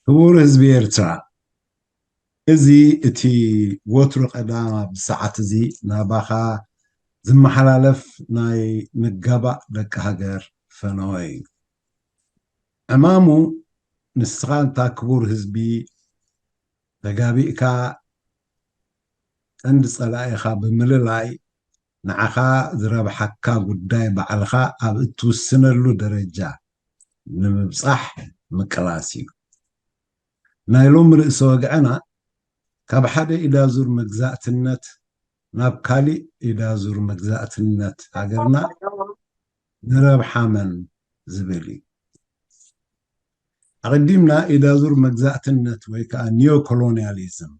ክቡር ህዝቢ ኤርትራ፣ እዚ እቲ ወትሩ ቀዳም ኣብዚ ሰዓት እዚ ናባኻ ዝመሓላለፍ ናይ ንጋባእ ደቂ ሃገር ፈነወ እዩ። ዕማሙ ንስኻ እንታ ክቡር ህዝቢ ተጋቢእካ ቀንዲ ጸላኢኻ ብምልላይ ንዓኻ ዝረብሓካ ጉዳይ ባዕልኻ ኣብ እትውስነሉ ደረጃ ንምብጻሕ ምቅላስ እዩ። ናይ ሎሚ ርእሰ ወግዕና ካብ ሓደ ኢዳዙር መግዛእትነት ናብ ካሊእ ኢዳዙር መግዛእትነት ሃገርና ንረብሓ መን ዝብል እዩ። ኣቐዲምና ኢዳዙር መግዛእትነት ወይ ከዓ ኒዮኮሎኒያሊዝም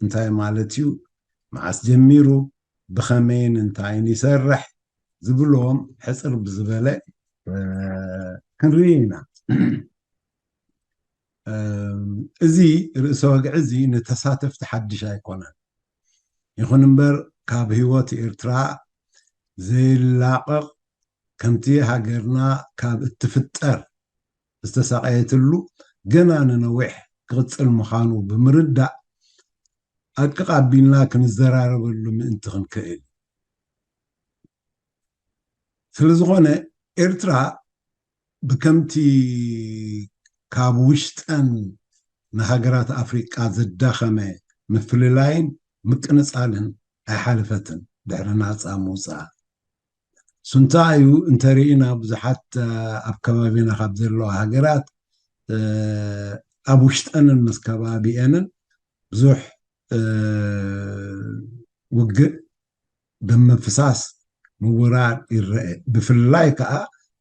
እንታይ ማለት እዩ? መዓስ ጀሚሩ? ብኸመይን እንታይን ይሰርሕ? ዝብሎም ሕጽር ብዝበለ ክንርኢ ኢና። እዚ ርእሰ ወግዒ እዚ ንተሳተፍቲ ሓድሽ ኣይኮነን። ይኹን እምበር ካብ ህይወት ኤርትራ ዘይላቐቕ ከምቲ ሃገርና ካብ እትፍጠር ዝተሳቐየትሉ ገና ንነዊሕ ክቕጽል ምዃኑ ብምርዳእ ኣቅቕ ኣቢልና ክንዘራረበሉ ምእንቲ ክንክእል። ስለዝኾነ ኤርትራ ብከምቲ ካብ ውሽጠን ንሃገራት ኣፍሪቃ ዘዳኸመ ምፍልላይን ምቅንጻልን ኣይሓለፈትን ድሕሪ ናጻ ምውጻኣ። ሱንታ እዩ እንተርኢና ብዙሓት ኣብ ከባቢና ካብ ዘለዋ ሃገራት ኣብ ውሽጠንን ምስ ከባቢአንን ብዙሕ ውግእ ደም ምፍሳስ ምውራር ይረአ። ብፍላይ ከዓ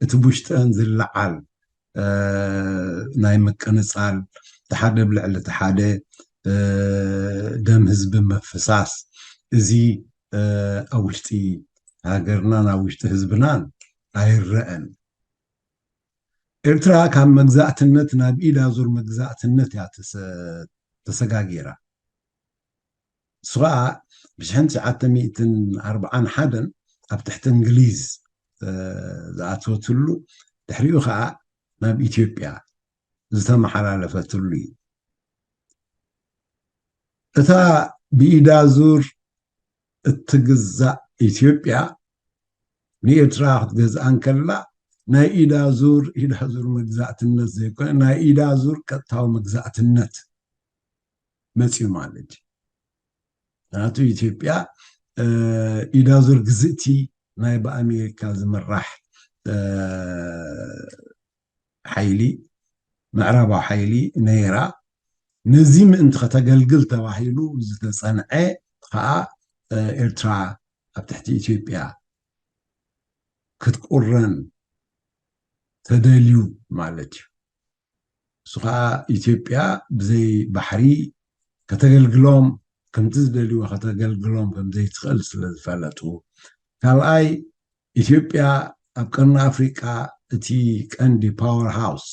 እቲ ብውሽጠን ዝለዓል ናይ ምቅንፃል፣ እቲ ሓደ ብልዕሊ እቲ ሓደ ደም ህዝቢ ምፍሳስ፣ እዚ ኣብ ውሽጢ ሃገርናን ኣብ ውሽጢ ህዝብናን ኣይረአን። ኤርትራ ካብ መግዛእትነት ናብ ኢድ ኣዙር መግዛእትነት እያ ተሰጋጊራ። እሱ ከዓ ብሽሕን ትሽዓተ ሚእትን ኣርብዓን ሓደን ኣብ ትሕቲ እንግሊዝ ዝኣተወትሉ፣ ድሕሪኡ ከዓ ናብ ኢትዮጵያ ዝተመሓላለፈትሉ እዩ። እታ ብኢድ ኣዙር እትግዛእ ኢትዮጵያ ንኤርትራ ክትገዝኣ እንከላ ናይ ኢድ ኣዙር፣ ኢድ ኣዙር መግዛእትነት ዘይኮነ ናይ ኢድ ኣዙር ቀጥታዊ መግዛእትነት መፅዩ ማለት እዩ። ምክንያቱ ኢትዮጵያ ኢድ ኣዙር ግዝእቲ ናይ ብኣሜሪካ ዝምራሕ ሓይሊ፣ ምዕራባዊ ሓይሊ ነይራ። ነዚ ምእንቲ ከተገልግል ተባሂሉ ዝተፀንዐ ከዓ ኤርትራ ኣብ ትሕቲ ኢትዮጵያ ክትቁረን ተደልዩ ማለት እዩ። እሱ ከዓ ኢትዮጵያ ብዘይ ባሕሪ ከተገልግሎም፣ ከምቲ ዝደልይዎ ከተገልግሎም ከምዘይትኽእል ስለ ዝፈለጡ፣ ካልኣይ ኢትዮጵያ ኣብ ቀርኒ ኣፍሪቃ እቲ ቀንዲ ፓወር ሃውስ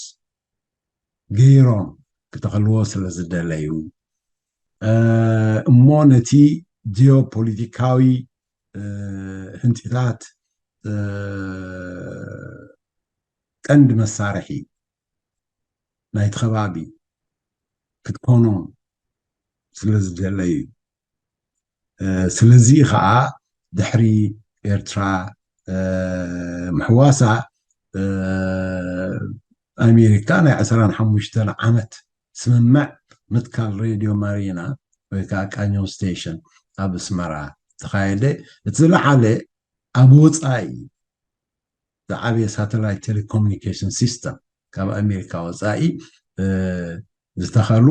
ገይሮም ክተኸልዎ ስለ ዝደለዩ እሞ ነቲ ጂኦፖሊቲካዊ ህንፂታት ቀንዲ መሳርሒ ናይቲ ከባቢ ክትኮኖም ስለ ዝደለዩ፣ ስለዚ ከዓ ድሕሪ ኤርትራ ምሕዋሳ ኣሜሪካ ናይ ዕስራን ሓሙሽተን ዓመት ስምምዕ ምትካል ሬድዮ ማሪና ወይ ከዓ ቃኘው ስቴሽን ኣብ ኣስመራ ተኻየደ። እቲ ዝለዓለ ኣብ ወፃኢ ዝዓበየ ሳተላይት ቴሌኮሙኒኬሽን ሲስተም ካብ ኣሜሪካ ወፃኢ ዝተኸሉ፣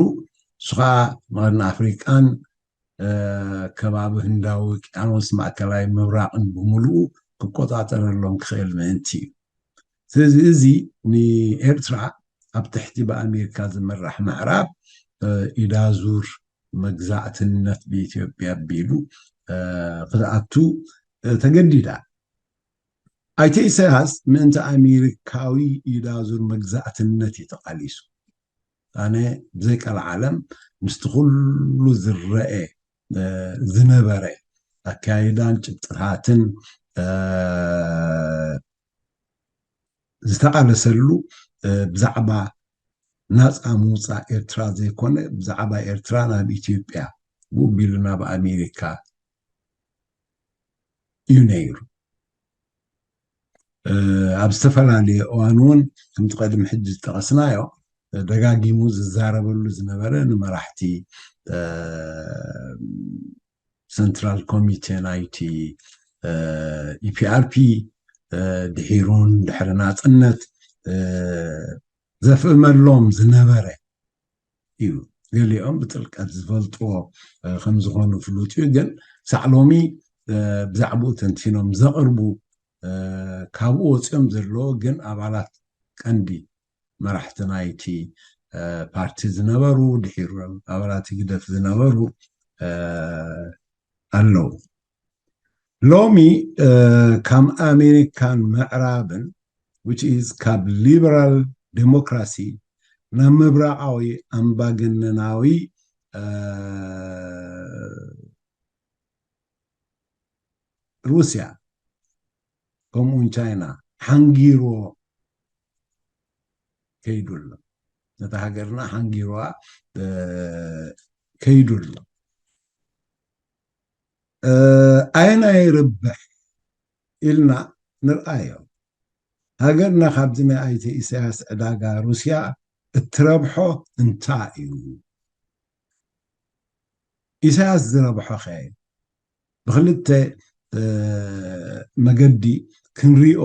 እሱ ከዓ መቐርኒ ኣፍሪቃን ከባቢ ህንዳዊ ውቅያኖስ ማእከላይ ምብራቕን ብምሉኡ ክቆፃፀረሎም ክኽእል ምእንቲ እዩ። ስለዚ እዚ ንኤርትራ ኣብ ትሕቲ ብኣሜሪካ ዝምራሕ ምዕራብ ኢዳዙር መግዛእትነት ብኢትዮጵያ ኣቢሉ ክትኣቱ ተገዲዳ። ኣይተ ኢሳያስ ምእንቲ ኣሜሪካዊ ኢዳዙር መግዛእትነት እዩ ተቓሊሱ። ኣነ ብዘይ ቀልዓለም ምስቲ ኩሉ ዝረአ ዝነበረ ኣካይዳን ጭብጥታትን ዝተቓለሰሉ ብዛዕባ ናፃ ምውፃእ ኤርትራ ዘይኮነ፣ ብዛዕባ ኤርትራ ናብ ኢትዮጵያ፣ ብኡ ቢሉ ናብ ኣሜሪካ እዩ ነይሩ። ኣብ ዝተፈላለየ እዋን እውን፣ ከምቲ ቀድሚ ሕጂ ዝጠቐስናዮ፣ ደጋጊሙ ዝዛረበሉ ዝነበረ፣ ንመራሕቲ ሰንትራል ኮሚቴ ናይቲ ኢፒኣርፒ፣ ድሒሩን ድሕሪ ናፅነት ዘፍእመሎም ዝነበረ እዩ። ገሊኦም ብጥልቀት ዝፈልጥዎ ከምዝኾኑ ፍሉጥ እዩ። ግን ሳዕ ሎሚ ብዛዕባኡ ተንቲኖም ዘቕርቡ፣ ካብኡ ወፂኦም ዘለዎ ግን ኣባላት ቀንዲ መራሕቲ ናይቲ ፓርቲ ዝነበሩ፣ ድሒሩ ኣባላት ህግደፍ ዝነበሩ ኣለዉ። ሎሚ ካብ ኣሜሪካን ምዕራብን፣ which is ካብ ሊበራል ዴሞክራሲ ናብ ምብራቓዊ ኣምባገነናዊ ሩስያ፣ ከምኡውን ቻይና ሓንጊርዎ ከይዱ ኣሎ። ነታ ሃገርና ሓንጊርዋ ከይዱ ኣሎ። ኣየናይ ርብሕ ኢልና ንርኣዮ። ሃገርና ካብዚ ናይ ኣይተ ኢሳያስ ዕዳጋ ሩስያ እትረብሖ እንታይ እዩ? ኢሳያስ ዝረብሖኸ? ብክልተ መገዲ ክንሪኦ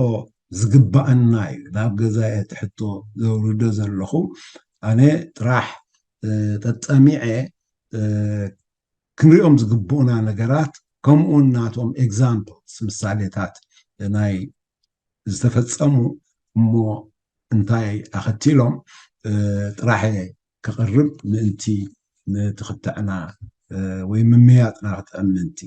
ዝግባኣና እዩ። ናብ ገዛይ እቲ ሕቶ ዘውርዶ ዘለኹ፣ ኣነ ጥራሕ ጠጠሚዐ ክንሪኦም ዝግብኡና ነገራት፣ ከምኡውን ናቶም ኤግዛምፕልስ፣ ምሳሌታት ናይ ዝተፈጸሙ፣ እሞ እንታይ ኣኸቲሎም ጥራሕ እየ ክቕርብ ምእንቲ ንትኽትዕና ወይ ምምያጥና ክጥዕም ምእንቲ።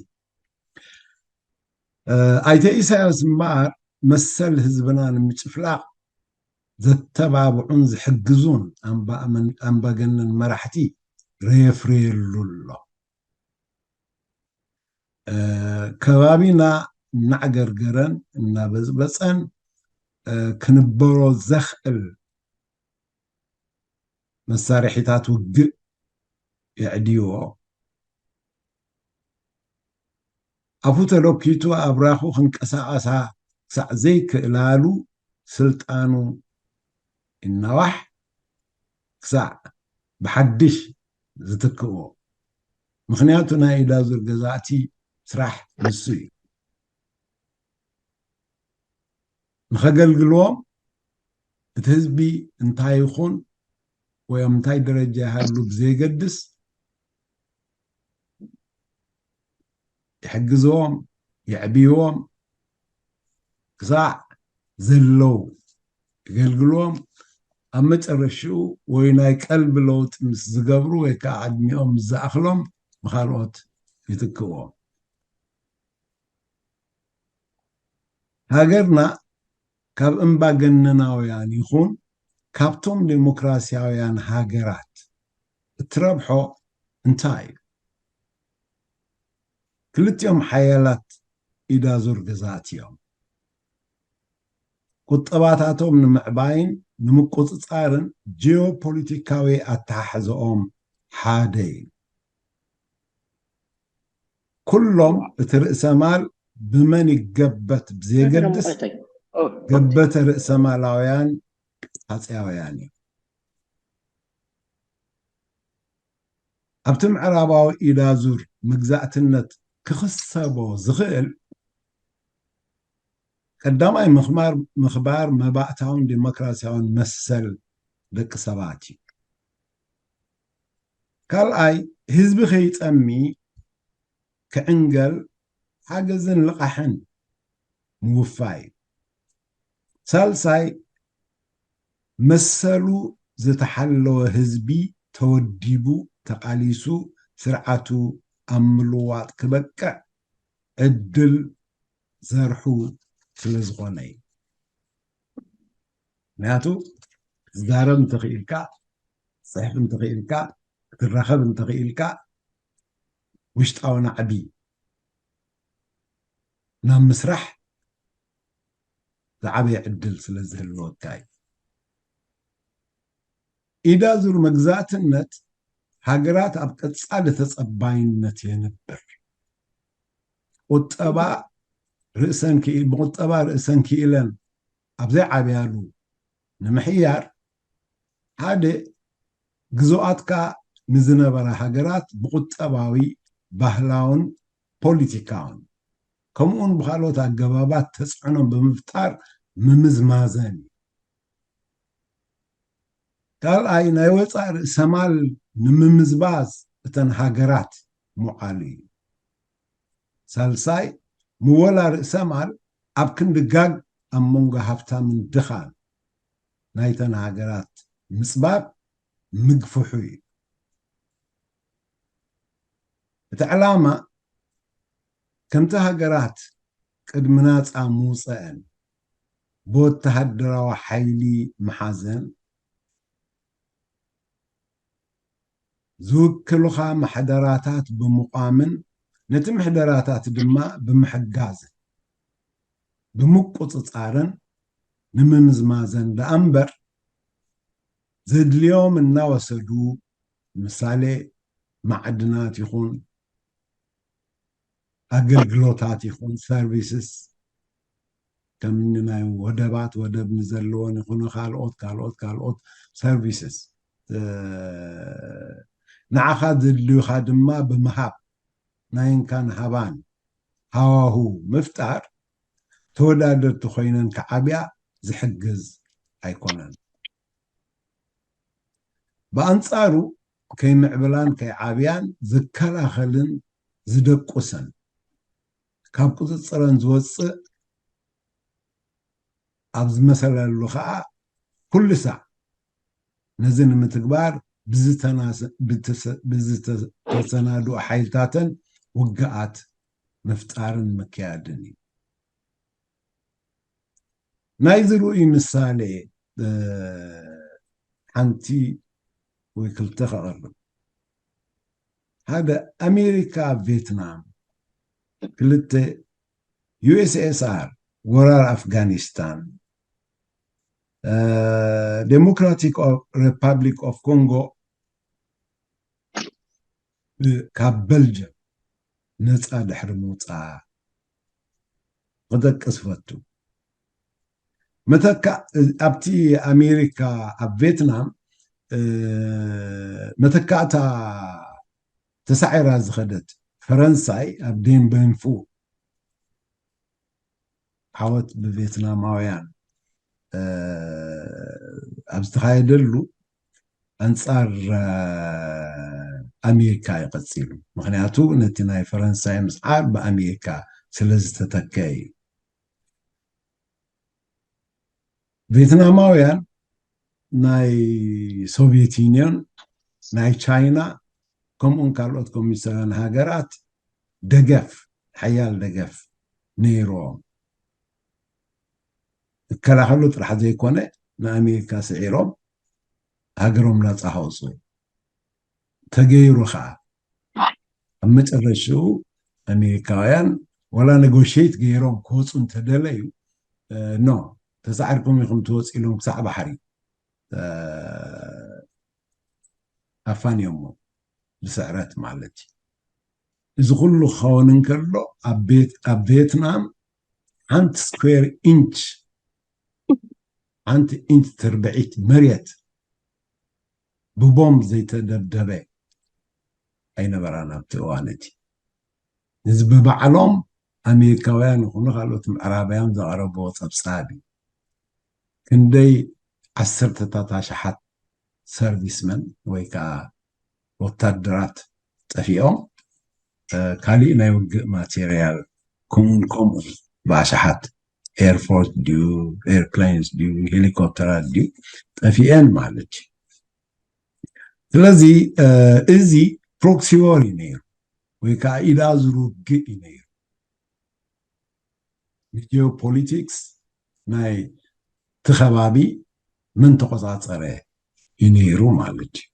ኣይተ ኢሳያስ እምበኣር መሰል ህዝብና ንምጭፍላቕ ዘተባብዑን ዝሕግዙን ኣምባገነን መራሕቲ ረየፍርየሉ ኣሎ። ከባቢና እናዕገርገረን እናበፅበፀን ክንበሮ ዘኽእል መሳርሒታት ውግእ የዕድይዎ። ኣፉ ተለኪቱ ኣብራኹ ክንቀሳቐሳ ክሳዕ ዘይክእላሉ ስልጣኑ ይናዋሕ፣ ክሳዕ ብሓድሽ ዝትክእዎ። ምኽንያቱ ናይ ኢዳዙር ገዛእቲ ስራሕ ንሱ እዩ። ንኸገልግልዎም እቲ ህዝቢ እንታይ ይኹን ወይ ኣብ ምንታይ ደረጃ ይሃሉ ብዘይገድስ፣ ይሕግዝዎም፣ የዕብይዎም፣ ክሳዕ ዘለዉ የገልግልዎም። ኣብ መጨረሽኡ ወይ ናይ ቀልቢ ለውጢ ምስ ዝገብሩ ወይ ከዓ ዕድሚኦም ምስ ዝኣኽሎም ብኻልኦት ይትክእዎም። ሃገርና ካብ እምባገነናውያን ይኹን ካብቶም ዴሞክራሲያውያን ሃገራት እትረብሖ እንታይ እዩ? ክልቲኦም ሓያላት ኢዳዙር ገዛእቲ እዮም። ቁጠባታቶም ንምዕባይን ንምቁጽጻርን ጂኦፖለቲካዊ ኣተሓሕዛኦም ሓደ እዩ። ኩሎም እቲ ርእሰ ማል ብመን ይገበት ብዘየገድስ ገበተ ርእሰ ማላውያን ኣጽያውያን እዮም። ኣብቲ ምዕራባዊ ኢዳዙር መግዛእትነት ክኽሰቦ ዝኽእል ቀዳማይ ምኽባር መባእታውን ዴሞክራሲያውን መሰል ደቂ ሰባት እዩ። ካልኣይ ህዝቢ ከይጸሚ ክዕንገል ሓገዝን ልቓሕን ምውፋይ እዩ። ሳልሳይ መሰሉ ዝተሓለወ ህዝቢ ተወዲቡ ተቓሊሱ ስርዓቱ ኣብ ምልዋጥ ክበቅዕ ዕድል ዘርሑ ስለ ዝኾነ እዩ። ምክንያቱ ክትዛረብ እንተኽኢልካ፣ ክትፅሕፍ እንተኽኢልካ፣ ክትራኸብ እንተኽኢልካ ውሽጣዊ ናዕቢ ናብ ምስራሕ ዝዓበየ ዕድል ስለ ዝህልወካ እዩ። ኢዳ ዙር መግዛእትነት ሃገራት ኣብ ቀጻሊ ተጸባይነት የንብር። ቁጠባ ርእሰን ክኢ-፣ ብቁጠባ ርእሰን ክኢለን ኣብ ዘይዓብያሉ ንምሕያር፣ ሓደ፣ ግዝኣትካ ንዝነበራ ሃገራት ብቁጠባዊ፣ ባህላውን ፖሊቲካውን ከምኡውን ብኻልኦት ኣገባባት ተጽዕኖ ብምፍጣር ምምዝማዘን እዩ። ካልኣይ፣ ናይ ወፃእ ርእሰማል ንምምዝባዝ እተን ሃገራት ምውዓሉ እዩ። ሳልሳይ፣ ምወላ ርእሰማል ኣብ ክንዲ ጋግ ኣብ መንጎ ሃብታምን ድኻን ናይተን ሃገራት ምፅባብ ምግፍሑ እዩ። እቲ ዕላማ፣ ከምቲ ሃገራት ቅድሚ ናፃ ምውፀአን ብወተሃደራዊ ሓይሊ ምሓዘን፣ ዝውክሉኻ ምሕደራታት ብምቋምን ነቲ ምሕደራታት ድማ ብምሕጋዝን ብምቁፅፃርን ንምምዝማዘን ደኣ እምበር፣ ዘድልዮም እናወሰዱ፣ ምሳሌ፣ ማዕድናት ይኹን፣ ኣገልግሎታት ይኹን፣ ሰርቪስስ፣ ከም ናይ ወደባት፣ ወደብ ንዘለዎን ይኹኑ ካልኦት፣ ካልኦት፣ ካልኦት ሰርቪስስ፣ እ፣ ንዓኻ ዘድልዩኻ ድማ ብምሃብ፣ ናይ እንካን ሃባን ሃዋሁ ምፍጣር፣ ተወዳደርቲ ኮይነን ክዓብያ ዝሕግዝ ኣይኮነን። ብኣንጻሩ፣ ከይምዕብላን ከይዓብያን ዝከላኸልን ዝደቁሰን፣ ካብ ቁጽጽረን ዝወጽእ ኣብ ዝመሰለሉ ኸኣ፣ ኩሉ ሳዕ ነዚ ንምትግባር ብዝተናሰ-፣ ብትሰ-፣ ብዝተሰናድኡ ሓይልታተን ውግኣት ምፍጣርን ምክያድን እዩ። ናይዚ ርኡይ ምሳሌ፣ እ፣ ሓንቲ ወይ ክልተ ከቕርብ። ሓደ፣ ኣሜሪካ ቬትናም፣ ክልተ፣ ዩ ኤስ ኤስ ኣር፣ ወራር ኣፍጋኒስታን፣ እ፣ ዴሞክራቲክ ኦ-፣ ሪፓብሊክ ኦፍ ኮንጎ፣ እ፣ ካብ በልጅም ነፃ ድሕሪ ምውፃኣ ክጠቅስ ፈቱ። መተካ-፣ ኣብቲ ኣሜሪካ ኣብ ቬትናም፣ እ፣ መተካእታ ተሳዒራ ዝኸደት ፈረንሳይ ኣብ ዴን በንፉ ዓወት ብቬትናማውያን፣ እ፣ ኣብ ዝተኻየደሉ ኣንጻር፣ እ፣ ኣሜሪካ እዩ ቀጺሉ። ምኽንያቱ ነቲ ናይ ፈረንሳይ ምስዓር ብኣሜሪካ ስለ ዝተተከአ እዩ። ቬትናማውያን ናይ ሶቪየት ዩኒዮን፣ ናይ ቻይና፣ ከምኡን ካልኦት ኮሚኒስታውያን ሃገራት ደገፍ፣ ሓያል ደገፍ ነይርዎም። ዝከላኸሉ ጥራሕ ዘይኮነ፣ ንኣሜሪካ ስዒሮም ሃገሮም ናፃ ከውፅኡ ተገይሩ ኸዓ። ኣብ መጨረሽኡ ኣሜሪካውያን ዋላ ኔጎሽየት ገይሮም ክወፁ እንተደለዩ፣ እ፣ ኖ፣ ተሳዒርኩም ኢኹም ትወፁ ኢሎም ክሳዕ ባሕሪ፣ እ፣ ኣፋንዮሞ፣ ብስዕረት ማለት እዩ። እዚ ኩሉ ክኸውን እንከሎ፣ ኣብ ቤት-፣ ኣብ ቬትናም ሓንቲ ስኩዌር ኢንች፣ ሓንቲ ኢንች ትርብዒት መሬት ብቦምብ ዘይተደብደበ ኣይነበራን ኣብቲ እዋን እቲ። እዚ ብባዕሎም ኣሜሪካውያን ይኹኑ ካልኦት ምዕራባውያን ዘቕረብዎ ጸብጻብ እዩ። ክንደይ ዓሰርተታት ኣሽሓት ሰርቪስመን ወይ ከዓ ወታደራት ጠፊኦም፣ እ፣ ካሊእ ናይ ውግእ ማቴርያል ከምኡን ከምኡ ብኣሽሓት ኤርፎርስ ድዩ፣ ኤርፕሌንስ ድዩ፣ ሄሊኮፕተራት ድዩ ጠፊኤን ማለት እዩ። ስለዚ፣ እ፣ እዚ ፕሮክሲ ዎር እዩ ነይሩ፣ ወይ ከዓ ኢዳ ዙር ውግእ እዩ ነይሩ። ንጂኦፖሊቲክስ ናይ እቲ ከባቢ መን ተቆጻጸረ እዩ ነይሩ ማለት እዩ።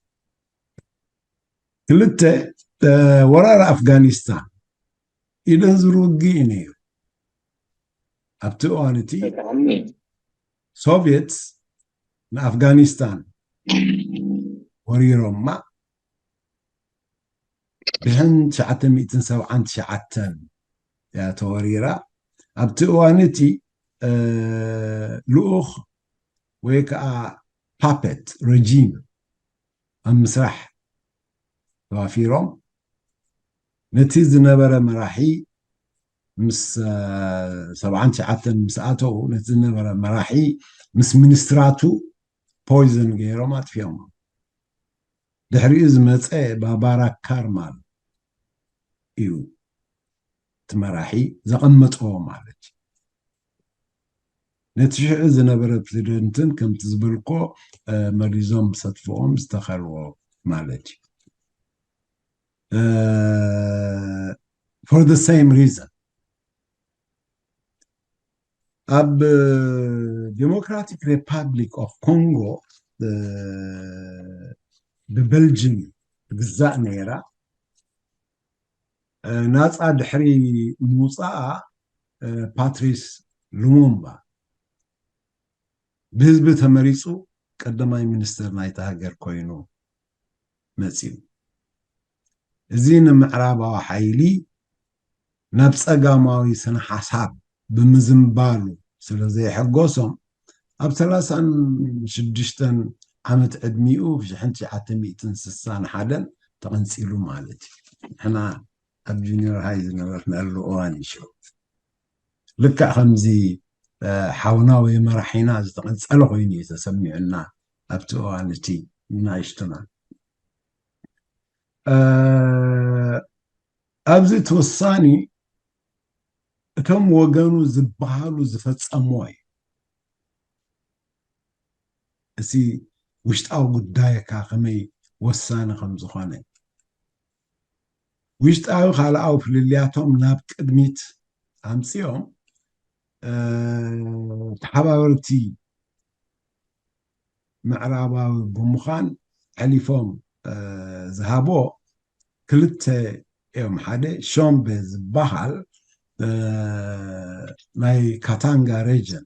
ክልተ፣ እ፣ ወራር ኣፍጋኒስታን ኢደ ዙር ውግእ እዩ ነይሩ። ኣብቲ እዋን እቲ ብጣዕሚ። ሶቪየት ንኣፍጋኒስታን ወሪሮማ። ብሕን ትሽዓተ ሚእትን ሰብዓን ትሽዓተን እያ ተወሪራ። ኣብቲ እዋን እቲ ልኡኽ ወይ ከዓ ፓፐት ረጂም ኣብ ምስራሕ ተዋፊሮም፣ ነቲ ዝነበረ መራሒ ምስ ሰብዓን ትሽዓተን ምስ ኣተው፣ ነቲ ዝነበረ መራሒ ምስ ሚኒስትራቱ ፖይዘን ገይሮም ኣጥፊኦሞ። ድሕሪኡ ዝመፀ ባባራ ካርማል እዩ እቲ መራሒ ዘቐመጥዎ ማለት እዩ። ነቲ ሽዑ ዝነበረ ፕሬዚደንትን ከምቲ ዝበልኮ መሪዞም ሰትፍኦም ዝተኸልዎ ማለት እዩ። For the same reason ኣብ ዲሞክራቲክ ሪፓብሊክ ኦፍ ኮንጎ ብበልጅም ትግዛእ ነይራ። ናፃ ድሕሪ ምውፃኣ ፓትሪስ ሉሙምባ ብህዝቢ ተመሪፁ ቀዳማይ ሚኒስትር ናይታ ሃገር ኮይኑ መፂኡ። እዚ ንምዕራባዊ ሓይሊ ናብ ፀጋማዊ ስነ ሓሳብ ብምዝንባሉ ስለ ዘየሐጎሶም ኣብ ሰላሳን ሽዱሽተን ዓመት ዕድሚኡ ብሽሕን ትሽዓተ ሚእትን ስሳን ሓደን ተቐንፂሉ ማለት እዩ። ንሕና ኣብ ጁኒየር ሃይ ዝነበርናሉ እዋን እዩ። ልክዕ ከምዚ ሓውና ወይ መራሒና ዝተቐንፀለ ኮይኑ እዩ ተሰሚዑና ኣብቲ እዋን እቲ ንናይሽቱና። ኣብዚ እቲ ውሳኒ እቶም ወገኑ ዝበሃሉ ዝፈፀምዎ እዩ። እቲ ውሽጣዊ ጉዳይካ ከመይ ወሳኒ ከም ዝኾነ፣ ውሽጣዊ ካልኣዊ ፍልልያቶም ናብ ቅድሚት ኣምፂኦም ተሓባበርቲ ምዕራባዊ ብምዃን ኣሕሊፎም ዝሃቦ ክልተ እዮም። ሓደ ሾምቤ ዝበሃል ናይ ካታንጋ ሬጅን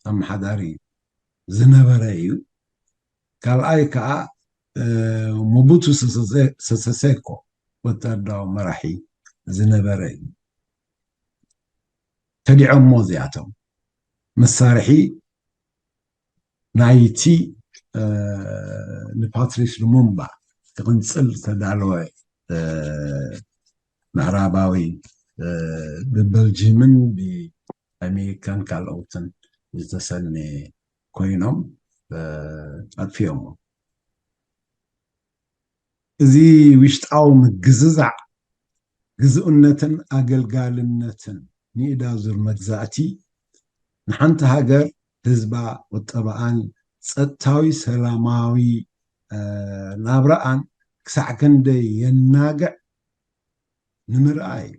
ኣመሓዳሪ ዝነበረ እዩ። ካልኣይ ከዓ ሞቡቱ ሰሰሴኮ ወታደራዊ መራሒ ዝነበረ እዩ። ከዲዖሞ እዚኣቶም መሳርሒ ናይቲ ንፓትሪስ ሉሙምባ ክቕንፅል ዝተዳለወ ምዕራባዊ ብበልጂምን ብኣሜሪካን ካልኦትን ዝተሰነ ኮይኖም ኣጥፊኦሞ። እዚ ውሽጣዊ ምግዝዛዕ ግዝኡነትን ኣገልጋልነትን ንኢዳ ዙር መግዛእቲ ንሓንቲ ሃገር ህዝባ፣ ቁጠባኣን ጸጥታዊ ሰላማዊ ናብራኣን ክሳዕ ክንደይ የናግዕ ንምርኣይ እዩ።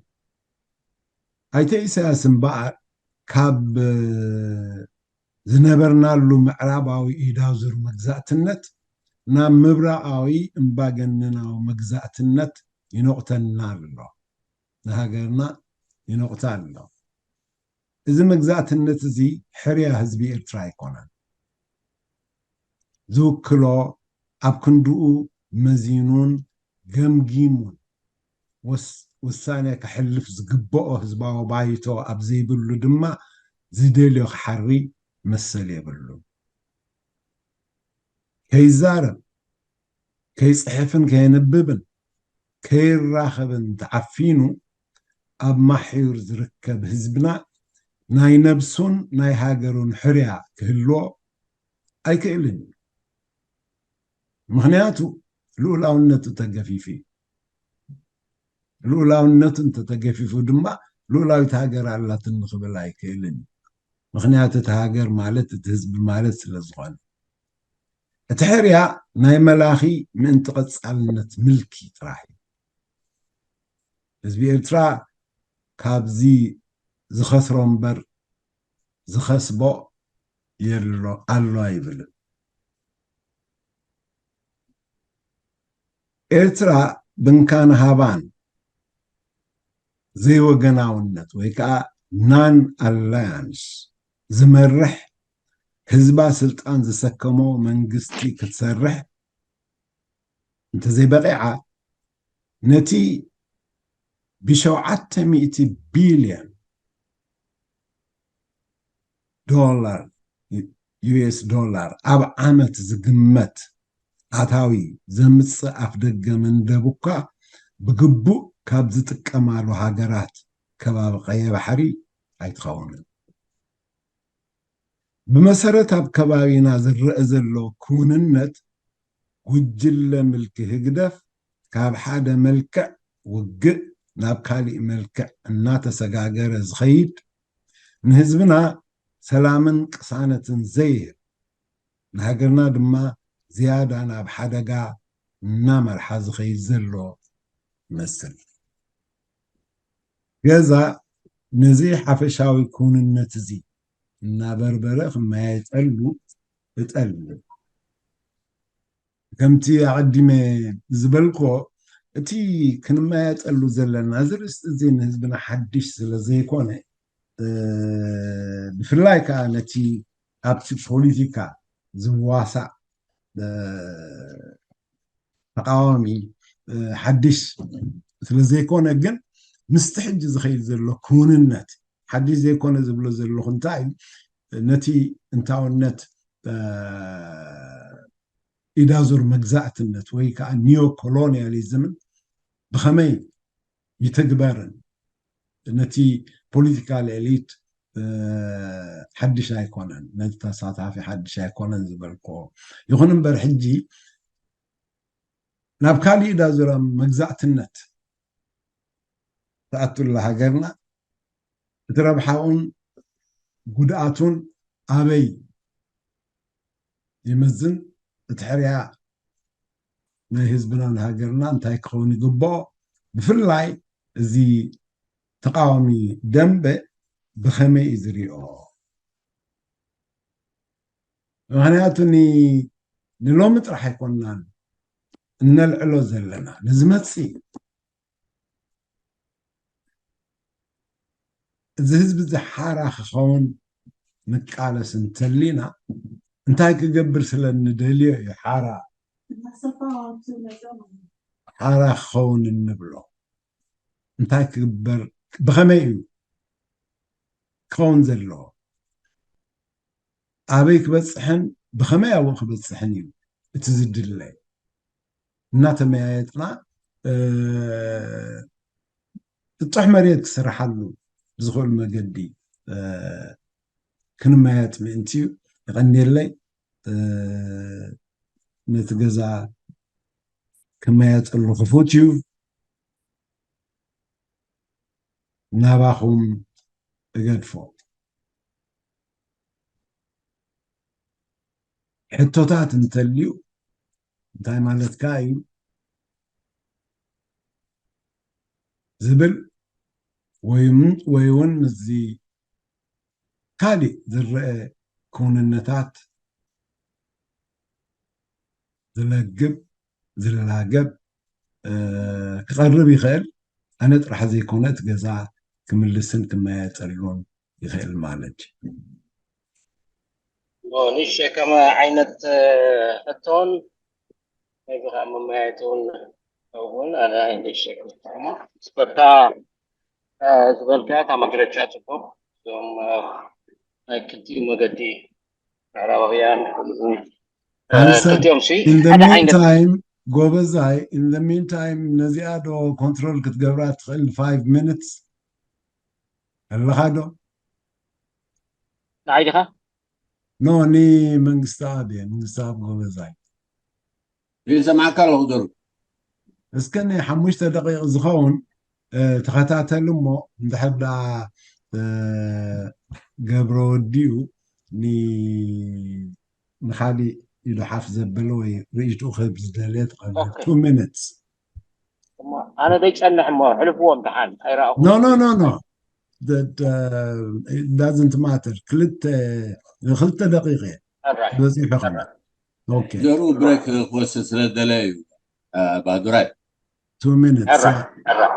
ኣይተ ኢሳያስ እምበኣር ካብ ዝነበርናሉ ምዕራባዊ ኢዳዙር መግዛእትነት ናብ ምብራቓዊ እምባገነናዊ መግዛእትነት ይኖቕተና ኣሎ። ንሃገርና ይኖቕታ ኣሎ። እዚ መግዛእትነት እዚ ሕርያ ህዝቢ ኤርትራ ኣይኮነን ዝውክሎ። ኣብ ክንድኡ መዚኑን ገምጊሙን ውሳነ ከሕልፍ ዝግበኦ ህዝባዊ ባይቶ ኣብ ዘይብሉ ድማ ዝደልዮ ክሓሪ መሰል የብሉን። ከይዛረብ፣ ከይፅሕፍን ከየንብብን ከይራኸብን ተዓፊኑ ኣብ ማሕዩር ዝርከብ ህዝብና ናይ ነብሱን ናይ ሃገሩን ሕርያ ክህልዎ ኣይክእልን እዩ። ምኽንያቱ ልኡላውነቱ ተገፊፉ እዩ። ልኡላውነቱ እንተተገፊፉ ድማ ልኡላዊት ሃገር ኣላትኒ ክብል ኣይክእልን እዩ። ምኽንያቱ እቲ ሃገር ማለት እቲ ህዝቢ ማለት ስለ ዝኾነ። እቲ ሕርያ ናይ መላኺ ምእንቲ ቀጻልነት ምልኪ ጥራሕ እዩ። ህዝቢ ኤርትራ ካብዚ ዝኸስሮ እምበር ዝኸስቦ የሎ ኣሎ ኣይብልን። ኤርትራ ብንካን ሃባን ዘይወገናውነት ወይ ከዓ ናን ኣላያንስ ዝመርሕ ህዝባ ስልጣን ዝሰከሞ መንግስቲ ክትሰርሕ እንተዘይበቂዓ፣ ነቲ ብሸውዓተ ሚእቲ ቢልዮን ዶላር፣ ዩ ኤስ ዶላር፣ ኣብ ዓመት ዝግመት ኣታዊ ዘምጽእ ኣፍደገ መንደብ እኳ ብግቡእ ካብ ዝጥቀማሉ ሃገራት ከባቢ ቀይሕ ባሕሪ ኣይትኸውንን። ብመሰረት ኣብ ከባቢና ዝረአ ዘሎ ክውንነት፣ ጉጅለ ምልኪ ህግደፍ ካብ ሓደ መልክዕ ውግእ ናብ ካሊእ መልክዕ እናተሰጋገረ ዝኸይድ፣ ንህዝብና ሰላምን ቅሳነትን ዘይህብ፣ ንሃገርና ድማ ዝያዳ ናብ ሓደጋ እናመርሓ ዝኸይድ ዘሎ ይመስል። ገዛ ነዚ ሓፈሻዊ ክውንነት እዚ እናበርበረ ክመያየጠሉ እጠልብ። ከምቲ ኣቐዲመ ዝበልኮ፣ እቲ ክንመያየጠሉ ዘለና እዚ ርእስቲ እዚ ንህዝብና ሓድሽ ስለ ዘይኮነ፣ እ፣ ብፍላይ ከዓ ነቲ ኣብቲ ፖለቲካ ዝዋሳእ፣ እ፣ ተቃዋሚ፣ እ፣ ሓድሽ ስለ ዘይኮነ፣ ግን ምስቲ ሕጂ ዝኸይድ ዘሎ ክውንነት ሓድሽ ዘይኮነ ዝብሎ ዘለኹ እንታይ እዩ? ነቲ እንታውነት፣ እ፣ ኢዳዙር መግዛእትነት ወይ ከዓ ኒዮ ኮሎኒያሊዝምን ብኸመይ ይትግበርን ነቲ ፖለቲካል ኤሊት፣ እ፣ ሓድሽ ኣይኮነን፣ ነቲ ተሳታፊ ሓድሽ ኣይኮነን ዝበልክዎ። ይኹን እምበር ሕጂ ናብ ካሊእ ኢዳዙር መግዛእትነት ትኣቱላ ሃገርና፣ እቲ ረብሓኡን ጉድኣቱን ኣበይ ይመዝን? እቲ ሕርያ ናይ ህዝብናን ሃገርና እንታይ ክኸውን ይግብኦ? ብፍላይ እዚ ተቃዋሚ ደንበ ብኸመይ እዩ ዝሪኦ? ምኽንያቱ ኒ-፣ ንሎሚ ጥራሕ ኣይኮንናን እነልዕሎ ዘለና፣ ንዝመጽእ እዚ ህዝቢ እዚ ሓራ ክኸውን ንቃለስ እንተሊና፣ እንታይ ክገብር ስለ እንደልዮ እዩ ሓራ፣ ሓራ ክኸውን እንብሎ? እንታይ ክግበር፣ ብኸመይ እዩ ክኸውን ዘለዎ? ኣበይ ክበጽሕን ብኸመይ ኣብኡ ክበጽሕን እዩ እቲ ዝድለ? እናተመያየጥና፣ እ፣ ጥጡሕ መሬት ክስርሓሉ ብዝኽእል መገዲ፣ እ፣ ክንመያየጥ ምእንቲ እዩ። የቐንየለይ። እ፣ ነቲ ገዛ ክመያየጠሉ ክፉት እዩ። ናባኹም እገድፎ። ሕቶታት እንተልዩ እንታይ ማለትካ እዩ ዝብል ወይ ም-፣ ወይ እውን ምስዚ ካሊእ ዝረአ ክውንነታት ዝለግብ፣ ዝላገብ፣ እ፣ ክቐርብ ይኽእል። ኣነ ጥራሕ ዘይኮነ እቲ ገዛ ክምልስን ክመያየጠሉን ይኽእል ማለት እዩ። ኦ፣ ንእሽተይ ከም ዓይነት፣ እ፣ ሕቶን ነዚ ከዓ መመያየጢ እውን እውን ኣነ ንእሽተይ ክፍትሖሞ ስፖርታ፣ እ፣ ዝበልካ እታ መግለጫ ጽቡቕ። እዞም፣ እ፣ ናይ ክልቲኡ መገዲ ምዕራባውያን፣ እ፣ ኣንሰ-፣ ክልቲኦም ሲ in the ሓደ ዓይነት meantime፣ ጎበዛይ፣ in the meantime፣ ነዚኣ ዶ ኮንትሮል ክትገብራ ትኽእል? ፋይቭ ሚኒትስ ኣለኻ ዶ? ንዓይ ዲኻ? ኖ፣ ንመንግስቲ ኣብ እየ፣ መንግስቲ ኣብ ጎበዛይ። ይሰማዕካ ኣለኹ ዘሩ። እስከ ንሓሙሽተ ደቂቕ ዝኸውን፣ እ፣ ተኸታተል እሞ፣ እንድሕር ደኣ፣ እ፣ ገብረ ወዲኡ ኒ-፣ ንኻሊእ ኢዱ ሓፍ ዘበለ ወይ ርእይትኡ ክህብ ዝደለየ ትቐርብ። ኦኬ። ቱ ሚኒትስ። እሞ ኣነ ዘይጸንሕ እሞ፣ ሕልፍዎም ደሓን፣ ኣይረኣኹ። ኖ፣ ኖ፣ ኖ፣ ኖ። The, the, it doesn't matter። ክልተ፣ ክልተ ደቂቕ እየ። ኣራይ። በጺሑ ኸነ። ኣራይ። ኦኬ። ዘሩ ብሬክ ክወስድ ስለ ዝደለየ እዩ፣ እ፣ ባዱራይ። ቱ ሚኒትስ። ኣራይ፣ ኣራይ።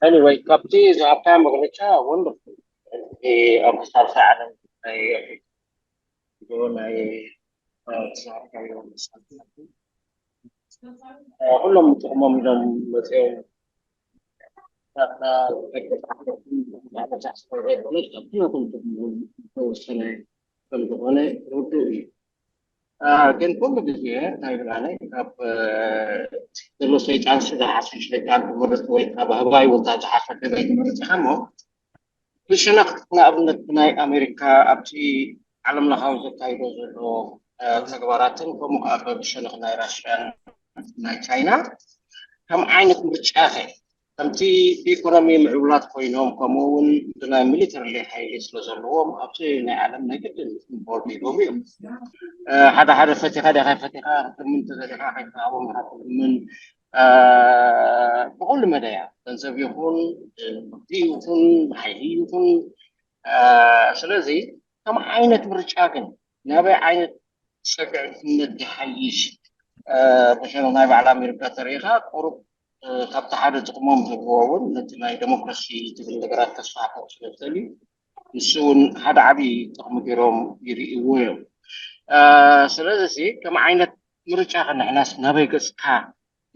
ኤኒወይ፣ ካብቲ ዝሃብካ መግለጫ እውን፣ እ፣ ኣብ ክሳብ ሰዓት ናይ፣ ናይ፣ እ፣ ዝሃብካዮ መሳርሒ ኩሎም ጥቕሞም ኢሎም መፅኦም ዝኾነ ርዱእ እዩ። ግን ኩሉ ግዜ እንታይ ይብላኒ ካብ ዘሎ ሰይጣን ዝሓስብ ሰይጣን ትምህርቲ ወይ ካብ ህባይ ወንታ ዝሓሰብ ገበይ ትምህርቲ ኢኻ እሞ ብሸነኽ ንኣብነት ብናይ ኣሜሪካ ኣብቲ ዓለም ለኻዊ ዘካይዶ ዘሎ ተግባራትን ከምኡ ከዓ በብሸነኽ ናይ ራሽያን ናይ ቻይና ከም ዓይነት ምርጫ ከ ከምቲ ብኢኮኖሚ ምዕቡላት ኮይኖም ከምኡ እውን ብናይ ሚሊተሪ ሓይሊ ስለ ዘለዎም ኣብቲ ናይ ዓለም ናይ ግድን ኢንቮልቭ ይገብሩ እዮም። ሓደ ሓደ ፈቲኻ ዲኻ ፈቲኻ ክትምን ተዘሊኻ ከይትሃቦም ኢኻ ትልምን ብኩሉ መዳያ ገንዘብ ይኹን ብቲ ይኹን ሓይሊ ይኹን ስለዚ ከም ዓይነት ምርጫ ግን ናበይ ዓይነት ሰብዕነት ይሓይሽ ብሸነኽ ናይ ባዕላ ኣሜሪካ ተሪኢኻ ቁሩብ ካብቲ ሓደ ጥቕሞም ዝህብዎ እውን ነቲ ናይ ዴሞክራሲ ትብል ነገራት ከስፋሕፍሑ ስለ ዝደልዩ ንሱ እውን ሓደ ዓብዪ ጥቕሚ ገይሮም ይርእይዎ እዮም። ስለዚ ከም ዓይነት ምርጫ ከ ንሕናስ ናበይ ገፅካ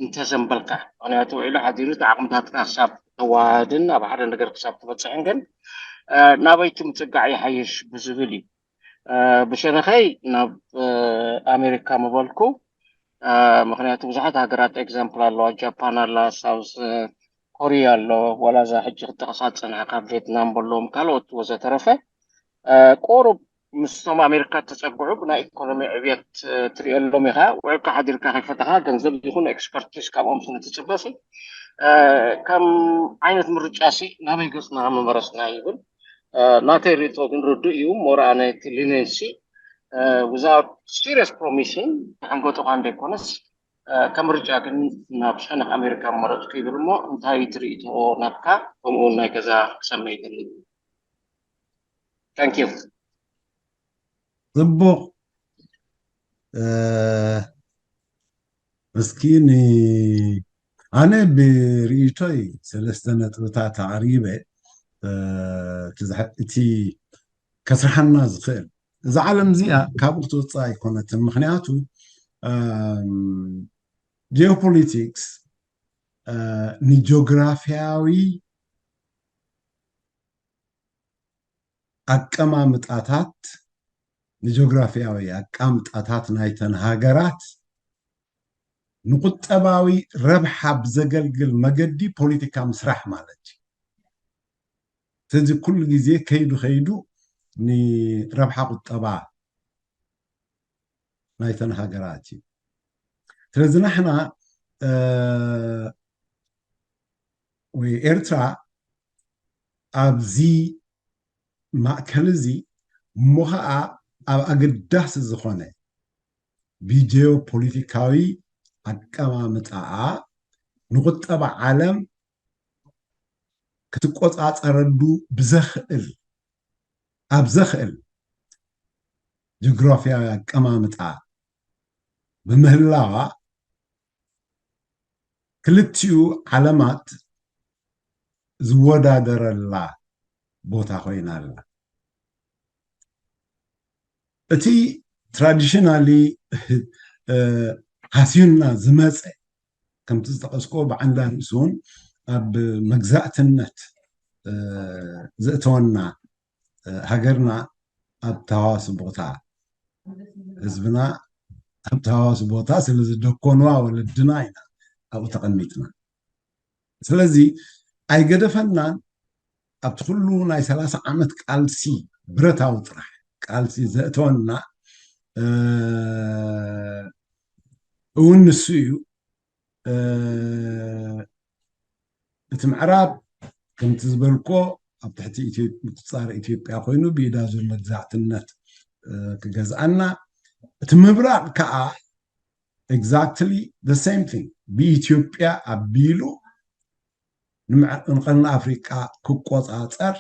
እንተዘንበልካ ምክንያቱ ውዒሉ ሓዲሩ እቲ ዓቕምታትካ ክሳብ ተዋሃድን ኣብ ሓደ ነገር ክሳብ ትበፅሕን ግን ናበይቲ ምፅጋዕ ይሓይሽ ብዝብል እዩ። ብሸነኸይ ናብ ኣሜሪካ ምበልኩ ምክንያቱ ብዙሓት ሃገራት ኤግዛምፕል ኣለዋ ጃፓን ኣላ ሳውስ ኮሪያ ኣሎ ዋላ እዛ ሕጂ ክጠቕሳ ዝፀንሐ ካብ ቬትናም በሎም ካልኦት ወዘተረፈ ቁሩብ ምስቶም ኣሜሪካ ተፀግዑ ብናይ ኢኮኖሚ ዕብየት ትሪእሎም ኢኻ ውዕልካ ሓዲርካ ከይፈተኻ ገንዘብ ይኹን ኤክስፐርቲስ ካብኦም ስለ ትፅበሲ ከም ዓይነት ምርጫ ሲ ናበይ ገፅና ምመረስና ይብል ናተይ ርእቶ ግን ርዱእ እዩ ሞራ ናይቲ ሊነንሲ without serious promission ተሓንገጡኻ እንደይኮነስ ከም ምርጫ ግን ናብ ሸነኽ ኣሜሪካ መረፅኩ ይብል እሞ እንታይ ትርኢቶ ናትካ ከምኡ ናይ ገዛ ክሰምዕ ይደሊ thank you ፅቡቕ እስኪ ኣነ ብርእይቶይ ሰለስተ ነጥብታት ኣቕሪበ እቲ ከስርሓና ዝኽእል እዛ ዓለም እዚኣ ካብኡ ክትወፅእ ኣይኮነትን ምክንያቱ ጂኦፖሊቲክስ ንጂኦግራፊያዊ ኣቀማምጣታት ንጂኦግራፊያዊ ኣቀማምጣታት ናይተን ሃገራት ንቁጠባዊ ረብሓ ብዘገልግል መገዲ ፖለቲካ ምስራሕ ማለት እዩ። ስለዚ ኩሉ ግዜ ከይዱ ከይዱ ንረብሓ ቁጠባ ናይተን ሃገራት እዩ። ስለዚ ንሕና ወይ ኤርትራ ኣብዚ ማእከል እዚ እሞ ከዓ ኣብ ኣገዳሲ ዝኾነ ብጂኦፖለቲካዊ ኣቀማምጣኣ ንቁጠባ ዓለም ክትቆፃፀረሉ ብዘኽእል ኣብ ዘኽእል ጂኦግራፊያዊ ኣቀማምጣ ብምህላዋ ክልቲኡ ዓለማት ዝወዳደረላ ቦታ ኮይና ኣላ። እቲ ትራዲሽናሊ ሃስዩና ዝመፀ ከምቲ ዝጠቐስኮ ብዓንዳ ርእሱ እውን ኣብ መግዛእትነት ዘእተወና ሃገርና ኣብ ተሃዋሲ ቦታ ህዝብና ኣብ ተሃዋሲ ቦታ ስለዚ ደኮንዋ ወለድና ኢና ኣብኡ ተቐሚጥና ስለዚ ኣይገደፈናን ኣብቲ ኩሉ ናይ ሰላሳ ዓመት ቃልሲ ብረታዊ ጥራሕ ቃልሲ ዘእተወና እውን ንሱ እዩ እቲ ምዕራብ ከምቲ ዝበልኮ ኣብ ትሕቲ ምቁፅፃር ኢትዮጵያ ኮይኑ ብኢዳ ዙር መግዛእትነት ክገዝኣና እቲ ምብራቕ ከዓ exactly the same thing ብኢትዮጵያ ኣቢሉ ንቀርኒ ኣፍሪቃ ክቆፃፀር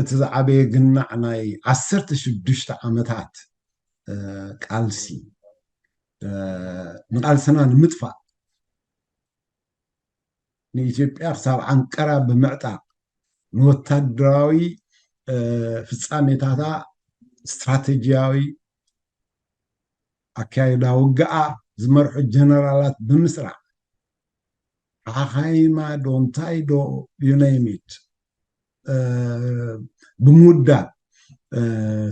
እቲ ዝዓበየ ግናዕ ናይ ዓሰርተ ሽዱሽተ ዓመታት ቃልሲ ንቃልስና ንምጥፋእ ንኢትዮጵያ ክሳብ ዓንቀራ ብምዕጣቕ ንወታደራዊ ፍፃሜታታ ስትራቴጂያዊ ኣካይዳ ውግኣ ዝመርሑ ጀነራላት ብምስራዕ፣ ዓኻይማ ዶ እንታይ ዶ፣ you name it፣ ብምውዳብ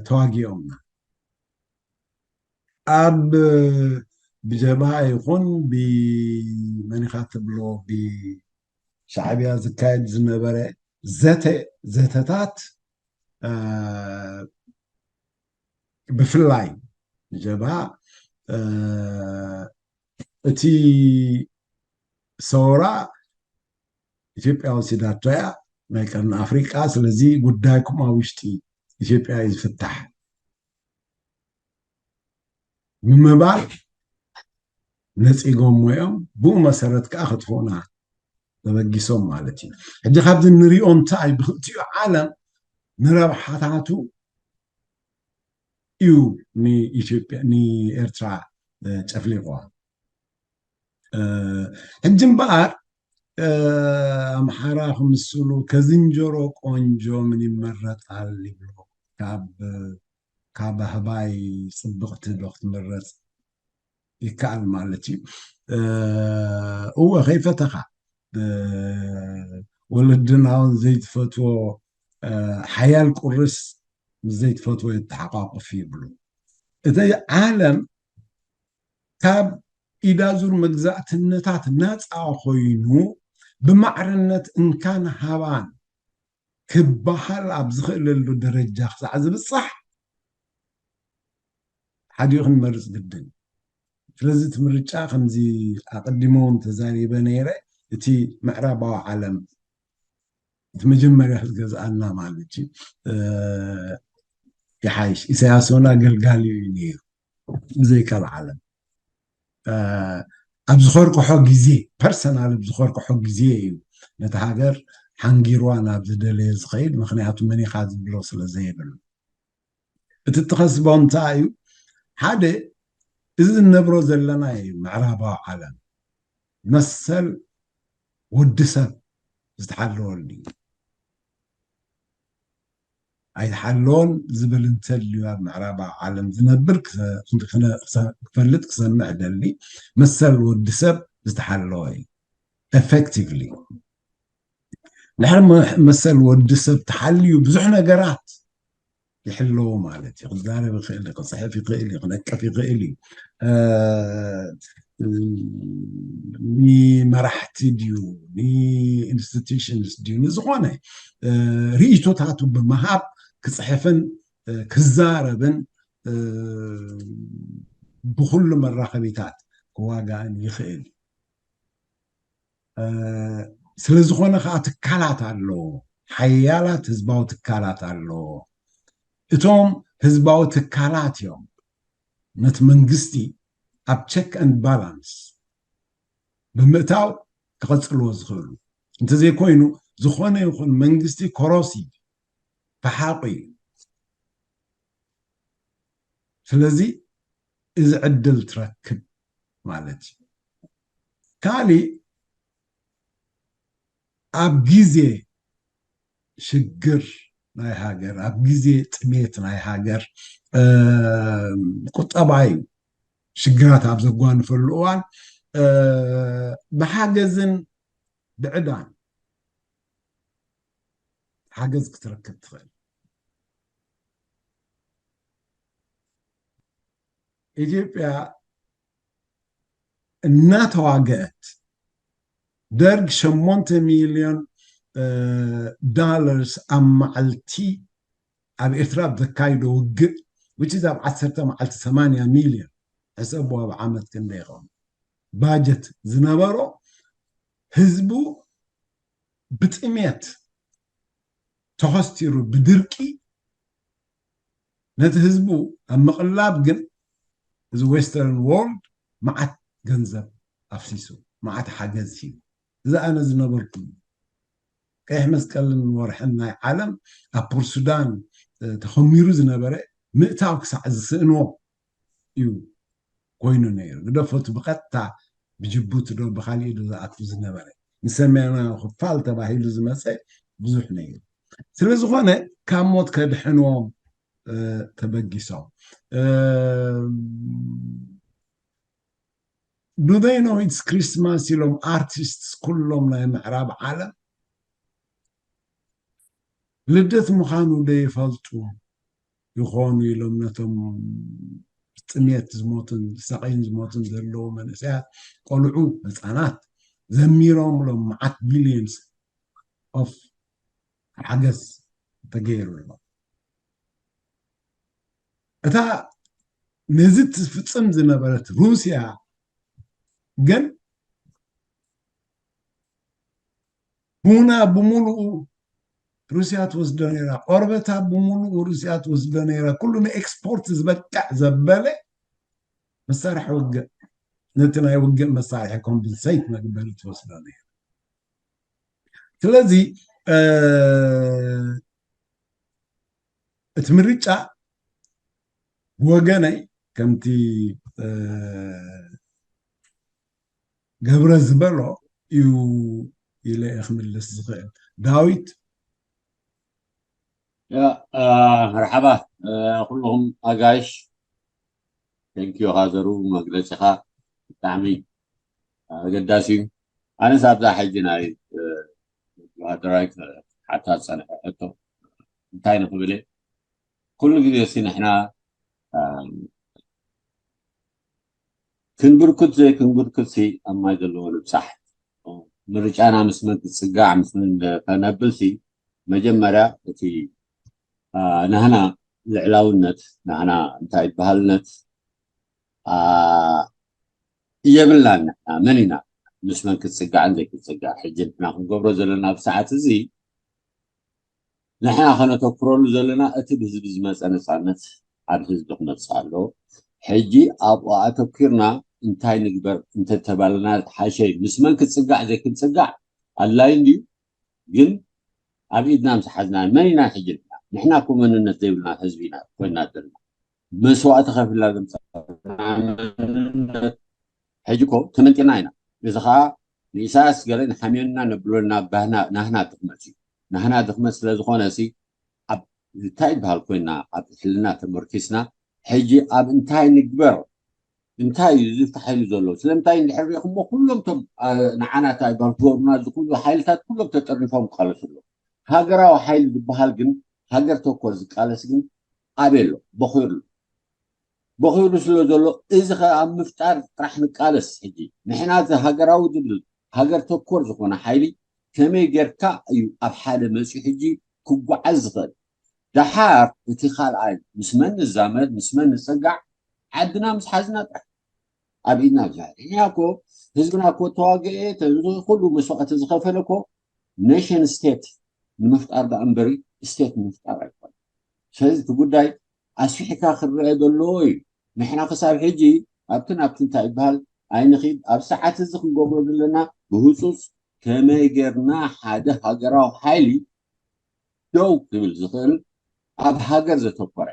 ተዋጊኦምና። ኣብ ብጀብሃ ይኹን ብመኒኻ ትብሎ ብሻዕብያ ዝካየድ ዝነበረ ዘተ ዘተታት፣ ብፍላይ ብጀብሃ እቲ ሰውራ ኢትዮጵያ ወሲዳቶ እያ፣ ናይ ቀርኒ ኣፍሪቃ። ስለዚ ጉዳይኩም ኣብ ውሽጢ ኢትዮጵያ እዩ ዝፍታሕ ብምባል ነፂጎሞ እዮም። ብኡ መሰረት ከዓ ከጥፍኡና ተበጊሶም ማለት እዩ። ሕጂ ካብዚ ንሪኦ እንታይ ብክልቲኡ ዓለም ንረብሓታቱ እዩ ንኢትዮጵያ ንኤርትራ ጨፍሊቑዋ። ሕጂ እምበኣር ኣምሓራ ክምስሉ ከዝንጀሮ ቆንጆ ምን ይመረጣል ይብሉ። ካብ ካብ ኣህባይ ጽብቕቲ ዶ ክትምረጽ ይከኣል ማለት እዩ። እወ ከይፈተኻ ወለድና እውን ዘይትፈትዎ ሓያል ቁርስ ምስ ዘይትፈትዎ የተሓቋቁፍ ይብሉ። እቲ ዓለም ካብ ኢዳዙር መግዛእትነታት ናፃ ኮይኑ ብማዕርነት እንካን ሃባን ክበሃል ኣብ ዝኽእለሉ ደረጃ ክሳዕ ዝብፃሕ ሓዲኡ ክንመርፅ ግድን። ስለዚ እቲ ምርጫ ከምዚ ኣቐዲሞ እውን ተዛሪበ ነይረ፣ እቲ ምዕራባዊ ዓለም እቲ መጀመርያ ዝገዝኣና ማለት እዩ ይሓይሽ። ኢሳያስ እውን ኣገልጋሊ እዩ ነይሩ ብዘይካ ዓለም ኣብ ዝኸርቅሖ ግዜ፣ ፐርሰናል ኣብ ዝኸርቅሖ ግዜ እዩ ነቲ ሃገር ሓንጊርዋ ናብ ዝደለየ ዝኸይድ። ምክንያቱ መኒኻ ዝብሎ ስለ ዘይብሉ። እቲ ትኸስቦ እንታይ እዩ? ሓደ፣ እዚ እንነብሮ ዘለና እዩ ምዕራባዊ ዓለም መሰል ወዲ ሰብ ዝተሓለወሉ እዩ። ኣይተሓለወን ዝብል እንተልዩ ኣብ ምዕራባዊ ዓለም ዝነብር ክፈልጥ ክሰምዕ ደሊ። መሰል ወዲ ሰብ ዝተሓለወ እዩ። ኤፌክቲቭሊ ድሕሪ መሰል ወዲ ሰብ ተሓልዩ ብዙሕ ነገራት ይሕለዎ ማለት እዩ። ክዛረብ ይኽእል እዩ፣ ክፅሕፍ ይኽእል እዩ፣ ክነቅፍ ይኽእል እዩ። ንመራሕቲ ድዩ ንኢንስቲቱሽንስ ድዩ ንዝኾነ ርእይቶታቱ ብምሃብ ክፅሕፍን ክዛረብን ብኩሉ መራኸቢታት ክዋጋእን ይኽእል እዩ። ስለዝኾነ ከዓ ትካላት ኣለዎ፣ ሓያላት ህዝባዊ ትካላት ኣለዎ። እቶም ህዝባዊ ትካላት እዮም ነቲ መንግስቲ ኣብ ቸክ ኤንድ ባላንስ ብምእታው ክቐፅልዎ ዝኽእሉ። እንተዘይኮይኑ ዝኾነ ይኹን መንግስቲ ኮሮሲቭ ፈሓቑ እዩ። ስለዚ እዚ ዕድል ትረክብ ማለት እዩ። ካሊእ ኣብ ግዜ ሽግር ናይ ሃገር፣ ኣብ ግዜ ጥሜት ናይ ሃገር፣ ቁጠባዊ ሽግራት ኣብ ዘጓንፈሉ እዋን ብሓገዝን ብዕዳን ሓገዝ ክትረክብ ትኽእል። ኢትዮጵያ እናተዋገአት ደርግ ሸሞንተ ሚልዮን ዳለርስ ኣብ መዓልቲ ኣብ ኤርትራ ኣብ ዘካይዶ ውግእ which is ኣብ ዓሰርተ መዓልቲ ሰማንያ ሚልዮን ሕሰቡ ኣብ ዓመት ክንደይ ይኸውን ባጀት ዝነበሮ ህዝቡ ብጥሜት ተኸስቲሩ ብድርቂ ነቲ ህዝቡ ኣብ ምቕላብ ግን እዚ ዌስተርን ዎርልድ መዓት ገንዘብ ኣፍሲሱ መዓት ሓገዝ ሂቡ። እዚ ኣነ ዝነበርኩ ቀይሕ መስቀልን ወርሕን ናይ ዓለም ኣብ ፖርሱዳን ተኸሚሩ ዝነበረ ምእታው ክሳዕ ዝስእንዎ እዩ ኮይኑ ነይሩ። ግደፎ እቲ ብቐጥታ ብጅቡቲ ዶ ብካሊእ ዶ ዝኣቱ ዝነበረ ንሰሜናዊ ክፋል ተባሂሉ ዝመፀ ብዙሕ ነይሩ። ስለዝኾነ ካብ ሞት ከድሕንዎም ተበጊሶም። do they know it's Christmas ኢሎም ኣርቲስትስ ኩሎም ናይ ምዕራብ ዓለም ልደት ምዃኑ ዶ ይፈልጡ ይኾኑ ኢሎም ነቶም ጥሜት ዝሞቱን ሳቕይን ዝሞቱን ዘለዉ መንእሰያት፣ ቆልዑ፣ ህፃናት ዘሚሮምሎም መዓት ቢልዮንስ ኦፍ ሓገዝ ተገይሩ ኣሎ። እታ ነዚ ትፍፅም ዝነበረት ሩስያ ግን ቡና ብምሉኡ ሩስያ ትወስዶ ነይራ፣ ቆርበታ ብምሉኡ ሩስያ ትወስዶ ነይራ። ኩሉ ንኤክስፖርት ዝበቅዕ ዘበለ መሳርሒ ውግእ፣ ነቲ ናይ ውግእ መሳርሒ ኮምፕንሰይት መግበሪ ትወስዶ ነይራ። ስለዚ እቲ ምርጫ ብወገነይ ከምቲ ገብረ ዝበሎ እዩ ኢለ እየ ክምልስ ዝኽእል። ዳዊት። መርሓባ ኩልኹም ኣጋይሽ፣ ቴንኪዩ ሃዘሩ፣ መግለፂኻ ብጣዕሚ ኣገዳሲ እዩ። ኣነስ ኣብዛ ሕጂ ናይ ወታደራዊ ሓታ ዝፀንሐ ሕቶ እንታይ ንኽብል እየ፣ ኩሉ ግዜ ሲ ንሕና ክንብርኩት ዘይክንብርኩት ሲ ኣብ ማይ ዘለዎ ንብፃሕ። ምርጫና ምስ መን ክፅጋዕ ምስ መን ከነብል ሲ መጀመርያ እቲ ናህና ልዕላውነት፣ ናህና እንታይ በሃልነት የብልናን። ንሕና መን ኢና ምስ መን ክትፅጋዕን ዘይክትፅጋዕ? ሕጂ ንሕና ክንገብሮ ዘለና ኣብ ሰዓት እዚ ንሕና ከነተኩረሉ ዘለና እቲ ብህዝቢ ዝመፀ ነፃነት ኣብ ህዝቢ ክመፅእ ኣለዎ። ሕጂ ኣብኡ ኣተኪርና እንታይ ንግበር እንተተባልና ዝሓሸ እዩ። ምስ መን ክትፅጋዕ ዘይክትፅጋዕ ኣድላይ እንድዩ፣ ግን ኣብ ኢድና ምስ ሓዝና መን ኢና ሕጂ ንሕና? ንሕና እኮ መንነት ዘይብልና ህዝቢ ኢና ኮይና ዘለና። መስዋእቲ ከፊልና ዘምፃና መንነት ሕጂ እኮ ተመንጢና ኢና። እዚ ከዓ ንኢሳያስ ገለ ንሓምዮና ነብለና ናህና ድኽመት እዩ። ናህና ድኽመት ስለዝኾነ ሲ ኣብ እንታይ ይበሃል ኮይና ኣብ ሕልና ተመርኪስና ሕጂ ኣብ እንታይ ንግበር እንታይ እዩ ዝፍታሕ ኢሉ ዘሎ? ስለምንታይ እንድሕር ሪኢኹሞ ኩሎም ቶም ንዓና እንታይ ይበሃል ክገብሩና ዝኽእሉ ሓይልታት ኩሎም ተጠርኒፎም ይቃለሱ ኣለዉ። ሃገራዊ ሓይሊ ዝበሃል ግን ሃገር ተኮር ዝቃለስ ግን ኣበይ ኣሎ? በኺሩ ኣሎ። በኺሩ ስለ ዘሎ እዚ ኸ ኣብ ምፍጣር ጥራሕ ንቃለስ። ሕጂ ንሕና እዚ ሃገራዊ ዝብል ሃገር ተኮር ዝኾነ ሓይሊ ከመይ ጌርካ እዩ ኣብ ሓደ መፂኡ ሕጂ ክጓዓዝ ዝኽእል? ደሓር እቲ ካልኣይ ምስ መን ንዛመድ ምስ መን ንፀጋዕ ዓድና ምስ ሓዝና ጥራሕ ኣብ ኢድና ብዛዕባ ንሕና እኮ ህዝብና እኮ ተዋግኤ ኩሉ መስዋዕቲ ዝኸፈለ እኮ ኔሽን ስቴት ንምፍጣር ዳ እምበሪ ስቴት ንምፍጣር ኣይኮነ። ስለዚ እቲ ጉዳይ ኣስፊሕካ ክረአ ዘለዎ እዩ። ንሕና ክሳብ ሕጂ ኣብቲ ናብቲ እንታይ ይበሃል ኣይንኺድ። ኣብ ሰዓት እዚ ክንገብሮ ዘለና ብህፁፅ ከመይ ጌርና ሓደ ሃገራዊ ሓይሊ ደው ክብል ዝኽእል ኣብ ሃገር ዘተኮረ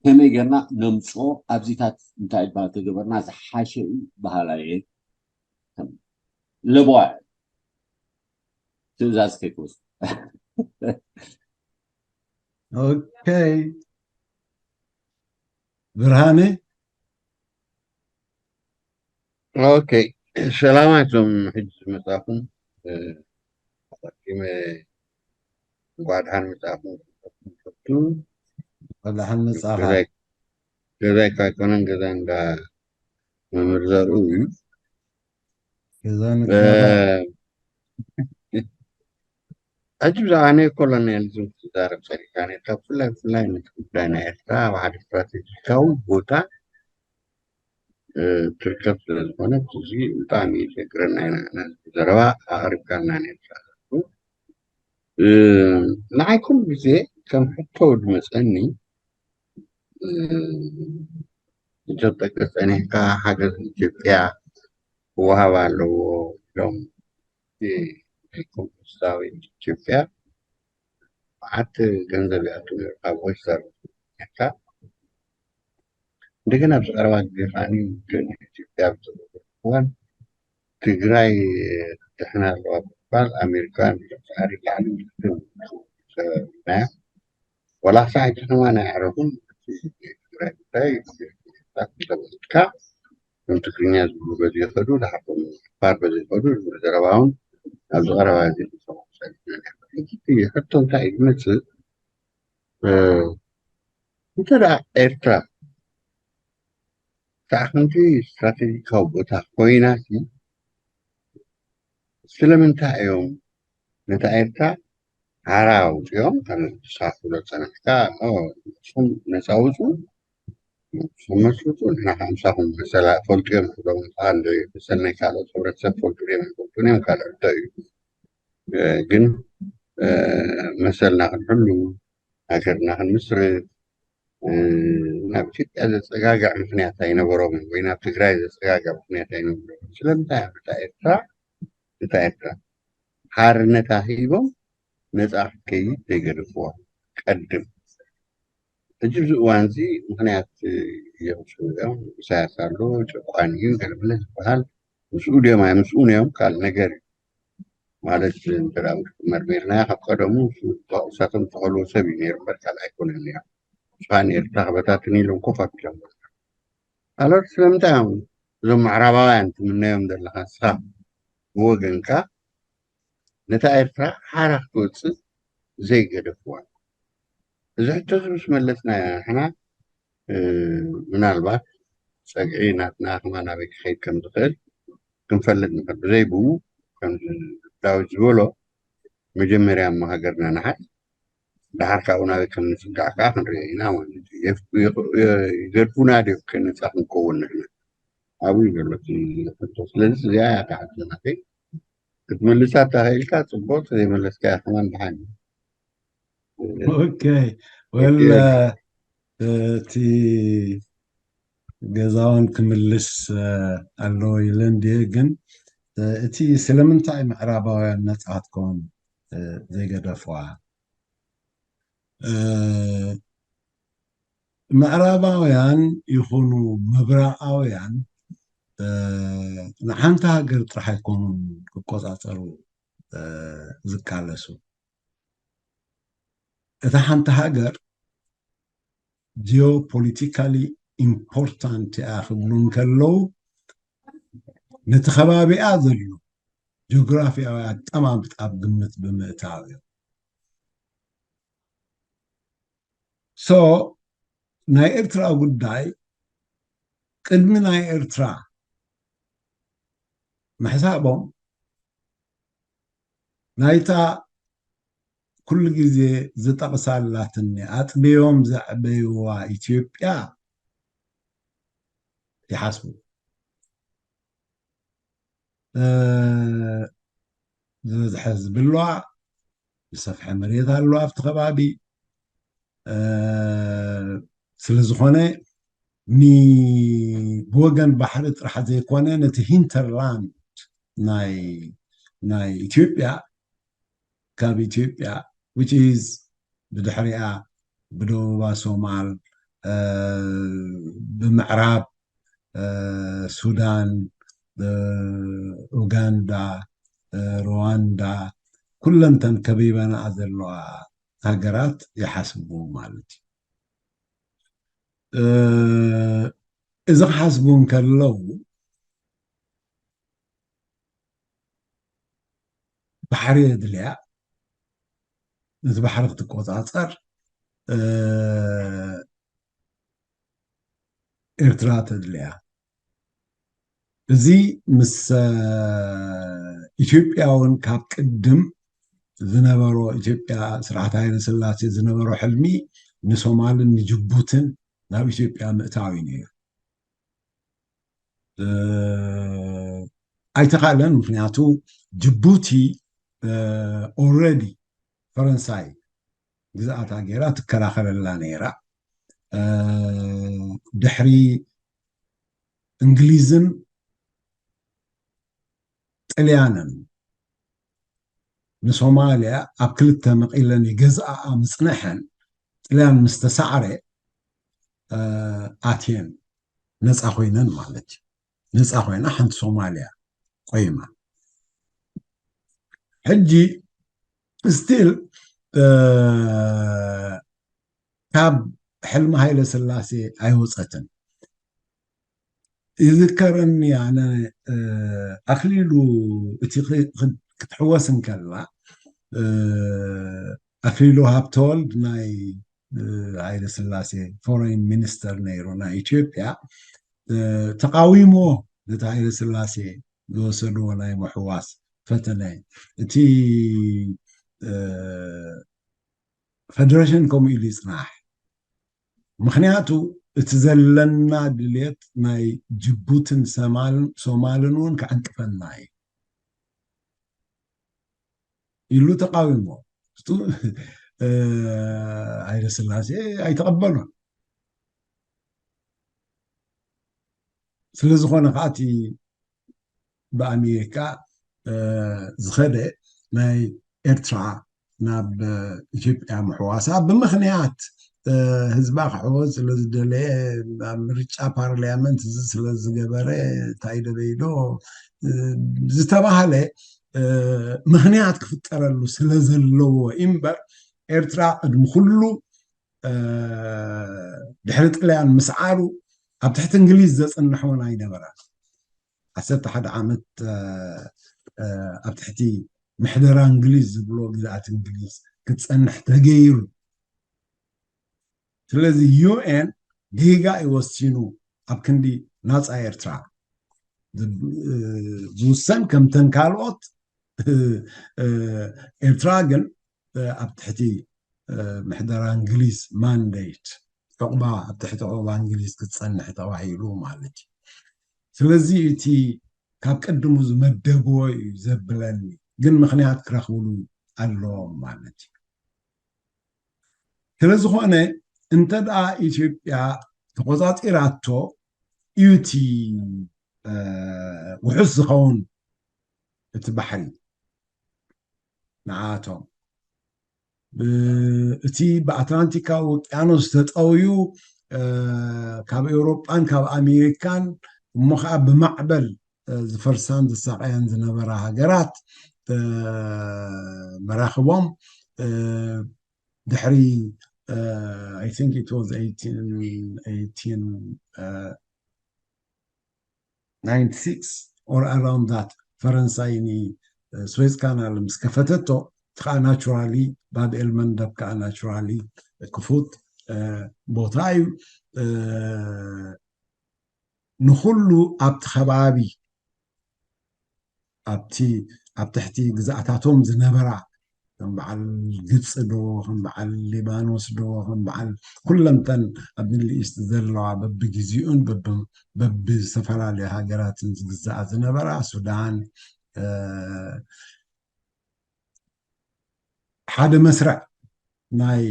ከመይ ጌርና ነምፅኦ ኣብዚታት እንታይ ይበሃል ተገበርና ዝሓሸ እዩ በሃላይ እየ። ለበዋ ትእዛዝ ከይትወስዱ። ኦኬ ብርሃነ። ኦኬ ሰላማት ዞም ሕጂ ዝመፃኹም ኣቐዲመ እንኳዕ ደሓን መፃኹም። ደሓን መፃኻ። ገዛይ ካይኮነን ገዛ እንዳ መምህር ዘርኡ እዩ። ገዛ ሕጂ ብዛዕባ ናይ ኮሎኔሊዝም ክትዛረብ ፀኒሕካ ነርካ። ብፍላይ ብፍላይ ነቲ ጉዳይ ናይ ኤርትራ ኣብ ሓደ ስትራቴጂካዊ ቦታ ትርከብ ስለ ዝኾነት እዚ ብጣዕሚ የሸግረና ኢና። ነዚ ዘረባ ኣቕሪብካልና ነርካ። ንዓይ ኩሉ ግዜ ከም ሕቶ ዝመፀኒ ኢትዮጵያ ጸኒሕካ ሓገዝ ኢትዮጵያ ክወሃብ ኣለዎ ኢሎም ኮሚኒስታዊ ኢትዮጵያ መዓት ገንዘብ ይኣቱ ነይሩ ካብ ኦይስተር ካ እንደገና ኣብዚ ቀረባ ግዜ ከዓኒ ኢትዮጵያ ብዝነበረ እዋን ትግራይ ድሕና ኣለዋ ብምባል ኣሜሪካውያን ብዙሕ ጻዕሪ ላዕሊ ናያ ዋላ ክሳዕ ሕጂ ድማ ናይ ኣዕረኹም ትግራይ ጉዳይ ተበልካ ከም ትግርኛ ዝብሉ በዚ ይኸዱ፣ ድሓር ከም ዓፋር በዚ ይኸዱ ዝብል ዘረባ እውን ኣብዚ ቀረባ እዚ ክንሰምዖ ጸኒሕና ኢና። ሕጂ እቲ ሕቶ እንታይ እዩ ዝመጽእ? እ፣ እንተ ደኣ ኤርትራ እታ ክንዲ ስትራቴጂካዊ ቦታ ኮይናሲ፣ ስለምንታይ እዮም ነታ ኤርትራ ሓራ ኣውጺኦም? ከም ንስኻ ክትብሎ ዝጸናሕካ፣ ኦ፣ ንስኹም ነጻ ውጹ፣ ንስኹም መስርቱ፣ ንሕና ከኣ ምሳኹም መሰላ ፈልጡ እዮም ክብሎም፣ ንስኻ እንድዒ መሰል ናይ ካልኦት ሕብረተሰብ ፈልጡ ድዮም ኣይፈልጡን እዮም ካልእ ሕቶ እዩ። እ፣ ግን፣ እ፣ መሰልና ክንሕሉ፣ ሃገርና ክንምስርት፣ እ፣ ናብ ኢትዮጵያ ዘጸጋግዕ ምኽንያት ኣይነበሮምን፣ ወይ ናብ ትግራይ ዘጸጋግዕ ምኽንያት ኣይነበሮምን። ስለምንታይ ኣብ እታ ኤርትራ፣ እታ ኤርትራ ሓርነታ ሂቦም ነጻ ክትከይድ ዘይገደፍዋ ቀድም? ሕጂ ኣብዚ እዋን እዚ ምኽንያት እዮም ዝስውዑ እዮም። ኢሳያስ ኣሎ፣ ጨቋኒ እዩ፣ ገለመለ ዝበሃል ምስኡ ድዮም ኣይምስኡን እዮም ካልእ ነገር እዩ። ማለት እንተ ደኣ መርሚርናዮ ካብ ቀደሙ እሱ እሳቶም ዝተኸልዎ ሰብ እዩ ነይሩ እምበር ካልእ ኣይኮነን ነይሩ። ንስኻ ንኤርትራ ክበታትን ኢሎም ኮፍ ኣቢሎም ኣለዉ። ስለምንታይ እዮም እዞም ምዕራባውያን ትምነዮም ዘለኻ ንስኻ ብወገንካ ነታ ኤርትራ ሓራ ክትወጽእ ዘይገደፍዋ? እዚ ሕቶ እዚ ምስ መለስናዮ ንሕና፣ እ፣ ምናልባት ጸግዒ ናትና ከማን ናበይ ክኸይድ ከም ዝኽእል ክንፈልጥ ንኽእል። ብዘይ ብኡ፣ ከምዚ ዳዊት ዝበሎ፣ መጀመርያ እሞ ሃገርና ንሓዝ፣ ደሓር ካብኡ ናበይ ከም ንጽጋዕ ከኣ ክንሪኦ ኢና ማለት እዩ። የፍ-፣ ይኽ-፣ የ-፣ ይገድፉና ድዮም ከ ነጻ ክንከውን ንሕና? ኣብኡ እዩ ዘሎ እቲ ሕቶ። ስለዚ እዚኣ እያ እታ ሕቶ ናተይ። ክትምልሳ እንተኽኢልካ ጽቡቕ፣ እንተዘይመለስካያ ከማን ደሓን እዩ። ኦኬ። ወል፣ ኦኬ። እቲ ገዛውን ክምልስ፣ እ፣ ኣለዎ ኢለ እንድየ፣ ግን፣ እ፣ እቲ ስለምንታይ ምዕራባውያን ነጻ ክትከውን፣ እ፣ ዘይገደፍዋ? እ፣ ምዕራባውያን ይኹኑ ምብራቓውያን፣ እ፣ ንሓንቲ ሃገር ጥራሕ ኣይኮኑን ክቆጻጸሩ፣ እ፣ ዝቃለሱ። እታ ሓንቲ ሃገር ጂኦፖሊቲካሊ ኢምፖርታንት እያ ክብሉ እንከለዉ፣ ነቲ ከባቢኣ ዘሎ ጂኦግራፊያዊ ኣቀማምጣ ኣብ ግምት ብምእታው እዮም። ሶ፣ ናይ ኤርትራ ጉዳይ ቅድሚ ናይ ኤርትራ ምሕሳቦም፣ ናይታ ኩሉ ግዜ ዝጠቕሳ ኣላትኒ፣ ኣጥብዮም ዘዕበይዋ ኢትዮጵያ ይሓስቡ። እ፣ ዝበዝሐ ህዝቢ ኣለዋ፣ ዝሰፍሐ መሬት ኣለዋ ኣብቲ ከባቢ። እ፣ ስለ ዝኾነ፣ ኒ-፣ ብወገን ባሕሪ ጥራሕ ዘይኮነ፣ ነቲ ሂንተርላንድ ናይ፣ ናይ ኢትዮጵያ፣ ካብ ኢትዮጵያ፣ which is ብድሕሪኣ ብደቡባ ሶማል፣ እ፣ ብምዕራብ፣ እ፣ ሱዳን፣ እ፣ ኡጋንዳ፣ እ፣ ሩዋንዳ፣ ኩለንተን ከቢበናኣ ዘለዋ ሃገራት ይሓስቡ ማለት እዩ። እ፣ እዚ ክሓስቡ እንከለዉ፣ ባሕሪ የድልያ፣ ነቲ ባሕሪ ክትቆጻጸር፣ እ፣ ኤርትራ ተድልያ። እዚ ምስ፣ እ፣ ኢትዮጵያ እውን ካብ ቅድም ዝነበሮ፣ ኢትዮጵያ ስርዓት ሃይለ ስላሴ ዝነበሮ ሕልሚ ንሶማልን ንጅቡትን ናብ ኢትዮጵያ ምእታው እዩ ነይሩ። እ፣ ኣይተኻእለን። ምኽንያቱ ጅቡቲ፣ እ፣ ኦልሬዲ ፈረንሳይ ግዝኣታ ገይራ ትከላኸለላ ነይራ። እ፣ ድሕሪ እንግሊዝን ጥልያንን ንሶማልያ ኣብ ክልተ መቒለን ይገዝኣኣ ምጽንሐን፣ ጥልያን ምስ ተሳዕረ፣ እ፣ ኣትየን ነጻ ኮይነን ማለት እዩ። ነጻ ኮይና ሓንቲ ሶማልያ ቆይማ። ሕጂ ስቲል፣ እ፣ ካብ ሕልሚ ሃይለ ስላሴ ኣይወጸትን። ይዝከረኒ ኣነ፣ ኣክሊሉ፣ እቲ ክትሕወስ እንከላ፣ ኣክሊሉ ሃብተወልድ ናይ ሃይለ ስላሴ ፎሬን ሚኒስተር ነይሩ ናይ ኢትዮጵያ፣ ተቃዊሞ ነቲ ሃይለ ስላሴ ዝወሰድዎ ናይ ምሕዋስ ፈተነ። እቲ ፈደረሽን ከምኡ ኢሉ ይፅናሕ። ምክንያቱ እቲ ዘለና ድሌት ናይ ጅቡትን ሶማልን እውን ክዕንቅፈና እዩ ኢሉ ተቃዊሞ። ሃይለ ስላሴ ኣይተቐበሉን። ስለዝኾነ ከዓ እቲ ብኣሜሪካ ዝኸደ ናይ ኤርትራ ናብ ኢትዮጵያ ምሕዋሳ ብምክንያት ህዝባ ክሕወዝ ስለዝደለየ፣ ኣብ ምርጫ ፓርላመንት ስለዝገበረ፣ እንታይ ደበይዶ ዝተባህለ ምክንያት ክፍጠረሉ ስለዘለዎ እምበር፣ ኤርትራ ቅድሚ ኩሉ ድሕሪ ጥልያን ምስዓሩ ኣብ ትሕቲ እንግሊዝ ዘፅንሕ እውን ኣይነበረን። ዓሰርተ ሓደ ዓመት ኣብ ትሕቲ ምሕደራ እንግሊዝ ዝብሎ ግዝኣት እንግሊዝ ክትፀንሕ ተገይሩ። ስለዚ ዩኤን ጌጋ እዩ ወሲኑ ኣብ ክንዲ ናፃ ኤርትራ ዝውሰን። ከምተን ካልኦት ኤርትራ ግን ኣብ ትሕቲ ምሕደራ እንግሊዝ ማንዴት፣ ዕቑባ፣ ኣብ ትሕቲ ዕቑባ እንግሊዝ ክትፀንሕ ተባሂሉ ማለት እዩ። ስለዚ እቲ ካብ ቅድሙ ዝመደብዎ እዩ ዘብለኒ፣ ግን ምክንያት ክረኽብሉ ኣለዎም ማለት እዩ። ስለዝኾነ እንተ ደኣ ኢትዮጵያ ተቆፃፂራቶ እዩ እቲ ውሑስ ዝኸውን እቲ ባሕሪ ንዓቶም። እቲ ብኣትላንቲካዊ ውቅያኖስ ተጠውዩ ካብ ኤውሮጳን ካብ ኣሜሪካን እሞ ከዓ ብማዕበል ዝፈርሳን ዝሳቀያን ዝነበራ ሃገራት መራኽቦም ድሕሪ I think it was eighteen eighteen ninety-six or around that ፈረንሳይ ን ስዌዝ ካናል ምስ ከፈተቶ፣ እቲ ከዓ ናቹራሊ ባብ ኤል መንደብ ከዓ ናቹራሊ ክፉት ቦታ እዩ። ንኩሉ ኣብቲ ከባቢ ኣብቲ ኣብ ትሕቲ ግዝኣታቶም ዝነበራ ከም በዓል ግብፂ ዶ ከም በዓል ሊባኖስ ዶ ከም በዓል ኩለንተን ኣብ ሚድል ኢስት ዘለዋ በብግዜኡን በብዝተፈላለዩ ሃገራትን ዝግዛኣ ዝነበራ ሱዳን ሓደ መስርዕ ናይ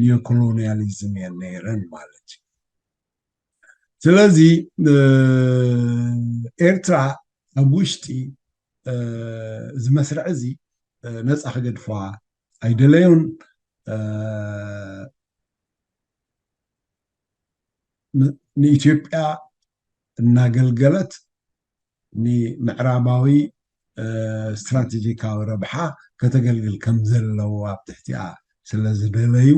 ኒዮኮሎኒያሊዝም እየን ነይረን ማለት እዩ። ስለዚ ኤርትራ ኣብ ውሽጢ እዚ መስርዕ እዚ ነፃ ክገድፍዋ ኣይደለዩን። ንኢትዮጵያ እናገልገለት ንምዕራባዊ ስትራቴጂካዊ ረብሓ ከተገልግል ከም ዘለዎ ኣብ ትሕቲኣ ስለ ዝደለዩ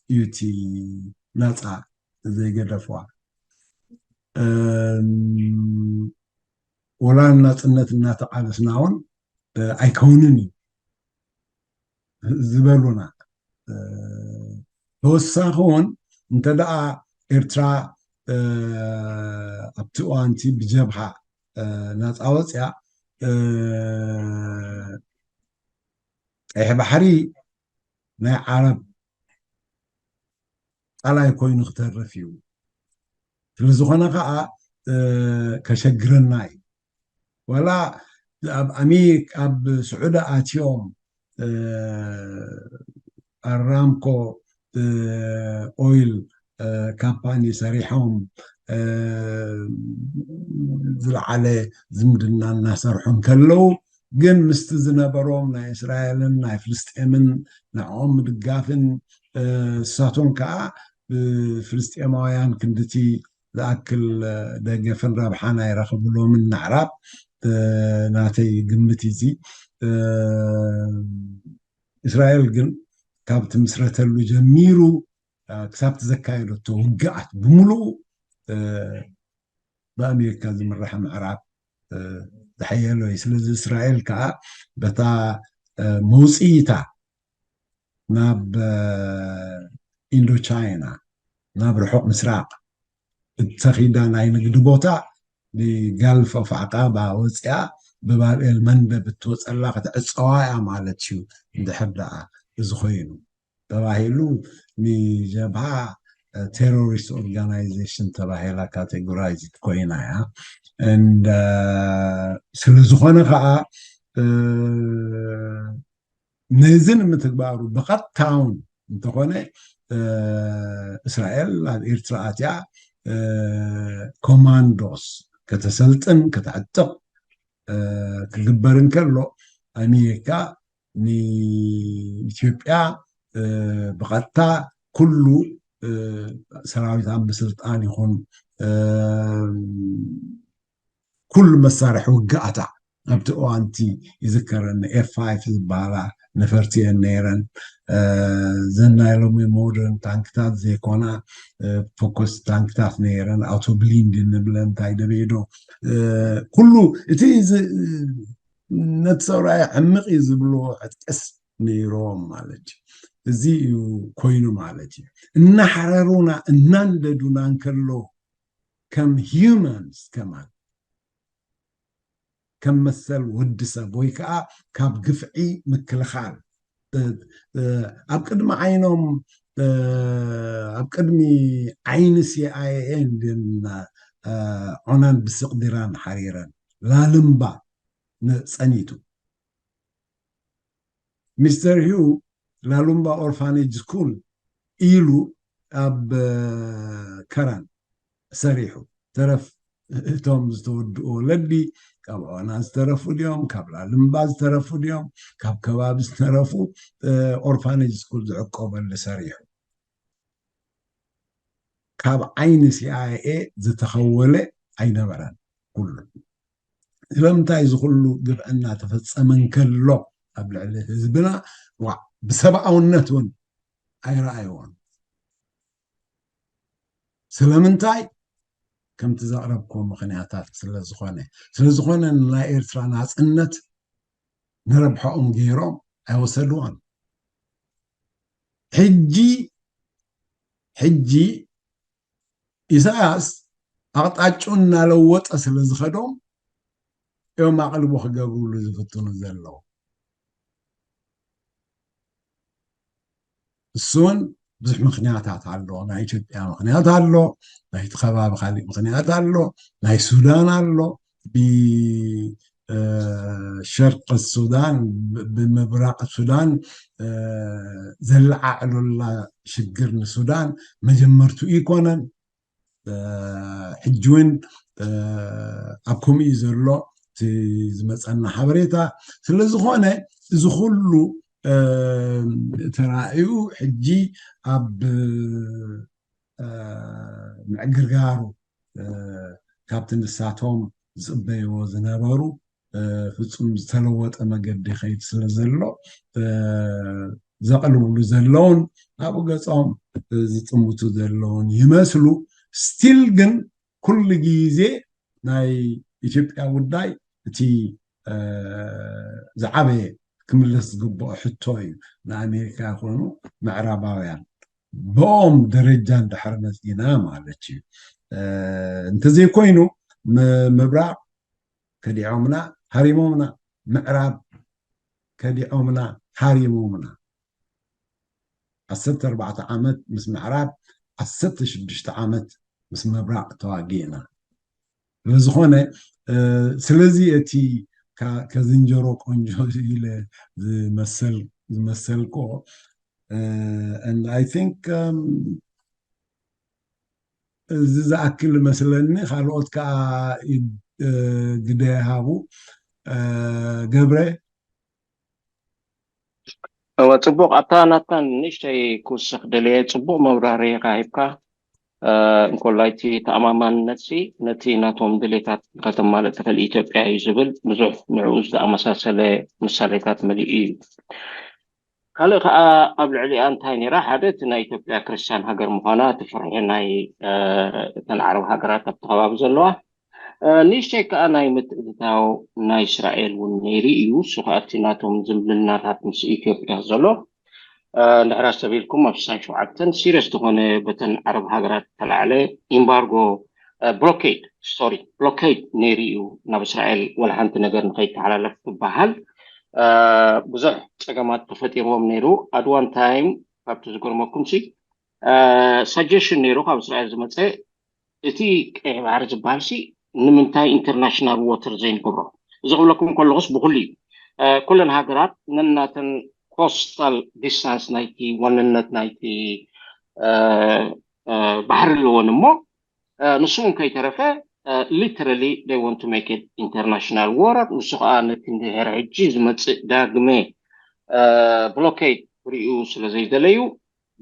እዩ እቲ ናፃ ዘይገደፍዋ። ወላ ናፅነት እናተቃለስና እውን ኣይከውንን እዩ ዝበሉና። ተወሳኺ እውን እንተ ደኣ ኤርትራ ኣብቲ እዋንቲ ብጀብሃ ናፃ ወፅያ፣ ቀይሕ ባሕሪ ናይ ዓረብ ቃላይ ኮይኑ ክተርፍ እዩ። ስለዝኾነ ከዓ ከሸግረና እዩ። ወላ ኣብ ኣሜሪካ ኣብ ስዑዲ ኣትዮም ኣራምኮ ኦይል ካምፓኒ ሰሪሖም ዝለዓለ ዝምድና እናሰርሑ እንከለዉ፣ ግን ምስቲ ዝነበሮም ናይ እስራኤልን ናይ ፍልስጤምን ንዕኦም ምድጋፍን እሳቶም ከዓ ብፍልስጤማውያን ክንድቲ ዝኣክል ደገፍን ረብሓን ኣይረኽብሎምን ንኣዕራብ ናተይ ግምት እዚ። እስራኤል ግን ካብ ትምስረተሉ ጀሚሩ ክሳብ ዘካየደቶ ውግኣት ብምሉኡ ብኣሜሪካ ዝምራሕ ምዕራብ ዝሓየሎ እዩ። ስለዚ እስራኤል ከዓ በታ መውፅኢታ ናብ ኢንዶ ቻይና፣ ናብ ርሑቕ ምስራቕ እተኺዳ ናይ ንግዲ ቦታ ብጋልፍ ኦፍ ዓቃባ ወፂኣ ብባብኤል መንደብ እትወፀላ ክትዕፀዋ እያ ማለት እዩ። እንድሕር ደኣ እዚ ኮይኑ ተባሂሉ ንጀብሃ ቴሮሪስት ኦርጋናይዜሽን ተባሂላ ካቴጎራይዝድ ኮይና እያ። እንደ ስለዝኾነ ከዓ ነዚ ንምትግባሩ ብቐጥታውን እንተኾነ እስራኤል ኣብ ኤርትራ ኣትያ ኮማንዶስ ከተሰልጥን ከተዕጥቕ ክግበር እንከሎ ኣሜሪካ ንኢትዮጵያ ብቐጥታ ኩሉ ሰራዊት ኣብ ምስልጣን ይኹን ኩሉ መሳርሒ ውግኣታ ኣብቲ እዋንቲ ይዝከረኒ ኤፍ ፋይቭ ዝበሃላ ነፈርቲ እየን ነይረን። ዘን ናይ ሎሚ ሞደርን ታንክታት ዘይኮና ፎኮስ ታንክታት ነይረን፣ ኣውቶብሊንድ እንብለን እንታይ ደበይዶ ኩሉ እቲ ነቲ ሰብኣይ ዕምቕ እዩ ዝብልዎ ዕጥቀስ ነይሮም ማለት እዩ። እዚ እዩ ኮይኑ ማለት እዩ። እናሓረሩና እናንደዱና እንከሎ ከም ሂዩማንስ ከማን ከም መሰል ወዲ ሰብ ወይ ከዓ ካብ ግፍዒ ምክልኻል ኣብ ቅድሚ ዓይኖም ኣብ ቅድሚ ዓይኒ ሲኣይኤ እንድና ዖናን ብስቕ ዲራን ሓሪረን ላልምባ ጸኒቱ። ሚስተር ሂዩ ላሉምባ ኦርፋኔጅ ስኩል ኢሉ ኣብ ከረን ሰሪሑ ተረፍ እቶም ዝተወድኡ ወለዲ ካብ ኦና ዝተረፉ ድዮም ካብ ላልምባ ዝተረፉ ድዮም ካብ ከባቢ ዝተረፉ ኦርፋኔጅ ስኩል ዝዕቆበሉ ሰሪሑ ካብ ዓይኒ ሲኣይኤ ዝተኸወለ ኣይነበረን ኩሉ ስለምንታይ እዚ ኩሉ ግፍዒ እናተፈፀመ እንከሎ ኣብ ልዕሊ ህዝብና ዋዕ ብሰብኣውነት እውን ኣይረኣይዎን ስለምንታይ ከምቲ ዘቕረብክዎ ምኽንያታት ስለዝኾነ ስለዝኾነ ናይ ኤርትራ ናፅነት ንረብሐኦም ገይሮም ኣይወሰድዎን ሕጂ ሕጂ ኢሳያስ ኣቕጣጭኡ እናለወጠ ስለ ዝኸዶም እዮም ኣቕልቦ ክገብርሉ ዝፍትኑ ዘለዉ እሱን ብዙሕ ምክንያታት ኣሎ ናይ ኢትዮጵያ ምክንያት ኣሎ ናይቲ ከባቢ ካሊእ ምክንያት ኣሎ ናይ ሱዳን ኣሎ ብሸርቂ ሱዳን ብምብራቅ ሱዳን ዘለዓዕሉላ ሽግር ንሱዳን መጀመርቱ ይኮነን ሕጂ እውን ኣብ ከምኡ እዩ ዘሎ ዝመፀና ሓበሬታ ስለዝኾነ እዚ ኩሉ ተራእዩ ሕጂ ኣብ ምዕግርጋሩ ካብቲ ንሳቶም ዝፅበይዎ ዝነበሩ ፍፁም ዝተለወጠ መገዲ ይኸይድ ስለ ዘሎ ዘቕልብሉ ዘለውን ኣብኡ ገፆም ዝጥምቱ ዘለውን ይመስሉ ስቲል ግን ኩሉ ግዜ ናይ ኢትዮጵያ ጉዳይ እቲ ዝዓበየ ክምለስ ዝግብኦ ሕቶ እዩ ንኣሜሪካ ይኮኑ ምዕራባውያን ብኦም ደረጃ እንድሕር መፂና ማለት እዩ እንተዘይኮይኑ ምብራቅ ከዲዖምና ሃሪሞምና ምዕራብ ከዲዖምና ሃሪሞምና ዓሰርተ ኣርባዕተ ዓመት ምስ ምዕራብ ዓሰርተ ሽዱሽተ ዓመት ምስ ምብራቅ ተዋጊእና ስለዝኾነ ስለዚ እቲ ከዝንጀሮ ቆንጆ ኢለ ዝመሰልኮ I think እዚ ዝኣክል መስለኒ ካልኦት ከዓ ግደ ሃቡ ገብረ እወ ፅቡቅ ኣብታ ናትካ ንእሽተይ ክውስኽ ደለየ ፅቡቅ መብራሪ ካ ሂብካ እንኮላይ እቲ ተኣማማንነት ሲ ነቲ ናቶም ድሌታት ከተማልእ ትኽእል ኢትዮጵያ እዩ ዝብል ብዙሕ ንዕኡ ዝተኣመሳሰለ ምሳሌታት መሊኡ እዩ ካልእ ከዓ ኣብ ልዕሊኣ እንታይ ነራ ሓደ እቲ ናይ ኢትዮጵያ ክርስትያን ሃገር ምዃና እቲ ፍርሒ ናይ እተን ዓረብ ሃገራት ኣብቲ ከባቢ ዘለዋ ንእሽተይ ከዓ ናይ ምትእትታው ናይ እስራኤል እውን ነይሩ እዩ። እሱ ከዓ እቲ ናቶም ዝምድናታት ምስ ኢትዮጵያ ዘሎ፣ እንድሕር ኣስተብሂልኩም ኣብ ስሳን ሸውዓተን ሲሪየስ ዝኾነ በተን ዓረብ ሃገራት ተላዕለ ኢምባርጎ፣ ብሎኬድ፣ ሶሪ፣ ብሎኬድ ነይሩ እዩ። ናብ እስራኤል ወላ ሓንቲ ነገር ንከይተሓላለፍ ክበሃል ብዙሕ ፀገማት ተፈጢርዎም ነይሩ። ኣድዋን ታይም ካብቲ ዝገርመኩም ሲ ሳጀሽን ነይሩ ካብ እስራኤል ዝመፀ፣ እቲ ቀይሕ ባሕሪ ዝበሃል ሲ ንምንታይ ኢንተርናሽናል ዎተር ዘይንገብሮ? እዚ ክብለኩም ከለኹስ ብኩሉ እዩ። ኩለን ሃገራት ነናተን ኮስታል ዲስታንስ ናይቲ ዋንነት ናይቲ ባሕሪ ኣለዎን እሞ፣ ንሱ እውን ከይተረፈ literally they want to make it international water። ንሱ ከዓ ነቲ እንድሕር ሕጂ ዝመፅእ ዳግመ ብሎኬድ ክርእዩ ስለ ዘይደለዩ፣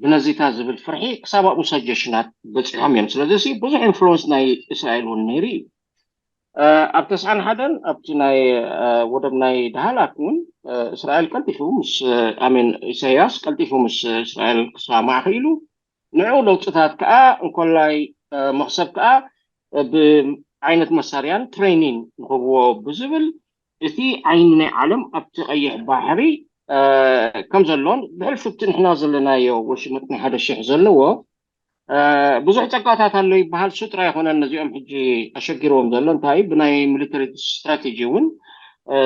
ብነዚታት ዝብል ፍርሒ ክሳብ ኣብኡ ሳጀሽናት በፂሖም እዮም። ስለዚ ሲ ብዙሕ ኢንፍሉወንስ ናይ እስራኤል እውን ነይሩ እዩ። ኣብ ተስዓን ሓደን ኣብቲ ናይ ወደብ ናይ ዳህላክ እውን እስራኤል ቀልጢፉ ምስ ኣሜን ኢሳያስ ቀልጢፉ ምስ እስራኤል ክሰማማዕ ክኢሉ። ንዕኡ ለውጥታት ከዓ እንኮላይ መክሰብ ከዓ ብዓይነት መሳርያን ትሬኒን ንክብዎ ብዝብል እቲ ዓይኒ ናይ ዓለም ኣብቲ ቀይሕ ባሕሪ ከም ዘሎን ብሕልፊ እቲ ንሕና ዘለናዮ ወሽመጥ ናይ ሓደ ሽሕ ዘለዎ ብዙሕ ጸጋታት ኣሎ ይበሃል። እሱ ጥራይ ኣይኮነን ነዚኦም ሕጂ ኣሸጊርዎም ዘሎ። እንታይ ብናይ ሚሊተሪ ስትራቴጂ እውን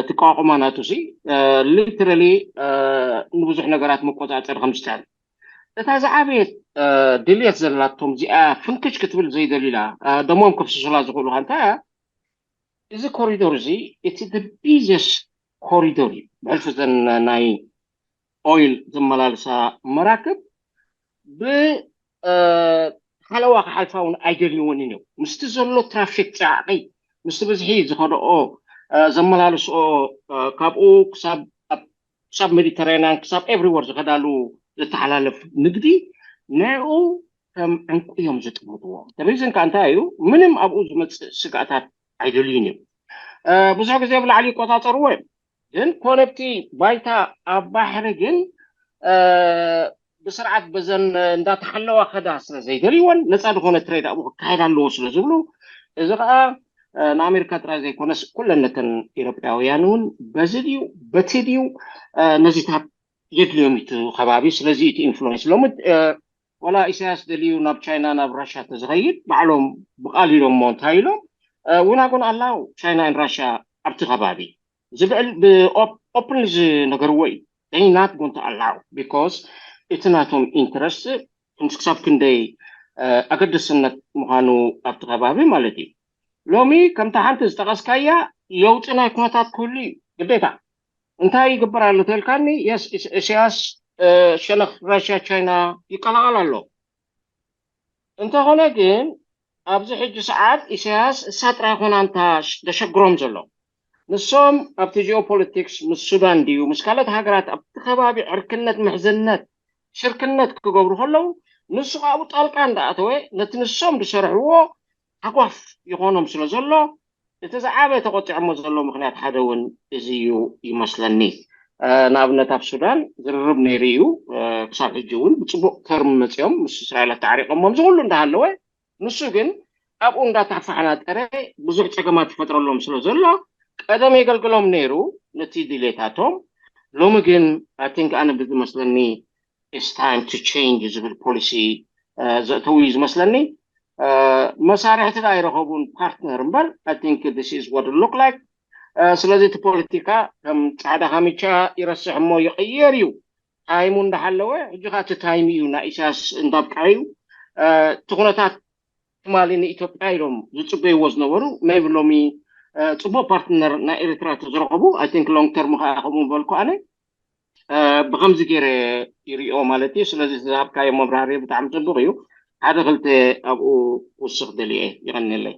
ትቋቁማ ናቱ ሲ ሊትራሊ ንብዙሕ ነገራት መቆጻጸር ከም ዝጸል እታ ዝዓበየት ድልየት ዘላቶም እዚኣ ፍንክች ክትብል ዘይደሊላ ደሞም ከፍስሱላ ዝኽእሉ ከ እንታይ እያ? እዚ ኮሪዶር እዚ እቲ ቢዘስ ኮሪዶር እዩ። ብሕልፊ እተን ናይ ኦይል ዘመላልሳ መራክብ ብሓለዋ ክሓልፋ እውን ኣይደልይዎን እዮም። ምስቲ ዘሎ ትራፊክ ፃዕቂ ምስቲ ብዝሒ ዝኸደኦ ዘመላልስኦ ካብኡ ክሳብ ሜዲተራኒያን ክሳብ ኤቭሪወር ዝኸዳሉ ዝተሓላለፍ ንግዲ ንዕኡ ከም ዕንቁ እዮም ዝጥምጥዎ። ሪዝን ከዓ እንታይ እዩ? ምንም ኣብኡ ዝመፅእ ስጋእታት ኣይደልዩን እዮም። ብዙሕ ግዜ ብላዕሊ ይቆፃፀርዎ እዮም። ግን ኮነ ብቲ ባይታ ኣብ ባሕሪ ግን ብስርዓት በዘን እንዳተሓለዋ ከዳ ስለ ዘይደልይወን ነፃ ዝኾነ ትሬድ ኣብኡ ክካየድ ኣለዎ ስለ ዝብሉ እዚ ከዓ ንኣሜሪካ ጥራይ ዘይኮነስ ኩለን ነተን ኢሮጳውያን እውን በዚ ድዩ በቲ ድዩ ነዚታት የድልዮም እቲ ከባቢ። ስለዚ እቲ ኢንፍሉዌንስ ሎሚ ዋላ ኢሳያስ ደልዩ ናብ ቻይና ናብ ራሻ ተዝኸይድ ባዕሎም ብቃል ኢሎሞ እንታይ ኢሎም ውናጎን ኣላው ቻይና ን ራሻ ኣብቲ ከባቢ ዝብዕል ብኦፕንሊ ዝነገርዎ እዩ። ናት ጎንተ ኣላው ቢኮዝ እቲ ናቶም ኢንትረስት ክሳብ ክንደይ ኣገደስነት ምዃኑ ኣብቲ ከባቢ ማለት እዩ። ሎሚ ከምታ ሓንቲ ዝጠቐስካያ ለውጢ ናይ ኩነታት ክህሉ እዩ ግዴታ። እንታይ ይግበር ኣሎ ተልካኒ? የስ ኢሳያስ ሸነኽ ራሽያ ቻይና ይቀላቐል ኣሎ። እንተኾነ ግን ኣብዚ ሕጂ ሰዓት ኢሳያስ እሳ ጥራይ ኮና እንታ ደሸግሮም ዘሎ ንሶም ኣብቲ ጂኦፖለቲክስ ምስ ሱዳን ድዩ ምስ ካልኦት ሃገራት ኣብቲ ከባቢ ዕርክነት ምሕዝነት ሽርክነት ክገብሩ ከለዉ ንሱ ካብኡ ጣልቃ እንዳኣተወ ነቲ ንሶም ዝሰርሕዎ ሓጓፍ ይኾኖም ስለ ዘሎ እቲ ዝዓበየ ተቆጢዖሞ ዘሎ ምክንያት ሓደ እውን እዚ እዩ ይመስለኒ። ንኣብነት ኣብ ሱዳን ዝርርብ ነይሩ እዩ። ክሳብ ሕጂ እውን ብፅቡቅ ተርም መፅኦም ምስ እስራኤል ኣተዓሪቆሞም ዝኩሉ እንዳሃለወ ንሱ ግን ኣብኡ እንዳተፋሓናጠረ ብዙሕ ፀገማት ይፈጥረሎም ስለ ዘሎ ቀደም የገልግሎም ነይሩ ነቲ ድሌታቶም። ሎሚ ግን ኣቲንክ ኣነ ብዝመስለኒ it's time to change ዝብል ፖሊሲ ዘእተው እዩ ዝመስለኒ። መሳርሕቲ ዳ ኣይረኸቡን ፓርትነር እምበር I think this is what look like። ስለዚ እቲ ፖለቲካ ከም ፃዕዳ ካሚቻ ይረስሕ እሞ ይቕየር እዩ። ታይሙ እንዳሓለወ ሕጂ ከዓ እቲ ታይም እዩ ናይ ኢሳያስ እንዳብቃ እዩ። እቲ ኩነታት ትማሊ ንኢትዮጵያ ኢሎም ዝፅበይዎ ዝነበሩ maybe ሎሚ ፅቡቅ ፓርትነር ናይ ኤርትራ ተዝረኸቡ I think long term ከዓ ከምኡ በልኩ ኣነ ብከምዚ ገይረ ይሪኦ ማለት እዩ። ስለዚ ዝሃብካዮ መብራህርሂ ብጣዕሚ ፅቡቅ እዩ። ሓደ ክልተ ኣብኡ ክውስኽ ደልየ። የቐንየለይ።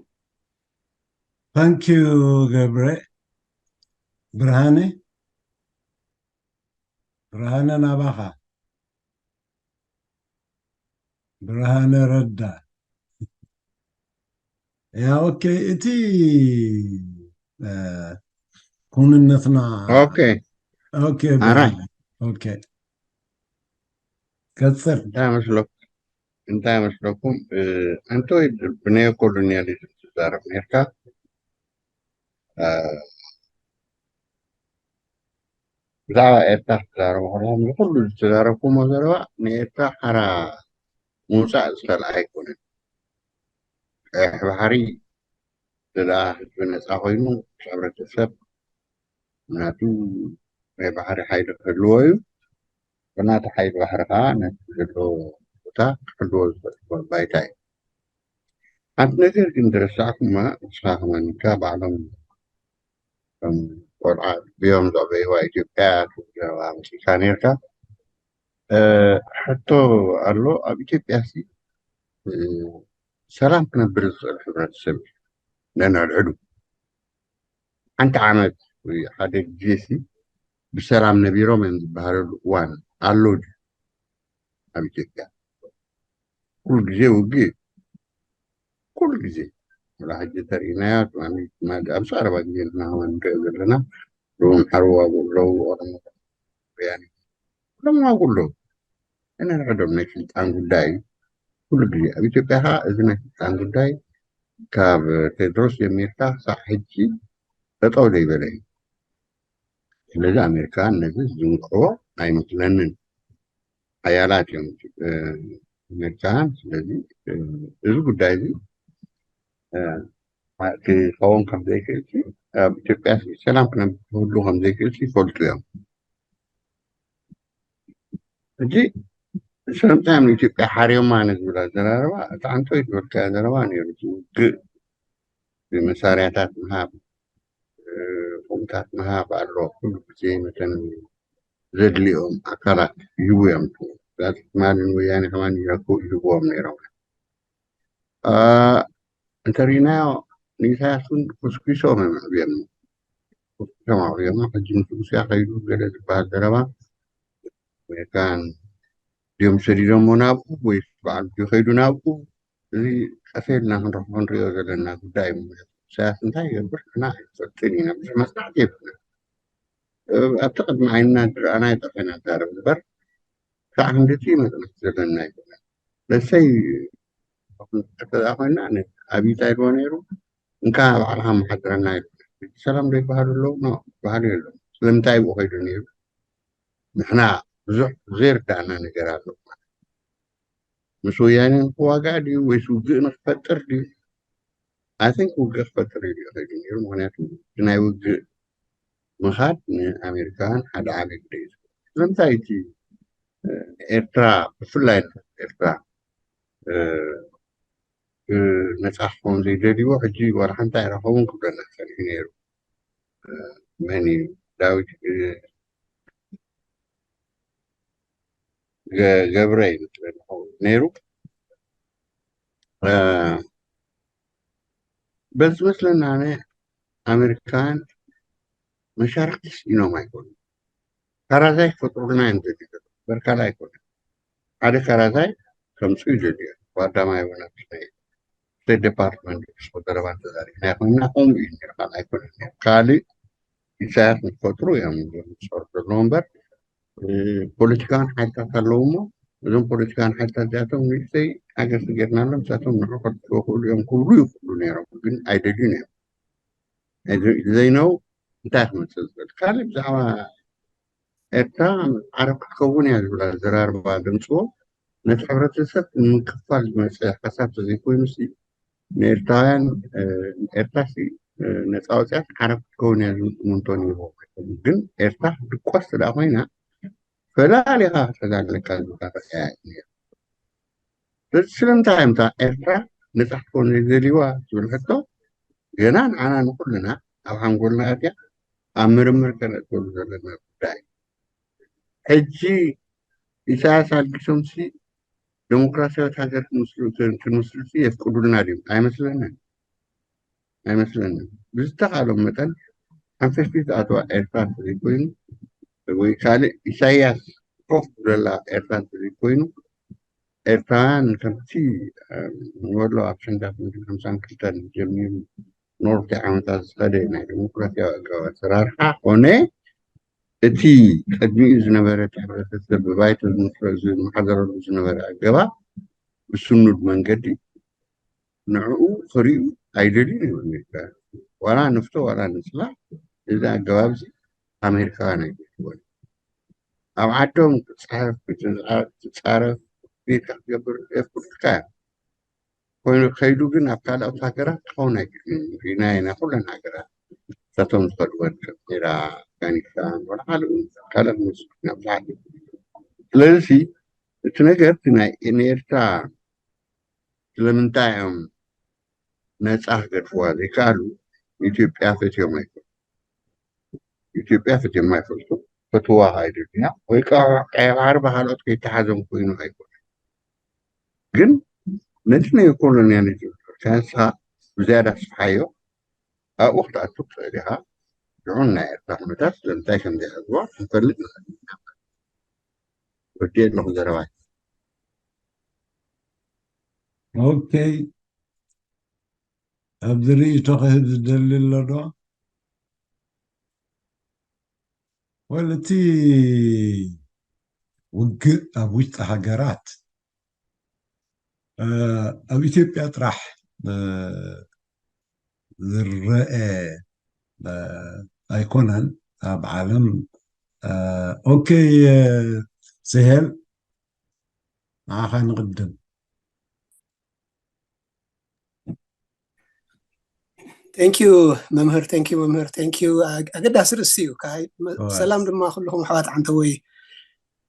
Thank you ገብረ። ብርሃነ፣ ብርሃነ ናባኻ። ብርሃነ ረዳ። ያ ኦኬ፣ እቲ ኩንነትና ኦኬ ኦኬ፣ ኦኬ፣ ቀጽል። እንታይ መስለኩም? እንታይ መስለኩም? ኣንተ ወይ ብነዮ ኮሎኒያሊዝም ትዛረብ ነርካ፣ ብዛዕባ ኤርትራ ክትዛረቡ ከለኹም፣ ንኩሉ ዝተዛረብኩሞ ዘረባ ንኤርትራ ሓራ ምውፃእ ዝከልኣ ኣይኮነን። ቀይሕ ባሕሪ እንተ ደኣ ህዝቢ ነፃ ኮይኑ፣ ምስ ሕብረተሰብ ናቱ ናይ ባሕሪ ሓይሊ ክህልዎ እዩ። ብናቱ ሓይሊ ባሕሪ ከዓ ነቲ ዘለዎ ቦታ ክሕልዎ ዝኽእል ባይታ እዩ። ሓንቲ ነገር ግን ዝረሳዕኩማ፣ ንስኻ ከማን ኢልካ ባዕሎም ከም ቆልዓ ብዮም ዘዕበይዋ ኢትዮጵያ ትብለዋ መሲልካ ነርካ። እ፣ ሕቶ ኣሎ፣ ኣብ ኢትዮጵያ ሲ፣ እ፣ ሰላም ክነብር ዝኽእል ሕብረተሰብ እዩ ነንሕድሕዱ። ሓንቲ ዓመት ወይ ሓደ ግዜ ሲ ብሰላም ነቢሮም እዮም ዝበሃለሉ እዋን ኣሎ ድዩ ኣብ ኢትዮጵያ? ኩሉ ግዜ ውግእ እዩ። ኩሉ ግዜ። ወላ ሕጂ ተርእናዮ፣ ትማሊ፣ ትማሊ ኣብዚ ቀረባ ግዜ ንሕና ከማን ንሪኦ ዘለና፣ ሎም ሓርዋ ኣለዉ፣ ኦሮሞ፣ ወያነ፣ ኩሎም ኣብኡ ኣለዉ። ነንሕድሕዶም ናይ ስልጣን ጉዳይ እዩ። ኩሉ ግዜ ኣብ ኢትዮጵያ ከዓ እዚ ናይ ስልጣን ጉዳይ ካብ ቴድሮስ ጀሚርካ ክሳዕ ሕጂ ጠጠው ዘይበለ እዩ። ስለዚ ኣሜሪካውያን ነዚ ዝዝንግዕዎ ኣይመስለንን። ሓያላት እዮም፣ እ፣ ኣሜሪካውያን። ስለዚ፣ እ፣ እዚ ጉዳይ እዚ፣ እ፣ ክኸውን ከም ዘይክእል ሲ፣ ኣብ ኢትዮጵያ ሲ ሰላም ክነብ-፣ ክህሉ ከም ዘይክእል ሲ ይፈልጡ እዮም። ሕጂ ስለምንታይ እዮም ንኢትዮጵያ ሓርዮማ ንዝብል ኣዘራርባ፣ እቲ ዓንቶ ዝበልካዮ ዘረባ ነይሩ። እቲ ውግእ ብመሳርያታት ምሃብ፣ እ፣ ፎምታት ምሃብ ኣሎ። ኩሉ ግዜ ነተን ዘድልዮም ኣካላት ይህቡ እዮም። ትማሊ ንወያነ ከማን ይረክቡ፣ ይህብዎም ነይሮም። እ፣ እንተሪእናዮ ንኢሳያስ እውን ኮስኪሶም እዮም ኣዕብዮም። ኮስኪሶም ኣዕብዮም። ሕጂ ምስ ሩስያ ከይዱ ገለ ዝበሃል ዘረባ ኣሜሪካን ድዮም ሰዲዶሞ ናብኡ ወይስ በዓሉ ድዩ ከይዱ ናብኡ? እዚ ቀስ ኢልና ክንረኽቦ ንሪኦ ዘለና ጉዳይ እዩ። ኢሳያስ እንታይ ይገብር ንሕና ኣይንፈልጥን ኢና። ብዙሕ መጽናዕቲ የብልና። እ፣ ኣብቲ ቅድሚ ዓይንና ዝረኣና ይጠፈና ንዛረብ እምበር፣ ክሳዕ ክንድቲ መጽናዕቲ ዘለና ኣይኮነን። ለሰይ እንተደኣ ኮይና፣ ነ-፣ ኣብይ እንታይ ኢልዎ ነይሩ? እንካ ባዕልኻ መሓድረና ኢሉ። ሰላም ዶ ይበሃሉ ኣለዉ? ኖ፣ ይበሃሉ የለዉ። ስለምንታይ ኣብኡ ከይዱ ነይሩ? ንሕና ብዙሕ ዘይርዳእና ነገር ኣሎ። ምስ ወያነ ንክዋጋእ ድዩ ወይስ ውግእ ንክፈጥር ድዩ? ኣይ ቲንክ ውግእ ክፈጥር እዩ ከይዱ ነይሩ። ምክንያቱ እቲ ናይ ውግእ ምኻድ ንኣሜሪካውያን ሓደ ዓብዪ ግደ እዩ። ስለምንታይ እቲ፣ እ፣ ኤርትራ፣ ብፍላይ ኤርትራ፣ እ፣ እ፣ ነጻ ክኸውን ዘይደልይዎ? ሕጂ ዋላ ሓንቲ ኣይረኸቡን ክብለና ጸኒሑ ነይሩ። እ፣ መን እዩ? ዳዊት፣ እ፣ ገ-፣ ገብረ ይመስለኒ ክኸውን ነይሩ። እ፣ በዚ መስለኒ ኣነ ኣሜሪካውያን መሻርክቲ ስኢኖም ኣይኮኑን። ካራዛይ ክፈጥሩልና እዮም ዘድልዩ ዘለዉ። በርካላ ኣይኮነን። ሓደ ካራዛይ ከምፅኡ ይደልዩ እዮም። ቀዳማይ እውን ኣብቲ ናይ ስቴት ዲፓርትመንት ንስኹ ዘረባ እንተዛሪብና ኮይንና ከምኡ እዩ ነይሩ፣ ካልእ ኣይኮነን ነይሩ። ካልእ ኢሳያስ ንክፈጥሩ እዮም ዝፀሩ ዘለዉ እምበር፣ እ፣ ፖለቲካውያን ሓይልታት ኣለዉ እሞ፣ እዞም ፖለቲካውያን ሓይልታት እዚኣቶም ንእሽተይ ሓገዝ ተገይርናሎም፣ ንሳቶም ንዑ ከጥፍኡ ይኽእሉ እዮም ክብሉ ይኽእሉ ነይሮም፣ ግን ኣይደልዩን እዮም። ኣይደ-፣ ዘይነው እንታይ ክመፅእ ዝኽእል? ካልእ ብዛዕባ ኤርትራ ዓረብ ክትከውን እያ ዝብል ኣዘራርባ ዘምፅዎ፣ ነቲ ሕብረተሰብ ንምክፋል ዝመፀ ሓሳብ ተዘይኮይኑ ሲ፣ ንኤርትራውያን፣ እ፣ ኤርትራ ሲ፣ እ፣ ነፃ ወፅያት ዓረብ ክትከውን እያ ዝብል እምንቶ ነይርዎም ኣይኮኑን። ግን ኤርትራ ክትድቆስ እንተ ደኣ ኮይና፣ ፈላሊኻ ክትሕዛ ኣለካ ዝብል ኣረኣእያ እዩ ነይሩ። ስለዚ ስለምንታይ እዮም እታ ኤርትራ ነጻ ክትኮን ዘይደልይዋ ዝብል ሕቶ ገና ንዓና ንኹልና ኣብ ሓንጎልና ኣትያ ኣብ ምርምር ከነእትወሉ ዘለና ጉዳይ እዩ። ሕጂ ኢሳያስ ኣልጊሶምሲ ዴሞክራሲያዊት ሃገር ክንምስርት፣ ክንምስርት የፍቅዱልና ድዮም? ኣይመስለንን። ኣይመስለንን። ብዝተኻእሎም መጠን ሓንፈሽቲ ዝኣተዋ ኤርትራ እንተዘይኮይኑ፣ ወይ ካልእ ኢሳያስ ኮፍ ዝብለላ ኤርትራ እንተዘይኮይኑ፣ ኤርትራውያን ከምቲ፣ እም፣ ንበሎ ኣብ ሸንዳት ምድሪ ሓምሳን ክልተን ጀሚሩ ንወርሒ ዓመታት ዝኸደ ናይ ዴሞክራሲያዊ ኣገባብ ኣሰራርሓ ኮነ፣ እቲ ቅድሚኡ ዝነበረ እቲ ሕብረተሰብ ብባይቶ ዝምስረ-፣ ዝመሓደረሉ ዝነበረ ኣገባብ ብስኑድ መንገዲ ንዕኡ ክርእዩ ኣይደልዩን እዮም ኣሜሪካውያን። ዋላ ንፍቶ ዋላ ንፅላእ፣ እዚ ኣገባብ እዚ ኣሜሪካውያን ኣይገድፍዎን። ኣብ ዓዶም ክትፅሕፍ፣ ክትፃረፍ፣ ቤትካ ክትገብር የፍቅዱልካ እዮም። ኮይኑ ከይዱ ግን ኣብ ካልኦት ሃገራት ክኸውን ኣይክእልን። ርኢናዮ ኢና ኩለን ሃገራት እሳቶም ዝኸድወን ከም ዒራቅ፣ ኣፍጋኒስታን፣ ወላ ካልእ ካልእ ምስ ናብ ላዕሊ። ስለዚ እቲ ነገር እቲ ናይ ንኤርትራ ስለምንታይ እዮም ነፃ ክገድፍዋ ዘይከኣሉ? ኢትዮጵያ ፈትዮም ኣይኮኑ። ኢትዮጵያ ፈትዮም ኣይፈልጡ፣ ፈትዋ ኣይደልያ ወይ ከዓ ቀይ ባሕሪ ብካልኦት ከይተሓዞም ኮይኑ ኣይኮነ። ግን ነቲ ናይ ኮሎኒያሊዝም ተንሳ ብዝያዳ ኣስፍሓዮ፣ ኣብኡ ክትኣቱ ትኽእል ኢኻ። ሽዑ ናይ ኤርትራ ኩነታት ስለምንታይ ከም ዘይሓዝዋ ክንፈልጥ ንኽእል ኢና። ወዲኤ ኣለኹ ዘረባይ። ኦኬ፣ ኣብዚ ርእይቶ ክህብ ዝደሊ ኣሎ ዶ? ወል፣ እቲ ውግእ ኣብ ውሽጢ ሃገራት፣ እ፣ ኣብ ኢትዮጵያ ጥራሕ፣ እ፣ ዝረአ፣ እ፣ ኣይኮነን፣ ኣብ ዓለም። እ፣ ኦኬ፣ እ፣ ስሄል፣ ንዓኻ ንቕድም። Thank you መምህር፣ thank you መምህር፣ thank you። ኣገዳሲ ርእሲ እዩ። ካይ፣ መ-፣ እዋይ። ሰላም ድማ ኩልኹም ኣሕዋት ዓንተወይ፣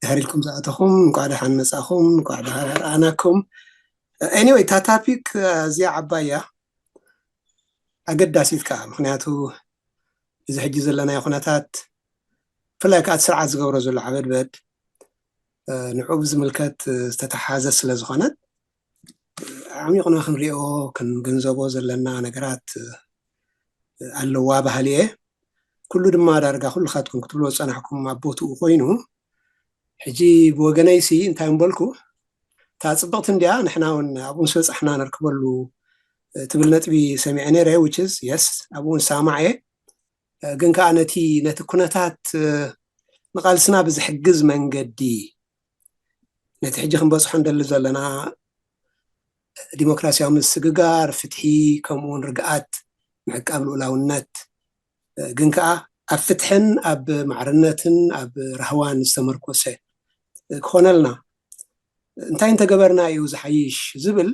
ድሕር ኢልኩም ዝኣተኹም፣ እንኳዕ ደሓን መጻኹም፣ እንኳዕ ደሓን ረኣናኩም። Anyway፣ እታ ታፒክ ኣዝያ ዓባይ እያ፣ ኣገዳሲት ከኣ። ምኽንያቱ እዚ ሕጂ ዘለናዮ ኩነታት፣ ብፍላይ ከኣ እቲ ስርዓት ዝገብሮ ዘሎ ዓበድበድ፣ እ፣ ንዕኡ ብዝምልከት፣ እ፣ ዝተተሓሓዘት ስለ ዝኾነት፣ ዓሚቕና ክንሪኦ፣ ክንግንዘቦ ዘለና ነገራት፣ እ፣ ኣለዋ በሃሊ እየ። ኩሉ ድማ ዳርጋ ኩልኻትኩም ክትብልዎ ዝጸናሕኩም ኣብ ቦትኡ ኮይኑ፣ ሕጂ ብወገነይሲ እንታይ ምበልኩ፣ እታ ጽብቕቲ እንድያ፣ ንሕና እውን ኣብኡ ምስ በጻሕና ነርክበሉ፣ እ፣ ትብል ነጥቢ ሰሚዐ ነይረ፣ which is፣ yes፣ ኣብኡ እውን ሳማዕ እየ። እ፣ ግን ከኣ ነቲ፣ ነቲ ኩነታት፣ እ፣ ንቓልስና ብዝሕግዝ መንገዲ፣ ነቲ ሕጂ ክንበጽሖ እንደሊ ዘለና ዲሞክራሲያዊ ምስግጋር፣ ፍትሒ፣ ከምኡ እውን ርግኣት፣ ምዕቃብ ልኡላውነት፣ እ፣ ግን ከኣ ኣብ ፍትሕን ኣብ ማዕርነትን ኣብ ራህዋን ዝተመርኮሰ፣ እ፣ ክኾነልና እንታይ እንተገበርና እዩ ዝሓይሽ ዝብል፣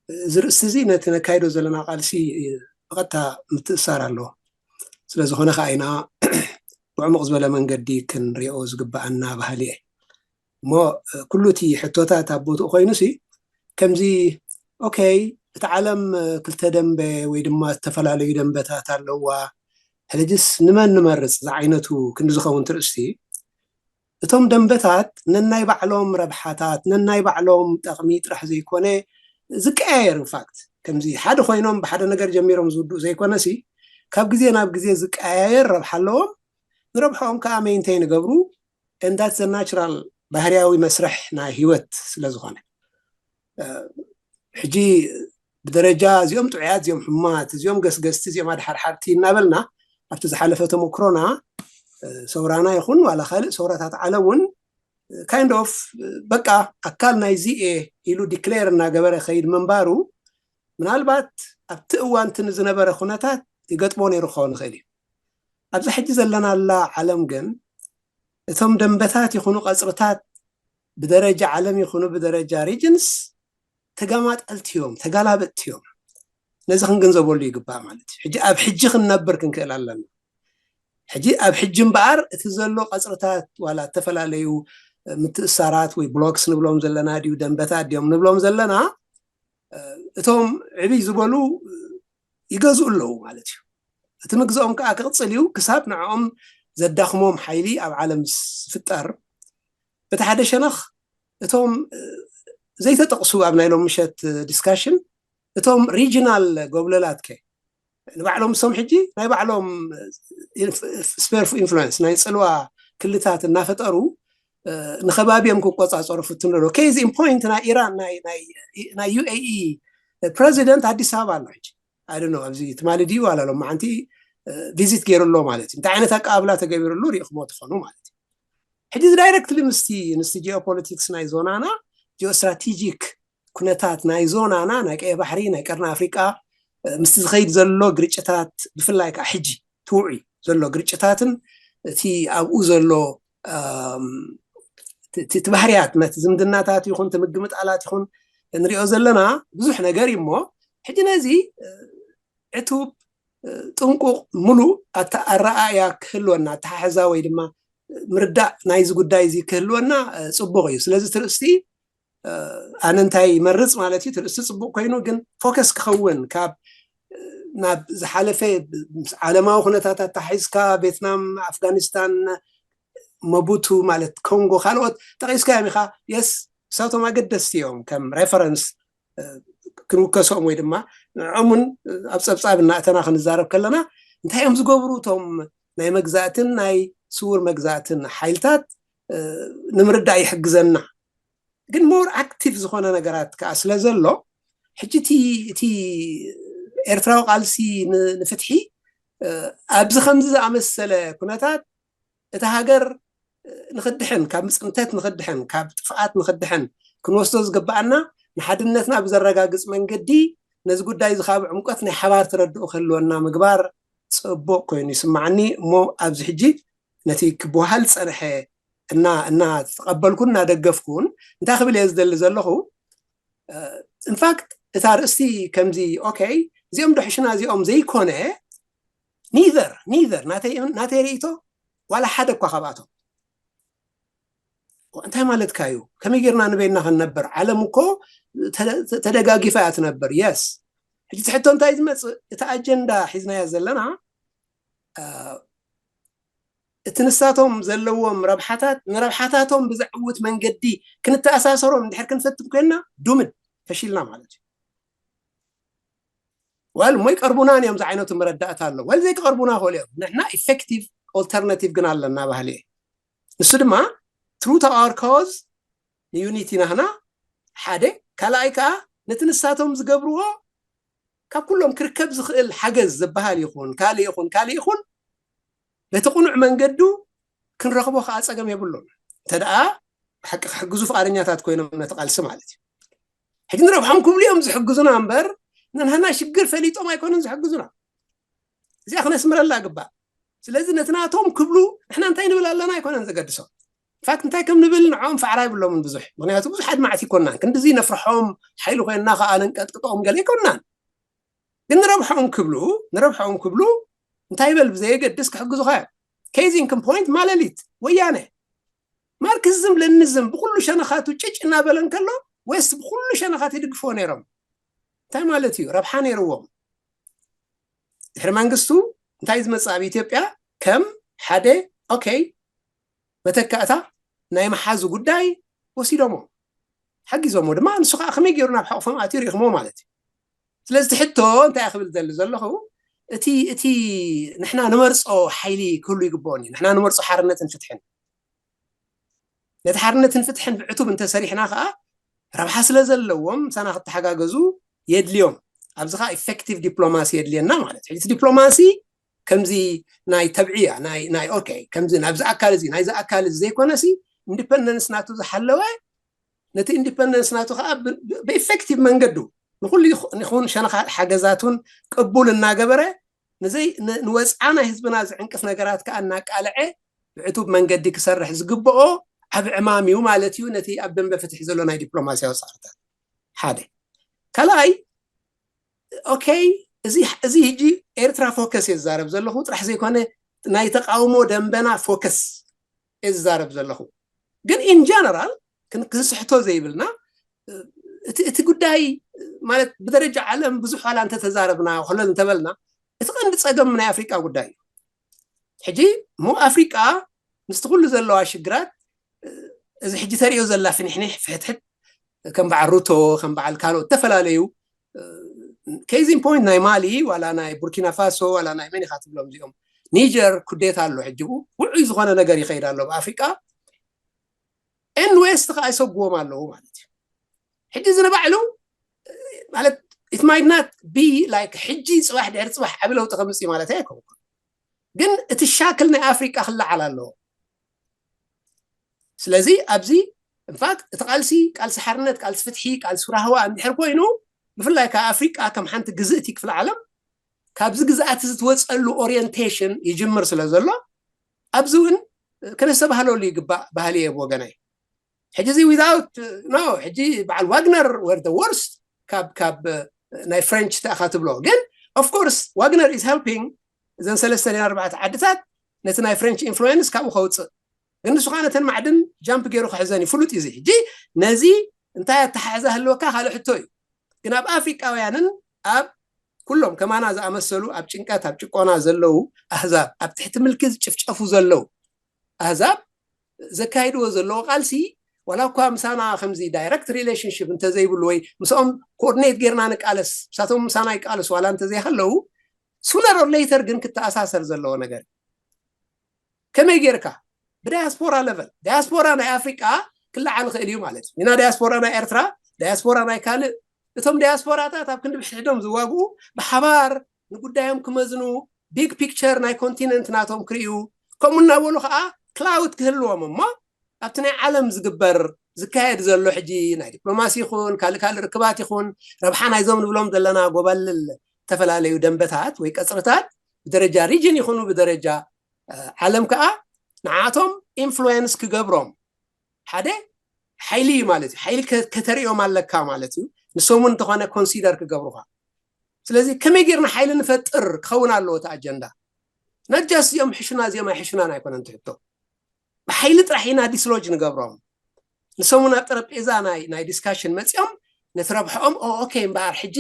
እ፣ እዚ ርእስቲ እዚ ነቲ ነካይዶ ዘለና ቃልሲ፣ እ፣ ብቐጥታ ምትእሳር ኣለዎ። ስለ ዝኾነ ከኣ ኢና ብዕሙቕ ዝበለ መንገዲ ክንሪኦ ዝግብኣና በሃሊ እየ። እሞ፣ እ፣ ኩሉ እቲ ሕቶታት ኣብ ቦትኡ ኮይኑሲ፣ ከምዚ፣ ኦኬ፣ እቲ ዓለም፣ እ፣ ክልተ ደንበ ወይ ድማ ዝተፈላለዩ ደንበታት ኣለዋ፣ ሕልጅስ ንመን ንመርጽ ዝዓይነቱ ክንዲ ዝኸውን ትርእስቲ፣ እቶም ደንበታት ነናይ ባዕሎም ረብሓታት፣ ነናይ ባዕሎም ጠቕሚ ጥራሕ ዘይኮነ ዝቀያየር፣ ኢንፋክት፣ ከምዚ ሓደ ኮይኖም ብሓደ ነገር ጀሚሮም ዝውድኡ ዘይኮነሲ፣ ካብ ግዜ ናብ ግዜ ዝቀያየር ረብሓ ኣለዎም። ንረብሓኦም ከኣ ሜንቴን ይገብሩ። And that's the natural፣ ባህርያዊ መስርሕ ናይ ህይወት ስለ ዝኾነ። እ፣ ሕጂ ብደረጃ እዚኦም ጥዑያት፣ እዚኦም ሕማት፣ እዚኦም ገስገስቲ፣ እዚኦም ኣድሓርሓርቲ እናበልና ኣብቲ ዝሓለፈ ተመክሮና፣ እ፣ ሰውራና ይኹን ዋላ ካልእ ሰውራታት ዓለም እውን፣ እ፣ kind of፣ እ፣ በቃ ኣካል ናይዚ እየ ኢሉ ዲክሌር እናገበረ ከይድ ምንባሩ፣ ምናልባት ኣብቲ እዋን እቲ ንዝነበረ ኩነታት ይገጥሞ ነይሩ ክኸውን ይኽእል እዩ። ኣብዚ ሕጂ ዘለናላ ዓለም ግን እቶም ደንበታት ይኹኑ ቀጽርታት ብደረጃ ዓለም ይኹኑ ብደረጃ ሪጅንስ ተጋማጠልቲ እዮም፣ ተጋላበጥቲ እዮም። ነዚ ክንግንዘበሉ ይግባእ ማለት እዩ። ሕጂ ኣብ ሕጂ ክንነብር ክንክእል ኣለና። ሕጂ ኣብ ሕጂ እምበኣር እቲ ዘሎ ቀጽርታት ዋላ እተፈላለዩ ምትእሳራት ወይ ብሎክስ ንብሎም ዘለና ድዩ ደንበታት ድዮም ንብሎም ዘለና፣ እ፣ እቶም ዕብይ ዝበሉ ይገዝኡ ኣለዉ ማለት እዩ። እቲ ምግዝኦም ከዓ ክቕጽል እዩ ክሳብ ንዕኦም ዘዳኽሞም ሓይሊ ኣብ ዓለም ዝፍጠር። በቲ ሓደ ሸነኽ እቶም፣ እ፣ ዘይተጠቕሱ ኣብ ናይ ሎም ምሸት ዲስካሽን እቶም ሪጂናል ጎብለላት ከ ንባዕሎም እሶም ሕጂ ናይ ባዕሎም ስፔር ኦፍ ኢንፍሉንስ ናይ ጽልዋ ክልታት እናፈጠሩ፣ እ፣ ንኸባቢኦም ክቆጻጸሩ ፍትኑ ኣለዉ። ኬዝ ኢን ፖይንት ናይ ኢራን ናይ፣ ናይ፣ ናይ ዩ ኤ ኢ ፕረዚደንት ኣዲስ ኣበባ ኣሎ ሕጂ። ኣይ ዶንት ኖ ኣብዚ ትማሊ ድዩ ዋላ ሎማዓንቲ፣ እ፣ ቪዚት ገይሩ ኣሎ ማለት እዩ። እንታይ ዓይነት ኣቀባብላ ተገቢሩሉ ሪኢኹሞ ትኾኑ ማለት እዩ። ሕጂ እዚ ዳይረክትሊ ምስቲ፣ ምስቲ ጂኦፖለቲክስ ናይ ዞናና፣ ጂኦስትራቴጂክ ኩነታት ናይ ዞናና፣ ናይ ቀይሕ ባሕሪ፣ ናይ ቀርኒ ኣፍሪቃ፣ ምስቲ ዝኸይድ ዘሎ ግርጭታት፣ ብፍላይ ከዓ ሕጂ ትውዒ ዘሎ ግርጭታትን እቲ ኣብኡ ዘሎ እቲ ባህርያት፣ ነቲ ዝምድናታት ይኹን ትምግምጣላት ይኹን እንሪኦ ዘለና ብዙሕ ነገር እዩ። እሞ ሕጂ ነዚ ዕቱብ፣ ጥንቁቕ፣ ሙሉእ ኣረኣእያ ክህልወና፣ ኣተሓሕዛ ወይ ድማ ምርዳእ ናይዚ ጉዳይ እዚ ክህልወና ፅቡቕ እዩ። ስለዚ ትርእስቲ ኣነ እንታይ ይመርፅ ማለት እዩ፣ ትርእስቲ ፅቡቕ ኮይኑ ግን ፎከስ ክኸውን ካብ ናብ ዝሓለፈ ምስ ዓለማዊ ኩነታት ኣታሒዝካ ቬትናም፣ ኣፍጋኒስታን፣ መቡቱ ማለት ኮንጎ፣ ካልኦት ጠቂስካዮም ኢኻ። የስ፣ እሳቶም ኣገደስቲ እዮም ከም ሬፈረንስ ክንውከሶም ወይ ድማ ንዕኦም እውን ኣብ ፀብፃብ እናእተና ክንዛረብ ከለና እንታይ እዮም ዝገብሩ እቶም ናይ መግዛእትን ናይ ስውር መግዛእትን ሓይልታት ንምርዳእ ይሕግዘና። ግን ሞር ኣክቲቭ ዝኾነ ነገራት ከዓ ስለ ዘሎ ሕጂ እቲ ኤርትራዊ ቃልሲ ንፍትሒ ኣብዚ ከምዚ ዝኣመሰለ ኩነታት እታ ሃገር ንክድሕን፣ ካብ ምፅንተት ንክድሕን፣ ካብ ጥፍኣት ንክድሕን ክንወስዶ ዝግበኣና ንሓድነትና ብዘረጋግፅ መንገዲ ነዚ ጉዳይ እዚ ካብ ዕምቆት ናይ ሓባር ተረድኦ ክህልወና ምግባር ፅቡቕ ኮይኑ ይስማዓኒ። እሞ ኣብዚ ሕጂ ነቲ ክበሃል ዝፀንሐ እና እናተቐበልኩን እናደገፍኩን እንታይ ክብል እየ ዝደሊ ዘለኹ? ኢንፋክት እታ ርእስቲ ከምዚ ኦኬ፣ እዚኦም ዶ ሕሽና እዚኦም ዘይኮነ፣ ኒዘር ኒዘር ናተይ ርእይቶ ዋላ ሓደ እኳ ካብኣቶም። እንታይ ማለትካ እዩ? ከመይ ጌርና ንበይና ክንነብር? ዓለም እኮ ተደጋጊፋ እያ ትነብር። የስ፣ ሕጂ ትሕቶ እንታይ ዝመፅእ? እቲ ኣጀንዳ ሒዝናዮ ዘለና እቲ ንሳቶም ዘለዎም ረብሓታት ንረብሓታቶም ብዘዕውት መንገዲ ክንተኣሳሰሮም እንድሕር ክንፈትም ኮይንና ዱምድ ፈሺልና ማለት እዩ። ወል እሞ ይቀርቡናን እዮም ዝዓይነቱ መረዳእታ ኣሎ። ወል ዘይቀርቡና ክእሉ እዮም። ንሕና ኢፌክቲቭ ኦልተርናቲቭ ግን ኣለና ባህሊ እየ። ንሱ ድማ ትሩ ቱ ኣወር ኮዝ ንዩኒቲ ናህና ሓደ፣ ካልኣይ ከዓ ነቲ ንሳቶም ዝገብርዎ ካብ ኩሎም ክርከብ ዝኽእል ሓገዝ ዝበሃል ይኹን ካልእ ይኹን ካልእ ይኹን በቲ ቅኑዕ መንገዱ ክንረኽቦ ከዓ ፀገም የብሉን። እንተ ደኣ ብሓቂ ክሕግዙ ፍቓደኛታት ኮይኖም ነቲ ቃልሲ ማለት እዩ። ሕጂ ንረብሖም ክብሉ እዮም ዝሕግዙና እምበር ንንሕና ሽግር ፈሊጦም ኣይኮኑን ዝሕግዙና። እዚኣ ክነስምረላ ግባእ። ስለዚ ነቲ ናቶም ክብሉ ንሕና እንታይ ንብል ኣለና ኣይኮነን ዘገድሶም። ኢንፋክት እንታይ ከም ንብል ንዕኦም ፋዕራ ይብሎምን ብዙሕ፣ ምክንያቱ ብዙሕ ኣድማዕቲ ኣይኮናን። ክንድዚ ነፍርሖም ሓይሊ ኮይንና ከዓ ነንቀጥቅጦም ገለ ኣይኮናን። ግን ንረብሖም ክብሉ ንረብሖም ክብሉ እንታይ ይበል ብዘየገድስ ክሕግዙኻ እዮም። ኬዝ ኢን ፖይንት ማለሊት ወያነ ማርክሲዝም ለኒዝም ብኩሉ ሸነኻቱ ጭጭ እናበለ እንከሎ ዌስት ብኩሉ ሸነኻት ይድግፍዎ ነይሮም። እንታይ ማለት እዩ? ረብሓ ነይርዎም። ድሕሪ መንግስቱ እንታይ ዝመፅእ ኣብ ኢትዮጵያ ከም ሓደ ኦኬ መተካእታ ናይ መሓዙ ጉዳይ ወሲዶሞ ሓጊዞሞ ድማ ንሱ ከዓ ከመይ ገይሩ ናብ ሓቑፎም ኣትዩ ሪእኽሞ ማለት እዩ። ስለዚ እቲ ሕቶ እንታይ ክብል ዘሊ ዘለኹ እቲ እቲ ንሕና ንመርፆ ሓይሊ ክህሉ ይግብኦን እዩ። ንሕና ንመርፆ ሓርነትን ፍትሕን ነቲ ሓርነትን ፍትሕን ብዕቱብ እንተሰሪሕና ከዓ ረብሓ ስለ ዘለዎም ምሳና ክተሓጋገዙ የድልዮም። ኣብዚ ከዓ ኢፌክቲቭ ዲፕሎማሲ የድልየና ማለት እዩ። እቲ ዲፕሎማሲ ከምዚ ናይ ተብዕያ ናይ ናይ ኦኬ ከምዚ ናብዚ ኣካል እዚ ናይዚ ኣካል እዚ ዘይኮነሲ ኢንዲፐንደንስ ናቱ ዝሓለወ ነቲ ኢንዲፐንደንስ ናቱ ከዓ ብኢፌክቲቭ መንገዱ ንኩሉ ይኹን ሸነኻ ሓገዛቱን ቅቡል እናገበረ ንወፅዓ ናይ ህዝብና ዝዕንቅፍ ነገራት ከዓ እናቃልዐ ብዕቱብ መንገዲ ክሰርሕ ዝግብኦ ዓብ ዕማም እዩ ማለት እዩ። ነቲ ኣብ ደንበ ፍትሒ ዘሎ ናይ ዲፕሎማሲያዊ ፃዕርታት ሓደ ካልኣይ ኦኬ እዚ እዚ ሕጂ ኤርትራ ፎከስ እየ ዝዛረብ ዘለኹ ጥራሕ ዘይኮነ ናይ ተቃውሞ ደንበና ፎከስ እየ ዝዛረብ ዘለኹ። ግን ኢን ጀነራል ክስሕቶ ዘይብልና እቲ ጉዳይ ማለት ብደረጃ ዓለም ብዙሕ ዋላ እንተተዛረብና ኮለል እንተበልና እቲ ቀንዲ ፀገም ናይ ኣፍሪቃ ጉዳይ እዩ። ሕጂ እሞ ኣፍሪቃ ምስቲ ኩሉ ዘለዋ ሽግራት እዚ ሕጂ ተሪኦ ዘላ ፍንሕንሕ ፍሕትሕት ከም በዓል ሩቶ ከም በዓል ካልኦት ዝተፈላለዩ ኬዝ ኢን ፖይንት ናይ ማሊ ዋላ ናይ ቡርኪና ፋሶ ዋላ ናይ መን ኢኻ ትብሎም እዚኦም ኒጀር ኩዴታ ኣሎ ሕጂ ውዑይ ዝኾነ ነገር ይኸይድ ኣሎ ኣብ ኣፍሪቃ። ኤን ዌስት ከዓ ይሰጉዎም ኣለዉ ማለት እዩ። ሕጂ እዚ ንባዕሉ ማለት it might not be like ሕጂ ፅባሕ ድሕሪ ፅባሕ ዓቢ ለውጢ ከምፅእ ማለት ኣይከውን ግን እቲ ሻክል ናይ ኣፍሪቃ ክለዓል ኣለዎ። ስለዚ ኣብዚ ኢንፋክት እቲ ቃልሲ ቃልሲ ሓርነት ቃልሲ ፍትሒ ቃልሲ ራህዋ እንድሕር ኮይኑ ብፍላይ ከዓ ኣፍሪቃ ከም ሓንቲ ግዝእቲ ክፍለ ዓለም ካብዚ ግዝኣት እዚ ትወፀሉ ኦሪየንቴሽን ይጅምር ስለ ዘሎ ኣብዚ እውን ክነስተባህለሉ ይግባእ ባህሊ እየ ብወገናይ። ሕጂ እዚ without no ሕጂ በዓል ዋግነር were the worst ካብ ካብ ናይ ፍሬንች ተኣኻ ትብሎ ግን of course ዋግነር is helping እዘን ሰለስተ ድን ኣርባዕተ ዓድታት ነቲ ናይ ፍሬንች ኢንፍሉዌንስ ካብኡ ከውፅእ ግን ንሱ ከዓ ነተን ማዕድን ጃምፕ ገይሩ ክሕዘን እዩ ፍሉጥ እዩ እዚ ሕጂ ነዚ እንታይ ኣተሓሕዛ ህልወካ ካልእ ሕቶ እዩ ግን ኣብ ኣፍሪቃውያንን ኣብ ኩሎም ከማና ዝኣመሰሉ ኣብ ጭንቀት ኣብ ጭቆና ዘለዉ ኣህዛብ ኣብ ትሕቲ ምልኪ ዝጭፍጨፉ ዘለዉ ኣህዛብ ዘካይድዎ ዘለዉ ቃልሲ ዋላ እኳ ምሳና ከምዚ ዳይረክት ሪሌሽንሽፕ እንተዘይብሉ ወይ ምስኦም ኮኦርዲኔት ጌርና ንቃለስ ምሳቶም ምሳና ይቃለሱ ዋላ እንተዘይሃለዉ sooner or later ግን ክተኣሳሰር ዘለዎ ነገር ከመይ ጌርካ ብዳያስፖራ ለቨል ዳያስፖራ ናይ ኣፍሪቃ ክለዓል ይኽእል እዩ ማለት እዩ ኢና ዳያስፖራ ናይ ኤርትራ ዳያስፖራ ናይ ካልእ እቶም ዳያስፖራታት ኣብ ክንዲ ብሕድሕዶም ዝዋግኡ ብሓባር ንጉዳዮም ክመዝኑ ቢግ ፒክቸር ናይ ኮንቲነንት ናቶም ክርእዩ ከምኡ እናበሉ ከዓ ክላውት ክህልዎም እሞ ኣብቲ ናይ ዓለም ዝግበር ዝካየድ ዘሎ ሕጂ ናይ ዲፕሎማሲ ይኹን ካልእ ካልእ ርክባት ይኹን ረብሓ ናይዞም ንብሎም ዘለና ጎባልል ዝተፈላለዩ ደንበታት ወይ ቀፅርታት ብደረጃ ሪጅን ይኹኑ ብደረጃ ዓለም ከዓ ንዓቶም ኢንፍሉዌንስ ክገብሮም ሓደ ሓይሊ እዩ ማለት እዩ ሓይሊ ከተርእዮም ኣለካ ማለት እዩ ንሶም እውን እንተኾነ ኮንሲደር ክገብሩካ ስለዚ ከመይ ጌርና ሓይሊ ንፈጥር ክኸውን ኣለዎ እቲ ኣጀንዳ not just እዚኦም ሕሹና እዚኦም ኣይሕሹናን ኣይኮነን ትሕቶ ብሓይሊ ጥራሕ ኢና ዲስሎጅ ንገብሮም ንሶም እውን ኣብ ጠረጴዛ ናይ ናይ ዲስካሽን መፂኦም ነቲ ረብሐኦም ኦኬ እምበኣር ሕጂ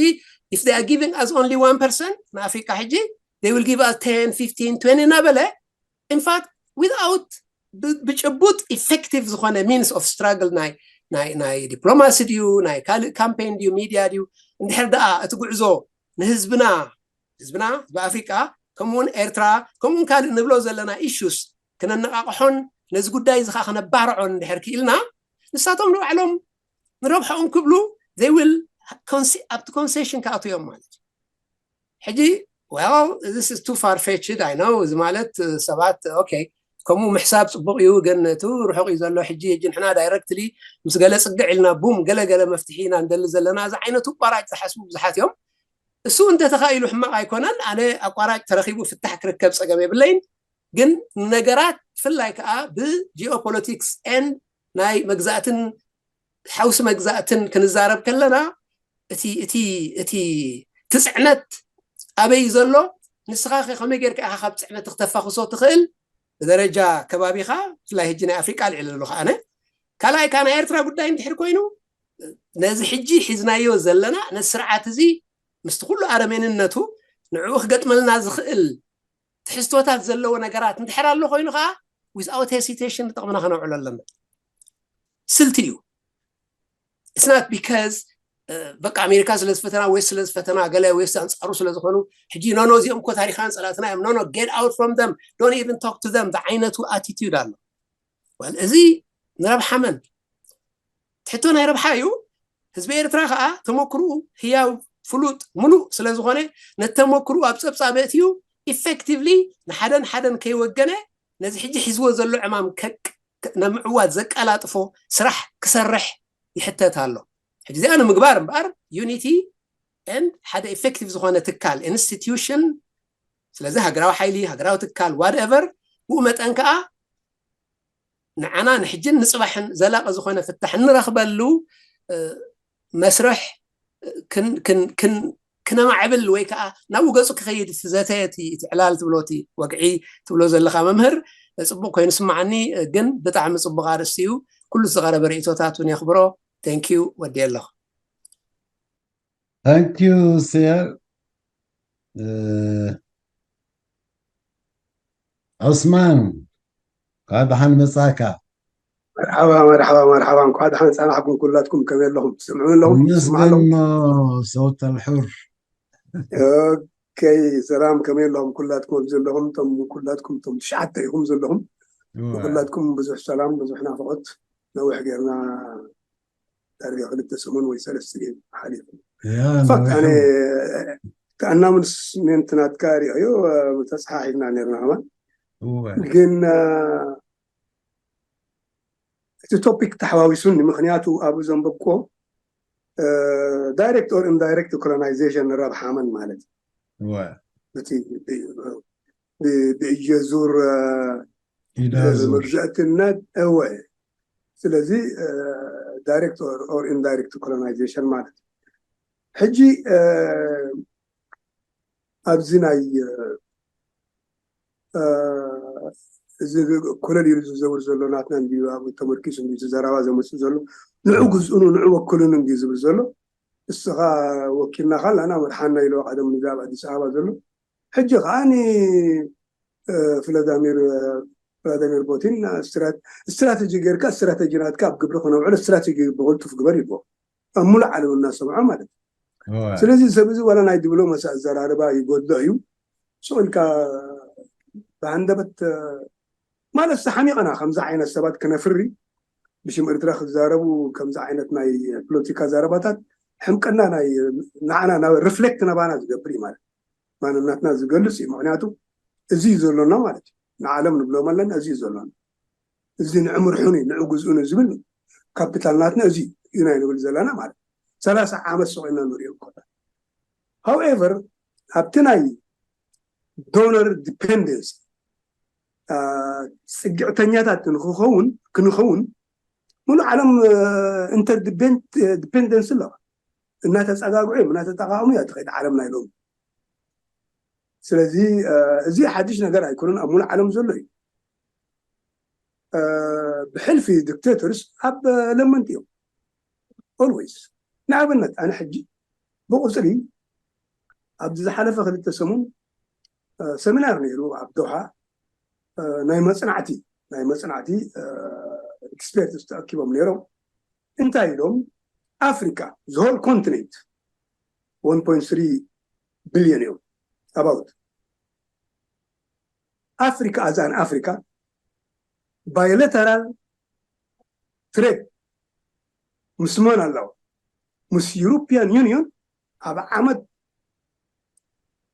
if they are giving us only one percent ንኣፍሪቃ ሕጂ they will give us ten fifteen twenty እናበለ in fact without ብጭቡጥ ኢፌክቲቭ ዝኾነ means of struggle ናይ ናይ ናይ ዲፕሎማሲ ድዩ ናይ ካልእ ካምፔን ድዩ ሚድያ ድዩ እንድሕር ደኣ እቲ ጉዕዞ ንህዝብና ህዝብና ህዝቢ ኣፍሪቃ ከምኡውን ኤርትራ ከምኡውን ካልእ ንብሎ ዘለና ኢሹስ ክነነቃቅሖን ነዚ ጉዳይ እዚ ከዓ ክነባርዖን እንድሕር ክኢልና ንሳቶም ንባዕሎም ንረብሖም ክብሉ they will ኣብቲ ኮንሴሽን ክኣትው እዮም ማለት እዩ ሕጂ well this is too far fetched I know እዚ ማለት ሰባት okay ከምኡ ምሕሳብ ፅቡቅ እዩ ግን እቲ ርሑቅ እዩ ዘሎ ሕጂ ሕጂ ንሕና ዳይረክትሊ ምስ ገለ ፅግዕ ኢልና ቡም ገለገለ መፍትሒ ኢና ንደሊ ዘለና እዚ ዓይነቱ ኣቋራጭ ዝሓስቡ ብዙሓት እዮም እሱ እንተተኻኢሉ ሕማቅ ኣይኮነን ኣነ ኣቋራጭ ተረኪቡ ፍታሕ ክርከብ ፀገም የብለይን ግን ነገራት ብፍላይ ከዓ ብጂኦፖለቲክስ ኤንድ ናይ መግዛእትን ሓውሲ መግዛእትን ክንዛረብ ከለና እቲ እቲ እቲ ትፅዕነት ኣበይ ዘሎ ንስኻ ከ ከመይ ጌርካ ኢኻ ካብ ፅዕነት ክተፋኽሶ ትኽእል ብደረጃ ከባቢኻ ብፍላይ ሕጂ ናይ ኣፍሪቃ ልዕል ኣለኹ ኣነ ካልኣይ ከዓ ናይ ኤርትራ ጉዳይ እንድሕር ኮይኑ ነዚ ሕጂ ሒዝናዮ ዘለና ነዚ ስርዓት እዚ ምስቲ ኩሉ ኣረሜንነቱ ንዕኡ ክገጥመልና ዝኽእል ትሕዝቶታት ዘለዎ ነገራት እንድሕር ኣሎ ኮይኑ ከዓ without hesitation ንጥቕምና ከነውዕሎ ኣለና ስልቲ እዩ it's not because በቃ ኣሜሪካ ስለ ዝፈተና ወይ ስለ ዝፈተና ገለ ወይ ኣንፃሩ ስለ ዝኾኑ ሕጂ ኖኖ እዚኦም እኮ ታሪኻን ፀላእትና እዮም ኖኖ get out from them don't even talk to them ዝዓይነቱ ኣቲቲዩድ ኣሎ እዚ ንረብሓ መን ትሕቶ ናይ ረብሓ እዩ ህዝቢ ኤርትራ ከዓ ተመክርኡ ህያው ፍሉጥ ምሉእ ስለ ዝኾነ ነተመክርኡ ኣብ ፀብፃብ እትዩ ኢፌክቲቭሊ ንሓደን ሓደን ከይወገነ ነዚ ሕጂ ሒዝዎ ዘሎ ዕማም ንምዕዋት ዘቀላጥፎ ስራሕ ክሰርሕ ይሕተት ኣሎ ሕጂ እዚኣ ንምግባር እምበኣር ዩኒቲ ኤንድ ሓደ ኢፌክቲቭ ዝኾነ ትካል ኢንስቲትዩሽን ስለዚ ሃገራዊ ሓይሊ ሃገራዊ ትካል ዋትኤቨር ብኡ መጠን ከዓ ንዓና ንሕጅን ንፅባሕን ዘላቂ ዝኾነ ፍታሕ እንረኽበሉ መስርሕ ክነማዕብል ወይ ከዓ ናብኡ ገፁ ክኸይድ እቲ ዘተ እቲ ዕላል ትብሎ እቲ ወግዒ ትብሎ ዘለካ መምህር ፅቡቅ ኮይኑ ስማዓኒ ግን ብጣዕሚ ፅቡቅ ኣርእስቲ እዩ ኩሉ ዝቀረበ ርእቶታት እውን የኽብሮ thank you ወዲ ኣለኹ thank you ሴር ዑስማን እንኳዕ ደሓን መጻካ መርሓባ መርሓባ መርሓባ እንኳዕ ደሓን ጸናሕኩም ኩላትኩም ከመይ ኣለኹም ትሰምዑ ኣለኹም ምስግኖ ሰውት ኣልሑር ኦኬ ሰላም ከመይ ኣለኹም ኩላትኩም ኣብዚ ኣለኹም እቶም ኩላትኩም እቶም ትሽዓተ ኢኹም ዘለኹም ኩላትኩም ብዙሕ ሰላም ብዙሕ ናፍቆት ነዊሕ ጌርና ዳርጋ ክልተ ሰሙን ወይ ሰለስተ ሓሊፉ ኣነ ከኣናውንስሜንት ናትካ ሪኦዮ ተፀሓሒፍና ነርና ከማን ግን እቲ ቶፒክ ተሓዋዊሱኒ ምክንያቱ ኣብኡ ዘንበብኮ direct or indirect colonization ንረብሓ መን ማለት እዩ። እወ እቲ ብ- ብ- ብእጀዙር ኢዳዙር መግዛእትነት እወ። ስለዚ direct or indirect colonization ማለት እዩ። ሕጂ ኣብዚ ናይ እዚ ኮለል ኢሉ ዝዘውር ዘሎ ናትና እንዲ ተመርኪሱ እንዲ ዘረባ ዘመፅእ ዘሎ ንዑ ግዝኡኑ ንዑ ወክሉን እንዲ ዝብል ዘሎ፣ እስኻ ወኪልና ካል ኣና መርሓና ኢለዋ ቀደም ንዛብ ኣዲስ ኣበባ ዘሎ። ሕጂ ከዓ ኒ ፍላዳሚር ቭላዲሚር ፑቲን ስትራቴጂ ጌርካ ስትራቴጂ ናትካ ኣብ ግብሪ ክነውዕሎ ስትራቴጂ ብቅልጡፍ ግበር ይብሎ ኣብ ሙሉእ ዓለም እናሰምዖ ማለት እዩ። ስለዚህ ሰብ እዚ ዋላ ናይ ዲፕሎማሲ ኣዘራርባ ይጎድሎ እዩ። ስቕ ኢልካ ብሃንደበት ማለት ሓሚቐና ከምዚ ዓይነት ሰባት ክነፍሪ ብሽም ኤርትራ ክዛረቡ ከምዚ ዓይነት ናይ ፖለቲካ ዘረባታት ሕምቀና ናይ ንዓና ናብ ሪፍሌክት ናባና ዝገብር እዩ ማለት ማንነትና ዝገልጽ እዩ። ምክንያቱ እዚ እዩ ዘሎና ማለት እዩ። ንዓለም ንብሎም ኣለና እዚ እዩ ዘሎና። እዚ ንዕምርሑን እዩ ንዕግዝኡን ዝብል ካፒታል ናትና እዚ እዩ ናይ ንብል ዘለና ማለት ሰላሳ ዓመት ሰቂልና ንሪኦ ከሎ however ኣብቲ ናይ ዶነር ዲፔንደንስ ፅግዕተኛታት ንክኸውን ክንኸውን ሙሉእ ዓለም ኢንተርዲፔንደንስ ኣለዋ። እናተፀጋግዑ እዮም እናተጠቃቅሙ እያ ትኸይድ ዓለም ናይ ሎሚ። ስለዚ እዚ ሓድሽ ነገር ኣይኮነን ኣብ ሙሉእ ዓለም ዘሎ እዩ። ብሕልፊ ዲክቴተርስ ኣብ ለመንቲ እዮም ኦልዌይስ። ንኣብነት ኣነ ሕጂ ብቁፅሪ ኣብዚ ዝሓለፈ ክልተ ሰሙን ሰሚናር ነይሩ ኣብ ዶሓ ናይ መፅናዕቲ ናይ መፅናዕቲ ኤክስፐርትስ ተኣኪቦም ነይሮም። እንታይ ኢሎም? ኣፍሪካ ዝሆል ኮንቲኔንት one point three ቢልዮን እዮም ኣባውት ኣፍሪካ ኣዛን ኣፍሪካ ባይለተራል ትሬድ ምስ መን ኣለዎ? ምስ ዩሮፒያን ዩኒዮን ኣብ ዓመት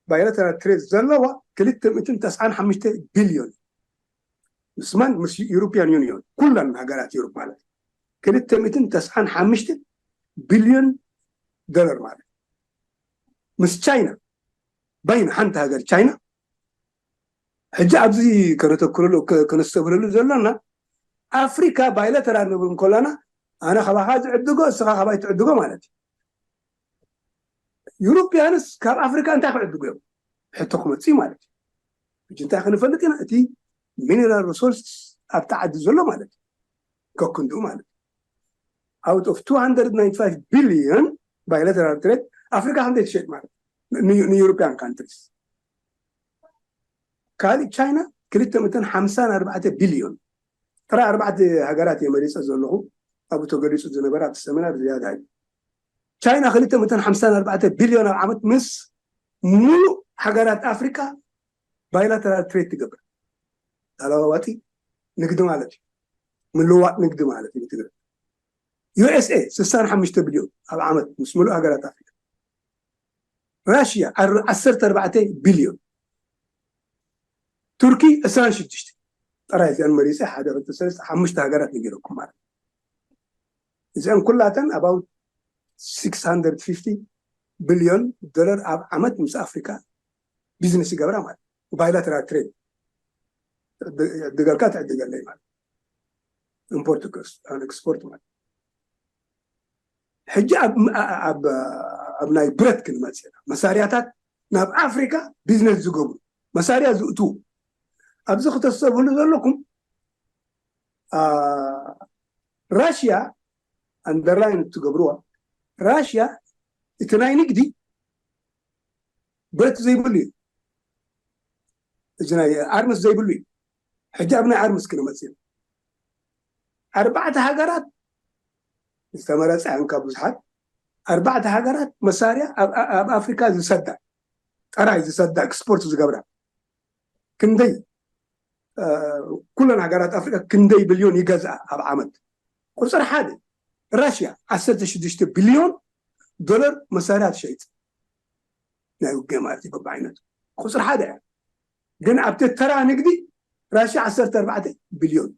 ባይለተራል ትሬድ ዘለዋ ክልተ ሚእትን ተስዓን ሓሙሽተ ቢልዮን ምስ መን? ምስ ዩሮፒያን ዩኒዮን ኩለን ሃገራት ዩሮፕ ማለት ክልተ ሚእትን ተስዓን ሓሙሽተ ቢልዮን ዶላር ማለት ምስ ቻይና በይን ሓንቲ ሃገር ቻይና። ሕጂ ኣብዚ ከነተኩረሉ ከነስተብህለሉ ዘሎና ኣፍሪካ ባይለተራል ንብል እንከለና ኣነ ካባኻ ዝዕድጎ እስኻ ካባይ ትዕድጎ ማለት እዩ። ዩሮፒያንስ ካብ ኣፍሪካ እንታይ ክዕድጉ እዮም ሕቶ ክመፅእ ማለት እዩ። ሕጂ እንታይ ክንፈልጥ ኢና እቲ ሚነራል ሪሶርስ ኣብቲ ዓዲ ዘሎ ማለት እዩ ከክንድኡ ማለት እዩ። Out of two hundred ninety-five billion bilateral trade ኣፍሪካ ክንደይ ትሸጥ ማለት ንዩሮፒያን ካንትሪስ ካልእ ቻይና ክልተ ሚእትን ሓምሳን ኣርባዕተ ቢልዮን ጥራይ ኣርባዕተ ሃገራት እየ መሪፀ ዘለኹ ኣብኡ ተገሊፁ ዝነበረ ኣብቲ ሰሚናር ዝያዳ እዩ። ቻይና ክልተ ሚእትን ሓምሳን ኣርባዕተ ቢልዮን ኣብ ዓመት ምስ ሙሉእ ሃገራት ኣፍሪካ ባይላተራል ትሬድ ትገብር። ተለዋዋጢ ንግዲ ማለት እዩ። ምልዋጥ ንግዲ ማለት እዩ ትግረ USA ስሳን ሓሙሽተ ቢልዮን ኣብ ዓመት ምስ ሙሉእ ሃገራት ኣፍሪካ። ራሽያ ዓሰርተ ኣርባዕተ ቢልዮን። ቱርኪ ዕስራን ሽዱሽተ። ጥራይ እዚኣን መሪፀ ሓደ ክልተ ሰለስተ ሓሙሽተ ሃገራት ነጊረኩም ማለት እዚኣን ኩላተን about six hundred fifty ቢልዮን ዶላር ኣብ ዓመት ምስ ኣፍሪካ ቢዝነስ ይገብራ ማለት ባይላተራል ትሬድ ትዕድገልካ ትዕድገለይ ማለት ኢምፖርት ኤክስፖርት ማለት ሕጂ ኣብ ናይ ብረት ክንመፅእ ኢና መሳርያታት ናብ ኣፍሪካ ቢዝነስ ዝገብሩ መሳርያ ዝእትዉ ኣብዚ ክተሰብህሉ ዘለኩም ራሽያ ኣንደርላይን እትገብርዋ ራሽያ እቲ ናይ ንግዲ ብረት ዘይብሉ እዩ እዚ ናይ ኣርምስ ዘይብሉ እዩ ሕጂ ኣብ ናይ ኣርምስ ክንመፅእ ኢና ኣርባዕተ ሃገራት ዝተመረፀ ኣንካ ብዙሓት ኣርባዕተ ሃገራት መሳርያ ኣብ ኣፍሪካ ዝሰዳ ጥራይ ዝሰዳ ኤክስፖርት ዝገብራ ክንደይ ኩለን ሃገራት ኣፍሪካ ክንደይ ቢልዮን ይገዝኣ ኣብ ዓመት ቁፅሪ ሓደ ራሽያ ዓሰርተ ሽዱሽተ ቢልዮን ዶላር መሳርያ ትሸይጥ ናይ ውግእ ማለት እዩ በብዓይነቱ ቁፅሪ ሓደ እያ ግን ኣብቲ ተራ ንግዲ ራሽያ ዓሰርተ ኣርባዕተ ቢልዮን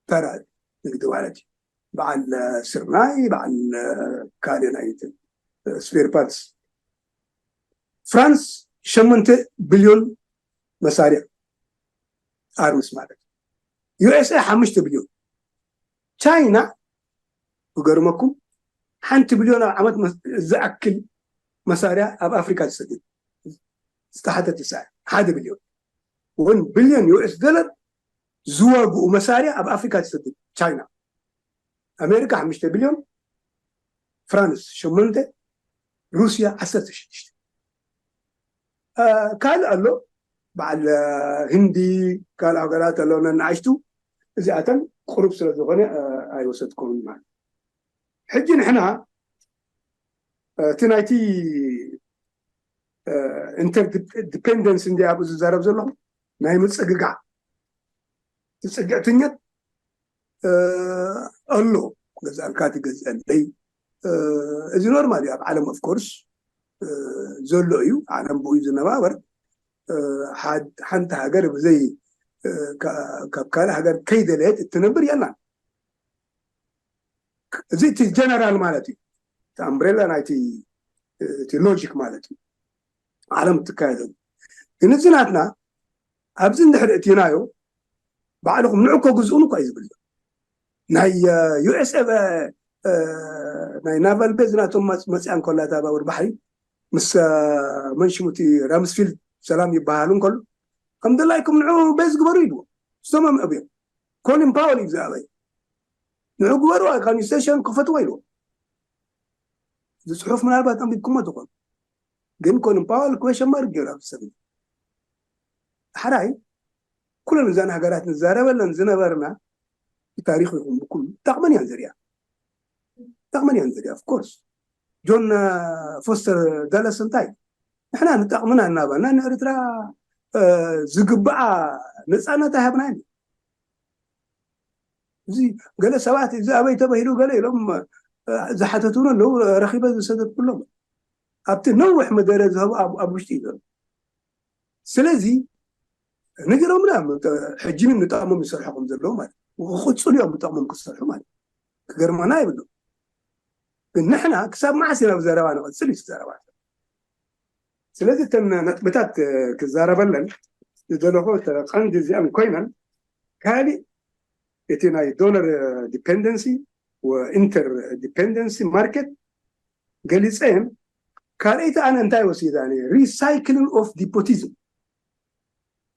ተራ ንግዲ ማለት እዩ በዓል ስርናይ፣ በዓል ካልእ ናይ ስፔር ፓርትስ። ፍራንስ ሸሞንተ ቢልዮን መሳርያ ኣርምስ ማለት እዩ። ዩ ኤስ ኤ ሓሙሽተ ቢልዮን። ቻይና ክገርመኩም ሓንቲ ቢልዮን ኣብ ዓመት ዝኣክል መሳርያ ኣብ ኣፍሪካ ትሰድድ ዝተሓተት ሳ ሓደ ቢልዮን ወን ቢልዮን ዩ ኤስ ዶላር ዝዋግኡ መሳርያ ኣብ ኣፍሪካ ትሰድድ ቻይና። ኣሜሪካ ሓሙሽተ ቢልዮን፣ ፍራንስ ሸሞንተ፣ ሩስያ ዓሰርተ ሽዱሽተ። ካልእ ኣሎ በዓል ህንዲ፣ ካልእ ሃገራት ኣሎ ነናኣሽቱ። እዚኣተን ቁሩብ ስለ ዝኾነ ኣይወሰድኩምን ማለት። ሕጂ ንሕና እቲ ናይቲ ኢንተርዲፔንደንስ እንዲ ኣብኡ ዝዛረብ ዘለኹ ናይ ምፅግጋዕ ትፅግዕትኛት ኣሎ። ገዛልካ ትገዝአለይ። እዚ ኖርማል እዩ ኣብ ዓለም ኦፍኮርስ ዘሎ እዩ። ዓለም ብኡ ዝነባበር ሓንቲ ሃገር ብዘይ ካብ ካልእ ሃገር ከይደለየት እትነብር የላን። እዚ እቲ ጀነራል ማለት እዩ። እቲ ኣምብሬላ ናይቲ እቲ ሎጂክ ማለት እዩ። ዓለም እትካየደሉ ግን እዚ ናትና ኣብዚ እንድሕር እትናዮ ባዕልኹም ንዕኮ ግዝኡን እኳ እዩ ዝብል ናይ ዩኤስኤ ናይ ናቫል ቤዝ ናቶም መፅያ እንከላ እታ ባቡር ባሕሪ ምስ መንሽሙቲ ራምስፊልድ ሰላም ይበሃሉ እንከሉ ከም ድላይኩም ንዑ ቤዝ ግበሩ ኢልዎ ዝተማምዑ እዮም። ኮሊን ፓወል እዩ ዝኣበይ ንዑ ግበሩ ካኒስቴሽን ክፈትዎ ኢልዎ። እዚ ፅሑፍ ምናልባት ኣንቢብኩሞ ትኾኑ ግን ኮሊን ፓወል ክወሸ ማርክ ገይሩ ኣብ ሰብ ሓራይ ኩለን እዛን ሃገራት ንዛረበለን ዝነበርና ብታሪክ ይኹን ብኩሉ ጠቕመን እያን ዝሪያ ጠቕመን እያን ዝሪያ ኦፍኮርስ ጆን ፎስተር ደለስ እንታይ ንሕና ንጠቕምና እናባና ንኤርትራ ዝግብኣ ነፃነት ኣይሃብና እዩ። እዚ ገለ ሰባት እዚ ኣበይ ተባሂሉ ገለ ኢሎም ዝሓተቱን ኣለዉ ረኪበ ዝሰደድኩሎም ኣብቲ ነውሕ መደረ ዝህቡ ኣብ ውሽጢ እዩ ዘሎ። ስለዚ ነጊሮምና ሕጂ ምን ንጠቕሞም ይሰርሑ ከም ዘለዉ ማለት ክቅፅሉ እዮም ንጠቕሞም ክሰርሑ ማለት ክገርመና ይብሉ። ግን ንሕና ክሳብ መዓስ ኢና ብዘረባ ንቐፅል እዩ ዘረባ። ስለዚ እተን ነጥብታት ክዛረበለን ዝደለኹ ቀንዲ እዚኣን ኮይነን ካሊእ እቲ ናይ ዶነር ዲፐንደንሲ ኢንተር ዲፐንደንሲ ማርኬት ገሊፀ እየን። ካልኣይቲ ኣነ እንታይ ወሲዳ ሪሳይክሊንግ ኦፍ ዲፖቲዝም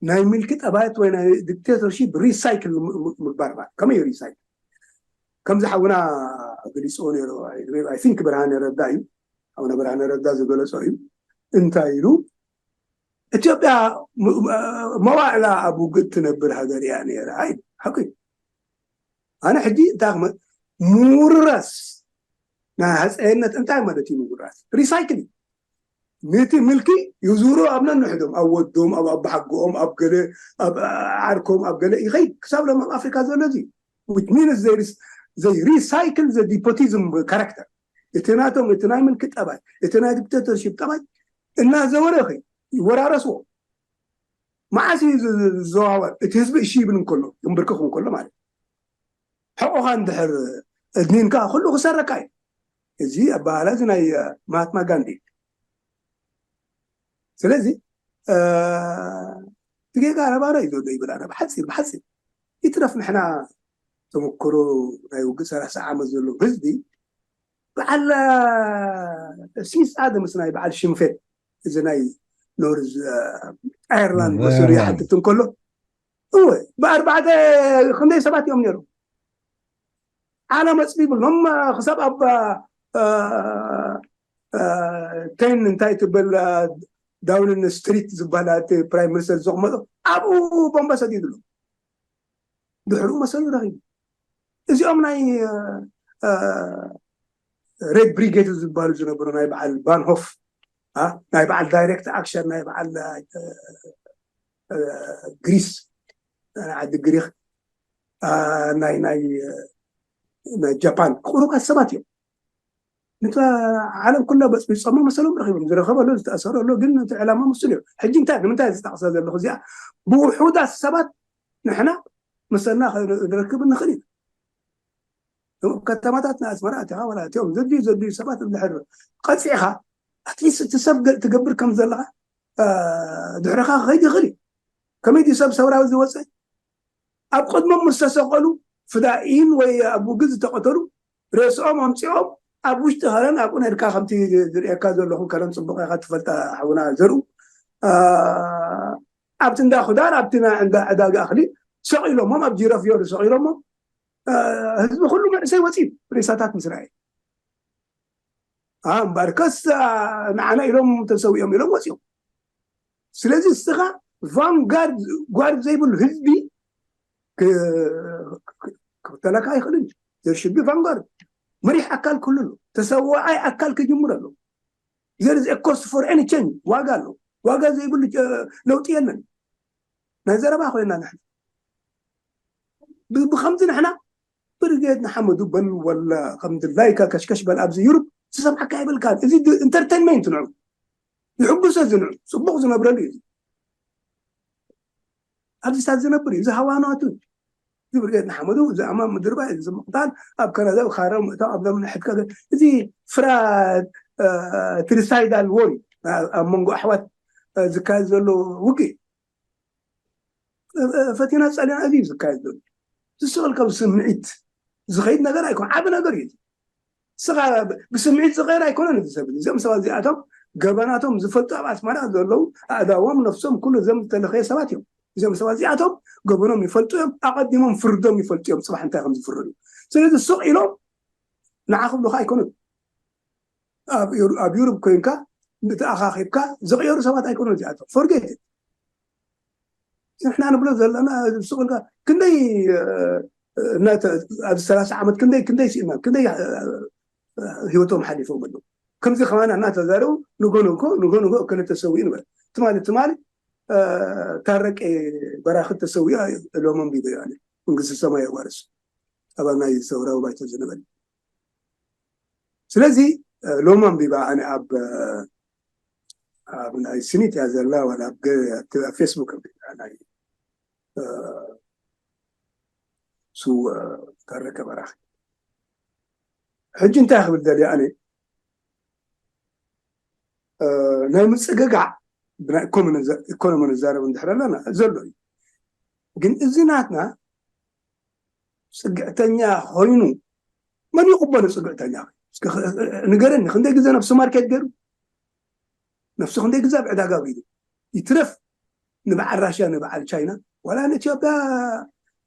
ናይ ምልኪ ጠባያት ወይ ናይ ዲክቴተርሺፕ ሪሳይክል ምግባር ማለት ከመይ ሪሳይክል ከምዚ ሓውና ገሊፅዎ ነይሩ። I think ብርሃነ ረዳ እዩ። ሓውና ብርሃነ ረዳ ዝገለፆ እዩ። እንታይ ኢሉ ኢትዮጵያ መዋዕላ ኣብ ውግእ ትነብር ሃገር እያ ነይራ። ኣይ ሓቂ ኣነ ሕጂ እንታይ ክመ ምውርራስ ናይ ሃፀየነት እንታይ ማለት እዩ? ምውርራስ ሪሳይክል እዩ። ነቲ ምልኪ ይዙሩ ኣብ ነንሕዶም ኣብ ወዶም ኣብ ኣባሓጎኦም ኣብ ገለ ኣብ ዓርኮም ኣብ ገለ ይኸይድ ክሳብ ሎም ኣብ ኣፍሪካ ዘሎ እዚ which means they recycle the despotism character እቲ ናቶም እቲ ናይ ምልኪ ጠባይ እቲ ናይ ዲክቴተርሺፕ ጠባይ እናዘወረ ይኸይድ ይወራረስዎ። መዓስ እዩ ዝዘዋወር? እቲ ህዝቢ እሺ ይብል እንከሎ ይንብርክኽ እንከሎ ማለት ሕቆኻ እንድሕር እድኒንካ ኩሉ ክሰረካ እዩ። እዚ ኣባህላ እዚ ናይ ማሃትማ ጋንዲ። ስለዚ እቲ ጌጋ ነባረ እዩ ዘሎ ይብል ኣነ ብሓፂር ብሓፂር ይትረፍ ንሕና ተመክሮ ናይ ውግእ ሰላሳ ዓመት ዘለዎ ህዝቢ በዓል ሲስ ኣደምስ ናይ በዓል ሽንፌት እዚ ናይ ኖርዝ ኣየርላንድ መሰሉ ይሓትት እንከሎ እወ ብኣርባዕተ ክንደይ ሰባት እዮም ነይሮም ዓላ መፅቢ ይብሎም ክሳብ ኣብ ቴን እንታይ ትበል ዳውንን ስትሪት ዝበሃል ፕራይም ሚኒስተር ዘቕመጦ ኣብኡ ቦምባ ሰዲድሉ ድሕሩ መሰሉ ረኺቡ እዚኦም ናይ ሬድ ብሪጌድ ዝበሃሉ ዝነበሩ ናይ በዓል ባንሆፍ ናይ በዓል ዳይሬክት ኣክሽን ናይ በዓል ግሪስ ናይ ዓዲ ግሪክ ናይ ናይ ናይ ጃፓን ቅሩባት ሰባት እዮም ነታ ዓለም ኩላ በፅቢፆሞ መሰሎም ረኪቦም ዝረኸበ ኣሎ ዝተኣሰረ ኣሎ ግን እቲ ዕላማ ምስሉ እዩ ሕጂ እንታይ ንምንታይ ዝጠቕሰ ዘለኹ እዚኣ ብውሑዳት ሰባት ንሕና መሰልና ክንረክብ ንኽእል ኢና እቶም ከተማታት ንኣስመራ ኣቲኻ ዋላ እቲኦም ዘድልዩ ዘድልዩ ሰባት እንድሕር ቀፂዕኻ ኣትሊስት እቲ ሰብ ገ- ትገብር ከም ዘለኻ እ፣ ድሕርኻ ክኸይድ ይኽእል እዩ። ከመይ ድዩ ሰብ ሰውራዊ ዝወፀ ኣብ ቅድሞም ምስ ተሰቐሉ ፍዳኢን ወይ ኣብ ውግእ ዝተቐተሉ ርእስኦም ኣምፂኦም ኣብ ውሽጢ ከረን ኣብኡ ነድካ ከምቲ ዝርእየካ ዘለኹ ከረን ፅቡቅ ኢኻ ትፈልጣ ሓውና ዘርኡ ኣብቲ እንዳ ክዳር ኣብቲ እንዳ ዕዳጋ እኽሊ ሰቒሎሞም ኣብ ጂረፍዮር ሰቒሎሞም ህዝቢ ኩሉ መንእሰይ ወፂኡ ሬሳታት ምስ ረኣየ እምበኣርከስ ንዓና ኢሎም ተሰዊኦም ኢሎም ወፂኦም ስለዚ እስኻ ቫንጋርድ ጓርድ ዘይብሉ ህዝቢ ክክተለካ ኣይኽእልን ዘርሽቢ ቫንጋርድ መሪሕ ኣካል ክህሉ ኣሎ ተሰዋዓይ ኣካል ክጅምር ኣሎ ዘርዝ ኮስት ፎር ኒ ቸንጅ ዋጋ ኣሎ ዋጋ ዘይብሉ ለውጢ የለን ናይ ዘረባ ኮይና ንሕና ብከምዚ ንሕና ብርጌድ ንሓመዱ በል ወላ ከም ድላይካ ከሽከሽ በል ኣብዚ ዩሩብ ዝሰምዓካ የብልካን እዚ ኢንተርቴንመንት ንዑ ይሕጉሰ እዚ ንዑ ፅቡቅ ዝነብረሉ እዩ ኣብዚ ሳት ዝነብር እዩ እዚ ሃዋናቱ እዚ ብርጌድ ንሓመዱ እዚ ኣማ ምድርባ እዚ ምቅታል ኣብ ከናዳ ካረ ምእታው ኣብ ለምን ሕድካ እዚ ፍራ ትሪሳይዳል ወሪ ኣብ መንጎ ኣሕዋት ዝካየድ ዘሎ ውግእ ፈቲና ጸሊና እዚ እዩ ዝካየድ ዘሎ ዝስቕል ካብ ስምዒት ዝኸይድ ነገር ኣይኮን ዓቢ ነገር እዩ ስኻ ብስምዒት ዝኸይድ ኣይኮነን እዚ ሰብ እዚኦም ሰባት እዚኣቶም ገበናቶም ዝፈልጡ ኣብ ኣስመራ ዘለዉ ኣእዳዎም ነፍሶም ኩሉ እዞም ዝተለኸየ ሰባት እዮም እዚኦም ሰባት እዚኣቶም ገበኖም ይፈልጡ እዮም ኣቐዲሞም ፍርዶም ይፈልጡ እዮም ፅባሕ እንታይ ከም ዝፍረዱ ስለዚ ስቕ ኢሎም ንዓ ክብሉካ ኣይኮኑን ኣብ ዩሩብ ኮይንካ ብተኣኻኺብካ ዝቕየሩ ሰባት ኣይኮኑ እዚኣቶም ፎርጌት ንሕና ንብሎ ዘለና ስቕ ኢልካ ክንደይ ኣብዚ ሰላሳ ዓመት ክንደይ ክንደይ ስኢና ክንደይ ህይወቶም ሓሊፎም ኣለዉ ከምዚ ከማና እናተዛረቡ ንጎ ንጎ ንጎ ንጎ እከለ ተሰዊኡ ንበል ትማሊ ትማሊ ታረቀ በራኺ ተሰዊኡ ሎሞም ቢበ መንግስቲ ሰማይ የዋርስ ኣባል ናይ ሰውራዊ ባይቶ ዝነበረ ስለዚ ሎም ኣንቢባ ኣነ ኣብ ኣብ ናይ ስኒት እያ ዘላ ወላ ኣብ ፌስቡክ ኣንቢባ ናይ ሱ ተረከ በራኺ ሕጂ እንታይ ክብል ደልየ ኣነ ናይ ምፅግጋዕ ብናይ ኢኮኖሚ ንዛረብ እንድሕር ኣለና ዘሎ እዩ ግን እዚ ናትና ፅግዕተኛ ኮይኑ መን ይቕበሎ ፅግዕተኛ ንገረኒ ክንደይ ግዜ ነብሲ ማርኬት ገይሩ ነብሲ ክንደይ ግዜ ኣብ ዕዳጋ ዊሉ ይትረፍ ንበዓል ራሽያ ንበዓል ቻይና ዋላ ንኢትዮጵያ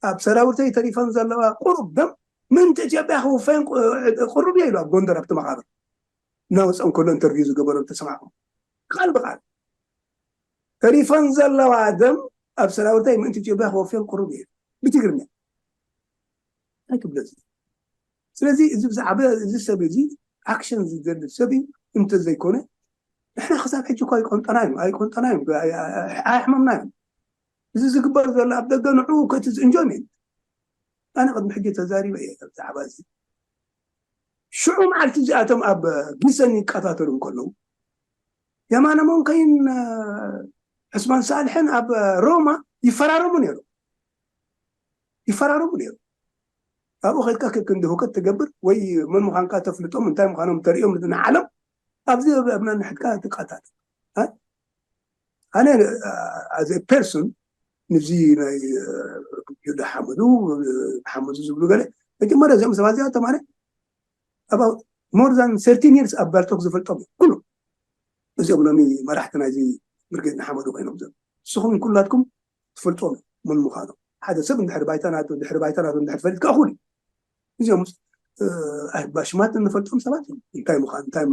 ኣብ ሰራውርተይ ተሪፈን ዘለዋ ቁሩብ ደም ምንቲ ኢትዮጵያ ክውፈየን ቁሩብ እየ ኢሉ ኣብ ጎንደር ኣብቲ መቃብር እናወፀን ከሎ ኢንተርቪው ዝገበሮም ተሰማዕኩም ቃል ብቃል ተሪፈን ዘለዋ ደም ኣብ ሰራውርተይ ምእንቲ ኢትዮጵያ ክወፍየን ቅሩብ እየ ብትግርኛ ኣይክብለዚ ስለዚ እዚ ብዛዕባ እዚ ሰብ እዚ ኣክሽን ዝደሊ ሰብ እዩ እንተዘይኮነ ንሕና ክሳብ ሕጂ እኳ ኣይቆንጠና እዩ ኣይቆንጠና እዩ ኣሕመምና እዩ እዚ ዝግበር ዘሎ ኣብ ደገ ንዑ ከቲ ኢንጆይመንት ኣነ ቅድሚ ሕጂ ተዛሪበ እየ ብዛዕባ እዚ ሽዑ መዓልቲ እዚኣቶም ኣብ ጊሰን ይቀታተሉ እንከለዉ የማነ መንከይን ዕስማን ሳልሕን ኣብ ሮማ ይፈራረሙ ነይሩ ይፈራረሙ ነይሩ ኣብኡ ከድካ ክንዲ ህውከት ትገብር ወይ መን ምዃንካ ተፍልጦም እንታይ ምዃኖም ተርእዮም ንዓለም ኣብዚ ኣብና ንሕድካ ትቃታተል ኣነ ኣዘ ፐርሶን ንዚ ናይ ዩዳ ሓመዱ ሓመዱ ዝብሉ ገለ መጀመርያ እዚኦም ሰባት እዚኣቶም ኣነ about more than thirteen years ኣብ ባልቶክ ዝፈልጦም ኩሉ እዚኦም ሎሚ መራሕቲ ናይዚ ብርጌድ ንሓመዱ ኮይኖም ዘሎ ንስኹም ኩላትኩም ትፈልጦም መን ምዃኖም ሓደ ሰብ እንድሕር ባይታ ናቱ ድሕሪ ባይታ ናቱ እንድሕር ፈሊጥካ እኹል እዩ እዚኦም ኣሽማት እንፈልጦም ሰባት እዮም እንታይ ምዃን እንታይ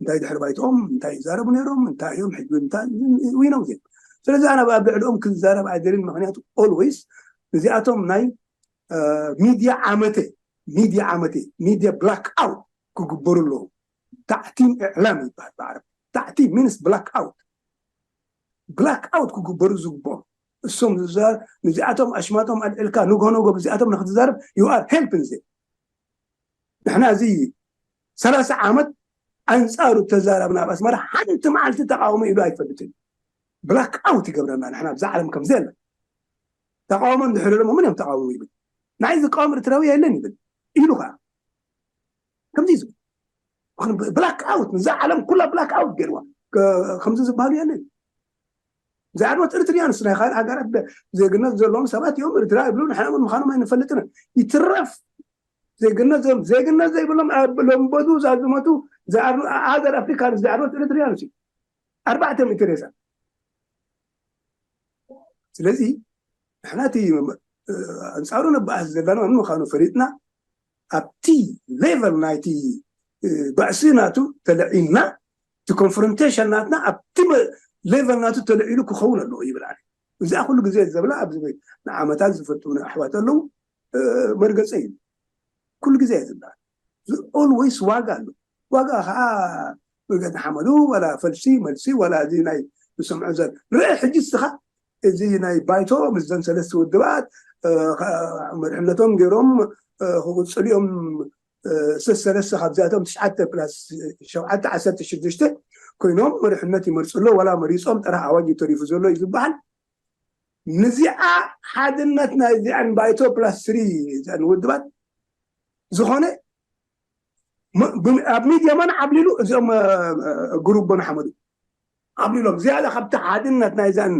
እንታይ ድሕሪ ባይትኦም እንታይ ይዛረቡ ነይሮም እንታይ እዮም ሕጂ እንታይ ዊኖም ዜም ስለዚ ኣነ ኣብ ልዕሊኦም ክዛረብ ኣይደልን ምክንያቱ always እዚኣቶም ናይ ሚድያ ዓመተ ሚድያ ዓመተ ሚድያ ብላክ ኣውት ክግበሩ ኣለዎም ታዕቲም እዕላም ይበሃል ብዓረብ ታዕቲም ሚንስ ብላክ ኣውት ብላክ ኣውት ክግበሩ ዝግብኦም እሶም ዝዛር ንዚኣቶም ኣሽማቶም ኣልዕልካ ንጎ ንጎ ብዚኣቶም ንክትዛረብ you are helping them ንሕና እዚ ሰላሳ ዓመት ኣንፃሩ ተዛራብና ኣብ ኣስመራ ሓንቲ መዓልቲ ተቃውሞ ኢሉ ኣይፈልጥን ብላክ ኣውት ይገብረና ንሕና ብዛ ዓለም ከምዚ የለን ተቃውሞ እንድሕር ደሞ ምን እዮም ተቃውሞ ይብል ናይ ዝቃወም ኤርትራዊ የለን ይብል ኢሉ ከዓ ከምዚ እዩ ዝብል። ብላክ ኣውት፣ እዛ ዓለም ኩላ ብላክ ኣውት ገይርዋ። ከ- ከምዚ ዝበሃሉ የለን። ዛዕባ ኤርትሪያንስ ናይ ካልእ ሃገራት ደ- ዜግነት ዘለዎም ሰባት እዮም፣ ኤርትራ ይብሉ፣ ንሕና እውን ምዃኖም ኣይንፈልጥን። ይትረፍ ዜግነት ዘ- ዜግነት ዘይብሎም ኣብ ለምበዱ ዛዝመቱ፣ other Africans፣ ዛዕባ ኤርትሪያንስ እዩ። ኣርባዕተ ሚእቲ ሬሳ። ስለዚ ንሕና እቲ ኣንፃሩ ንበኣስ ዘለና ምዃኑ ፈሊጥና፣ ኣብቲ ሌቨል ናይቲ ባእሲ ናቱ ተለዒልና፣ እቲ ኮንፍሮንቴሽን ናትና ኣብቲ ሌቨል ናቱ ተለዒሉ ክኸውን ኣለዎ ይብል ኣነ። እዚኣ ኩሉ ግዜ ዘብላ ኣብዚ ንዓመታት ዝፈልጡ ኣሕዋት ኣለዉ። መርገፀ እዩ። ኩሉ ግዜ እየ ዝብላ። ኦልዌይስ ዋጋ ኣሎ። ዋጋ ከዓ መርገፂ ሓመዱ ዋላ ፈልሲ መልሲ ዋላ እዚ ናይ ዝሰምዖ ዘል ርአ። ሕጂ እስኻ እዚ ናይ ባይቶ ምስዘን ሰለስተ ውድባት መርሕነቶም ገይሮም ክቅፅሉ እዮም። ሰለስተ ካብዚኣቶም ትሽዓተ ፕላስ ሸውዓተ ዓሰርተ ሽዱሽተ ኮይኖም መርሕነት ይመርፁ ኣሎ። ዋላ መሪፆም ጥራሕ ኣዋጅ እዩ ተሪፉ ዘሎ እዩ ዝበሃል። ንዚኣ ሓድነት ናይ እዚኣን ባይቶ ፕላስ ስሪ እዚኣን ውድባት ዝኾነ ኣብ ሚድያ መን ዓብሊሉ እዚኦም ግሩቦ ንሓመዱ ዓብሊሎም ዝያዳ ካብቲ ሓድነት ናይ እዚኣን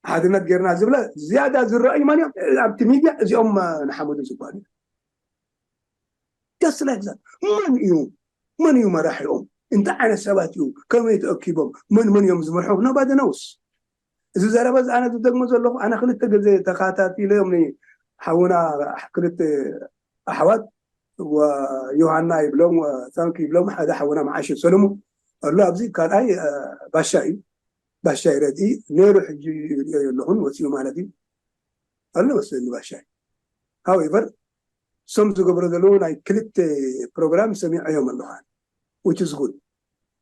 ሓድነት ጌርና ዝብለ ዝያዳ ዝረኣዩ መን እዮም ኣብቲ ሚድያ እዚኦም ንሓመዱ ዝበሃሉ just like that። መን እዩ መን እዩ መራሒኦም እንታይ ዓይነት ሰባት እዩ ከመይ ተኣኪቦም መን መን እዮም ዝመርሖም nobody knows። እዚ ዘረባ እዚ ኣነ ዝደግሞ ዘለኹ ኣነ ክልተ ግዜ ተካታቲለዮም ሓውና ክልተ ኣሕዋት ዮሃና ይብሎም ሳንክ ይብሎም ሓደ ሓውና መዓሽ ሰለሙ ኣሎ ኣብዚ ካልኣይ ባሻ እዩ ባሻ ይረድኢ ነይሩ ሕጂ ይርእዮ የለኹን ወፂኡ ማለት እዩ ኣሎ መስለኒ ባሻ however እሶም ዝገብሮ ዘለዉ ናይ ክልተ ፕሮግራም ሰሚዐዮም ኣለኹ which is good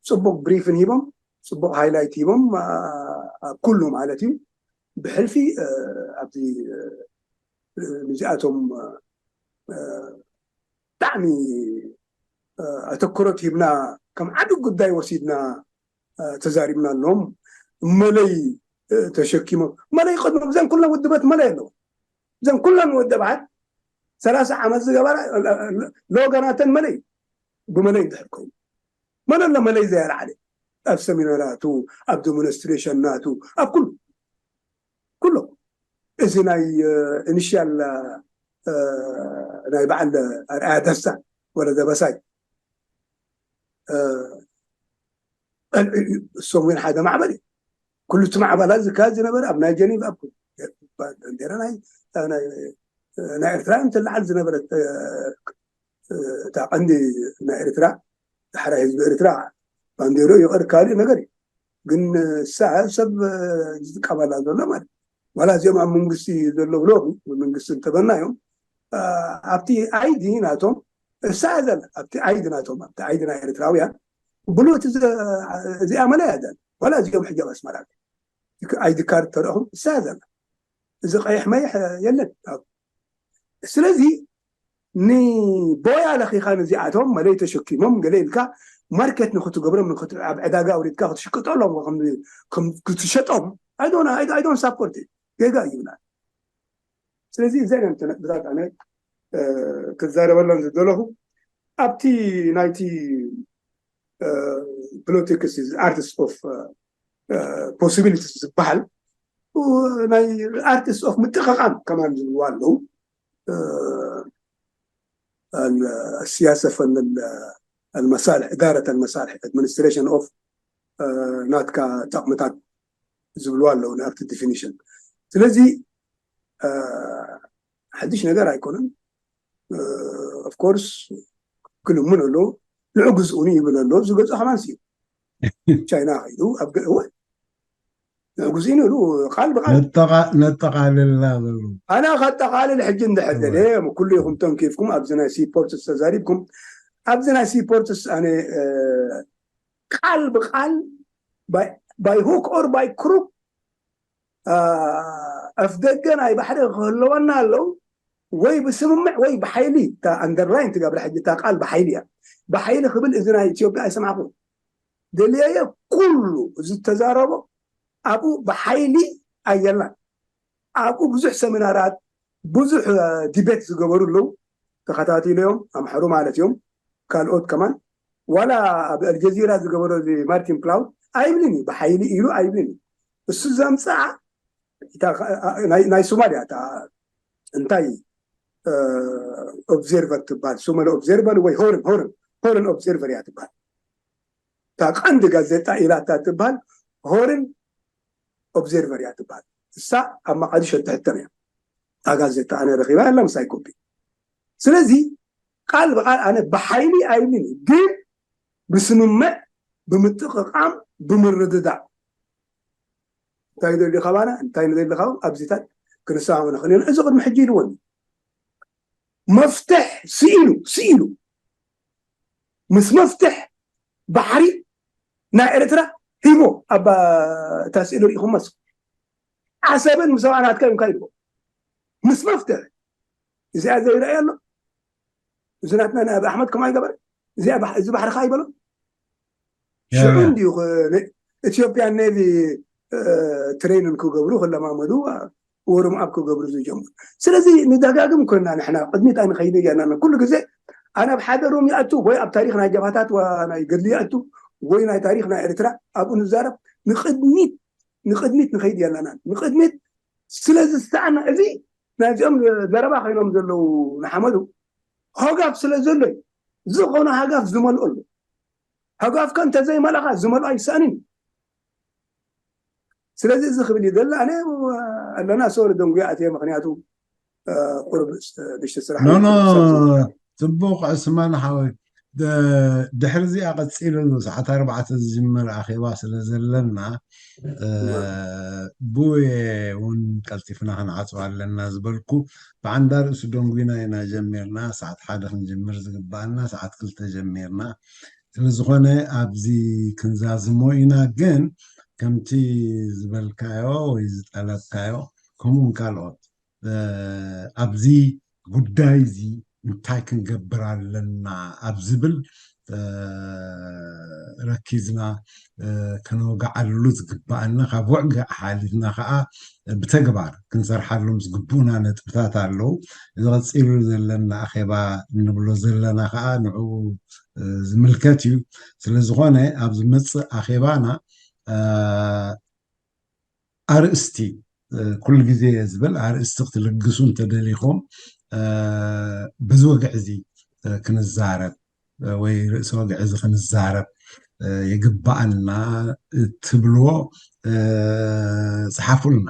ፅቡቅ ብሪፍን ሂቦም ፅቡቅ ሃይላይት ሂቦም ኣብ ኩሉ ማለት እዩ ብሕልፊ ኣብዚ ንዚኣቶም ብጣዕሚ ኣተኩሮት ሂብና ከም ዓቢ ጉዳይ ወሲድና ተዛሪብና ኣለዎም መለይ ተሸኪሞም መለይ ቅድሞም እዘን ኩለን ውድበት መለይ ኣለዎ እዘን ኩለን ውድባት ሰላሳ ዓመት ዝገበራ ሎጋናተን መለይ ብመለይ እንድሕር ኮይኑ መን ኣሎ መለይ ዘየልዓለ ኣብ ሰሚናራቱ ኣብ ዴሞንስትሬሽን ናቱ ኣብ ኩሉ ኩሉ እዚ ናይ ኢኒሽያል ናይ በዓል ኣርኣያ ደስታ ወለ ደበሳይ እሶም እውን ሓደ ማዕበል እዩ ኩሉ እቲ ማዕበላት ዝካየድ ዝነበረ ኣብ ናይ ጀኒቭ ኣብ ባንዴራ ናይ ኤርትራ እንትለዓል ዝነበረት እታ ቀንዲ ናይ ኤርትራ ዳሕራይ ህዝቢ ኤርትራ ባንዴሮ ይቐር ካልእ ነገር እዩ ግን ሰብ ዝጥቀመላ ዘሎ ማለት ዋላ እዚኦም ኣብ መንግስቲ ዘለዉ ሎሚ መንግስቲ እንተበልናዮም ኣብቲ ኣይዲ ናቶም እሳ ዘላ ኣብቲ ኣይዲ ናቶም ኣብቲ ኣይዲ ናይ ኤርትራውያን ብሉ እቲ እዚኣ መለያ ዘላ ዋላ እዚኦም ሕጂ ኣብ ኣስመራ ኣይዲ ካርድ ተረእኹም እሳ ዘላ እዚ ቀይሕ መይሕ የለን ስለዚ ንቦያ ለኺኻ ንዚኣቶም መለይ ተሸኪሞም ገለ ኢልካ ማርኬት ንክትገብሮም ኣብ ዕዳጋ ኣውሪድካ ክትሽቅጠሎም ክትሸጦም ኣይዶን ሳፖርት ጌጋ እዩ ይብላል ስለዚ እዘን እዮም ተነጥብታት ኣነ ክዛረበሎም ዝደለኹ ኣብቲ ናይቲ ፖለቲክስ ኣርትስ ኦፍ ፖሲቢሊቲስ ዝበሃል ናይ ኣርትስ ኦፍ ምጥቕቓም ከማን ዝብልዋ ኣለዉ السياسة فن المصالح إدارة المصالح administration of ናትካ ጠቕምታት ዝብልዋ ኣለዉ ናብቲ ዲፊኒሽን ስለዚ ሓድሽ ነገር ኣይኮነን ኦፍኮርስ ክልምን ኣሎ ንዑ ግዝኡኒ ይብል ኣሎ ዝገዝኦ ከማን ስዩ ቻይና ከይዱ ኣብ ገእወ ንዑ ግዝኡኒ ኢሉ ቃል ብቃል ነጠቃልልና በሉ ኣና ከጠቃልል ሕጂ እንድሕር ደለ ኩሉ ኢኹም ተንኪፍኩም ኣብዚ ናይ ሲፖርትስ ተዛሪብኩም ኣብዚ ናይ ሲፖርትስ ኣነ ቃል ብቃል by hook or by crook ኣፍ ደገ ናይ ባሕሪ ክህልወና ኣለዉ ወይ ብስምምዕ ወይ ብሓይሊ እታ ኣንደርላይን ትገብረ ሕጂ እታ ቃል ብሓይሊ እያ ብሓይሊ ክብል እዚ ናይ ኢትዮጵያ ኣይሰማዕኩ ደልየየ ኩሉ ዝተዛረቦ ኣብኡ ብሓይሊ ኣየላን ኣብኡ ብዙሕ ሰሚናራት ብዙሕ ዲቤት ዝገበሩ ኣለዉ ተኸታቲለዮም ኣምሐሩ ማለት እዮም። ካልኦት ከማን ዋላ ኣብ ኣልጀዚራ ዝገበሮ እዚ ማርቲን ፕላውድ ኣይብልን እዩ፣ ብሓይሊ ኢሉ ኣይብልን እዩ። እሱ ዘምፅኣ እታ ኸ- ናይ ናይ ሶማልያ እታ እንታይ ኦብዘርቨር ትበሃል፣ ሶማሊ ኦብዘርቨር ወይ ሆርን ሆርን ሆርን ኦብዘርቨር እያ ትበሃል። እታ ቀንዲ ጋዜጣ ኢላ እታ ትበሃል ሆርን ኦብዘርቨር እያ ትበሃል። እሳ ኣብ መቓዲሾ እትሕተም እያ። እታ ጋዜጣ ኣነ ረኺባ፣ ያላ ምሳይ ኮፒ። ስለዚ ቃል ብቃል ኣነ ብሓይሊ ኣይብልን እዩ፣ ግን ብስምምዕ፣ ብምጥቕቓም፣ ብምርድዳእ እንታይ ንደሊ ካባና፣ እንታይ ንደሊ ካብኦም ኣብዚታት ክንሰማም ንኽእል ኢና። እዚ ቅድሚ ሕጂ ኢልዎን እዩ። መፍትሕ ስኢሉ ስኢሉ ምስ መፍትሕ ባሕሪ ናይ ኤርትራ ሂቦ ኣብ እታ ስእሊ ርኢኹም መስ ዓሰብን ምስ ናትካ እዮም ካይድዎ ምስ መፍትሕ እዚኣ ዘይረኣየ ኣሎ። እዚ ናትና ናይ ኣብ ኣሕመድ ከምኣ ይገበር። እዚኣ ባሕ- እዚ ባሕሪ ከ ይበሎ ሽዑ እንዲዩ ኢትዮጵያን ኔቪ ትሬንን ክገብሩ ክለማመዱ ወርም ኣብ ክገብሩ ዝጀምሩ። ስለዚ ንደጋግም ኮይና ንሕና ቅድሚት ኣይንኸይድ እያና ኩሉ ግዜ ኣነ ኣብ ሓደ ሩም ይኣቱ ወይ ኣብ ታሪክ ናይ ጀብሃታት ዋ ናይ ገድሊ ይኣቱ ወይ ናይ ታሪክ ናይ ኤርትራ ኣብኡ ንዛረብ ንቅድሚት ንቅድሚት ንኸይድ እያለና ንቅድሚት ስለ ዝስተኣና እዚ ናይዚኦም ዘረባ ኮይኖም ዘለዉ ንሓመዱ ሃጋፍ ስለ ዘሎ እዩ። ዝኾነ ሃጋፍ ዝመልኦ ኣሎ። ሃጋፍካ እንተዘይመልእኻ ዝመልኦ ኣይሰኣንን እዩ። ስለዚ እዚ ክብል ይደሊ ኣነ ኣለና ሰው ደንጉያ ኣትየ ምክንያቱ ቁርብ ንሽተ ስራሕ ኖ ኖ ጽቡቕ ዕስማን ሓወይ። ድሕሪ እዚኣ ቀፂሉ ሰዓት ኣርባዕተ ዝጅምር ኣኼባ ስለ ዘለና ብየ እውን ቀልጢፍና ክንዓፅዋ ኣለና ዝበልኩ ብዓንዳ ርእሱ ደንጉና ኢና ጀሚርና። ሰዓት ሓደ ክንጅምር ዝግባኣና ሰዓት ክልተ ጀሚርና። ስለዝኾነ ኣብዚ ክንዛዝሞ ኢና። ግን ከምቲ ዝበልካዮ ወይ ዝጠለብካዮ ከምኡውን ካልኦት ኣብዚ ጉዳይ እዚ እንታይ ክንገብር ኣለና ኣብ ዝብል ረኪዝና ከነወግዓሉ ዝግባኣና ካብ ውዕግዕ ሓሊፍና ከዓ ብተግባር ክንሰርሓሎም ዝግቡኡና ነጥብታት ኣለዉ። እዚ ቀፂሉ ዘለና ኣኼባ እንብሎ ዘለና ከዓ ንዕኡ ዝምልከት እዩ። ስለዝኾነ ኣብ ዝመፅእ ኣኼባና ኣርእስቲ ኩሉ ግዜ ዝብል ኣርእስቲ ክትልግሱ እንተደሊኹም ብዚ ወግዒ እዚ ክንዛረብ ወይ ርእሲ ወግዒ እዚ ክንዛረብ ይግባኣና ትብልዎ ፀሓፉልና።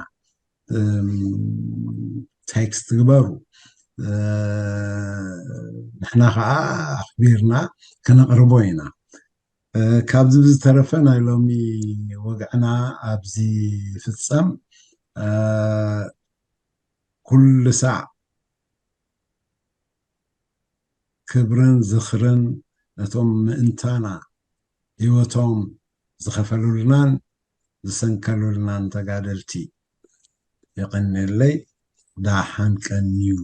ቴክስት ግበሩ። ንሕና ከዓ ኣኽቢርና ክነቕርቦ ኢና። ካብዚ ብዝተረፈ ናይ ሎሚ ወግዕና ኣብዚ ፍፀም። ኩሉ ሳዕ ክብርን ዝኽርን ነቶም ምእንታና ህይወቶም ዝኸፈሉልናን ዝሰንከሉልናን ተጋደልቲ። የቐንየለይ። ዳሓን ቀንዩ።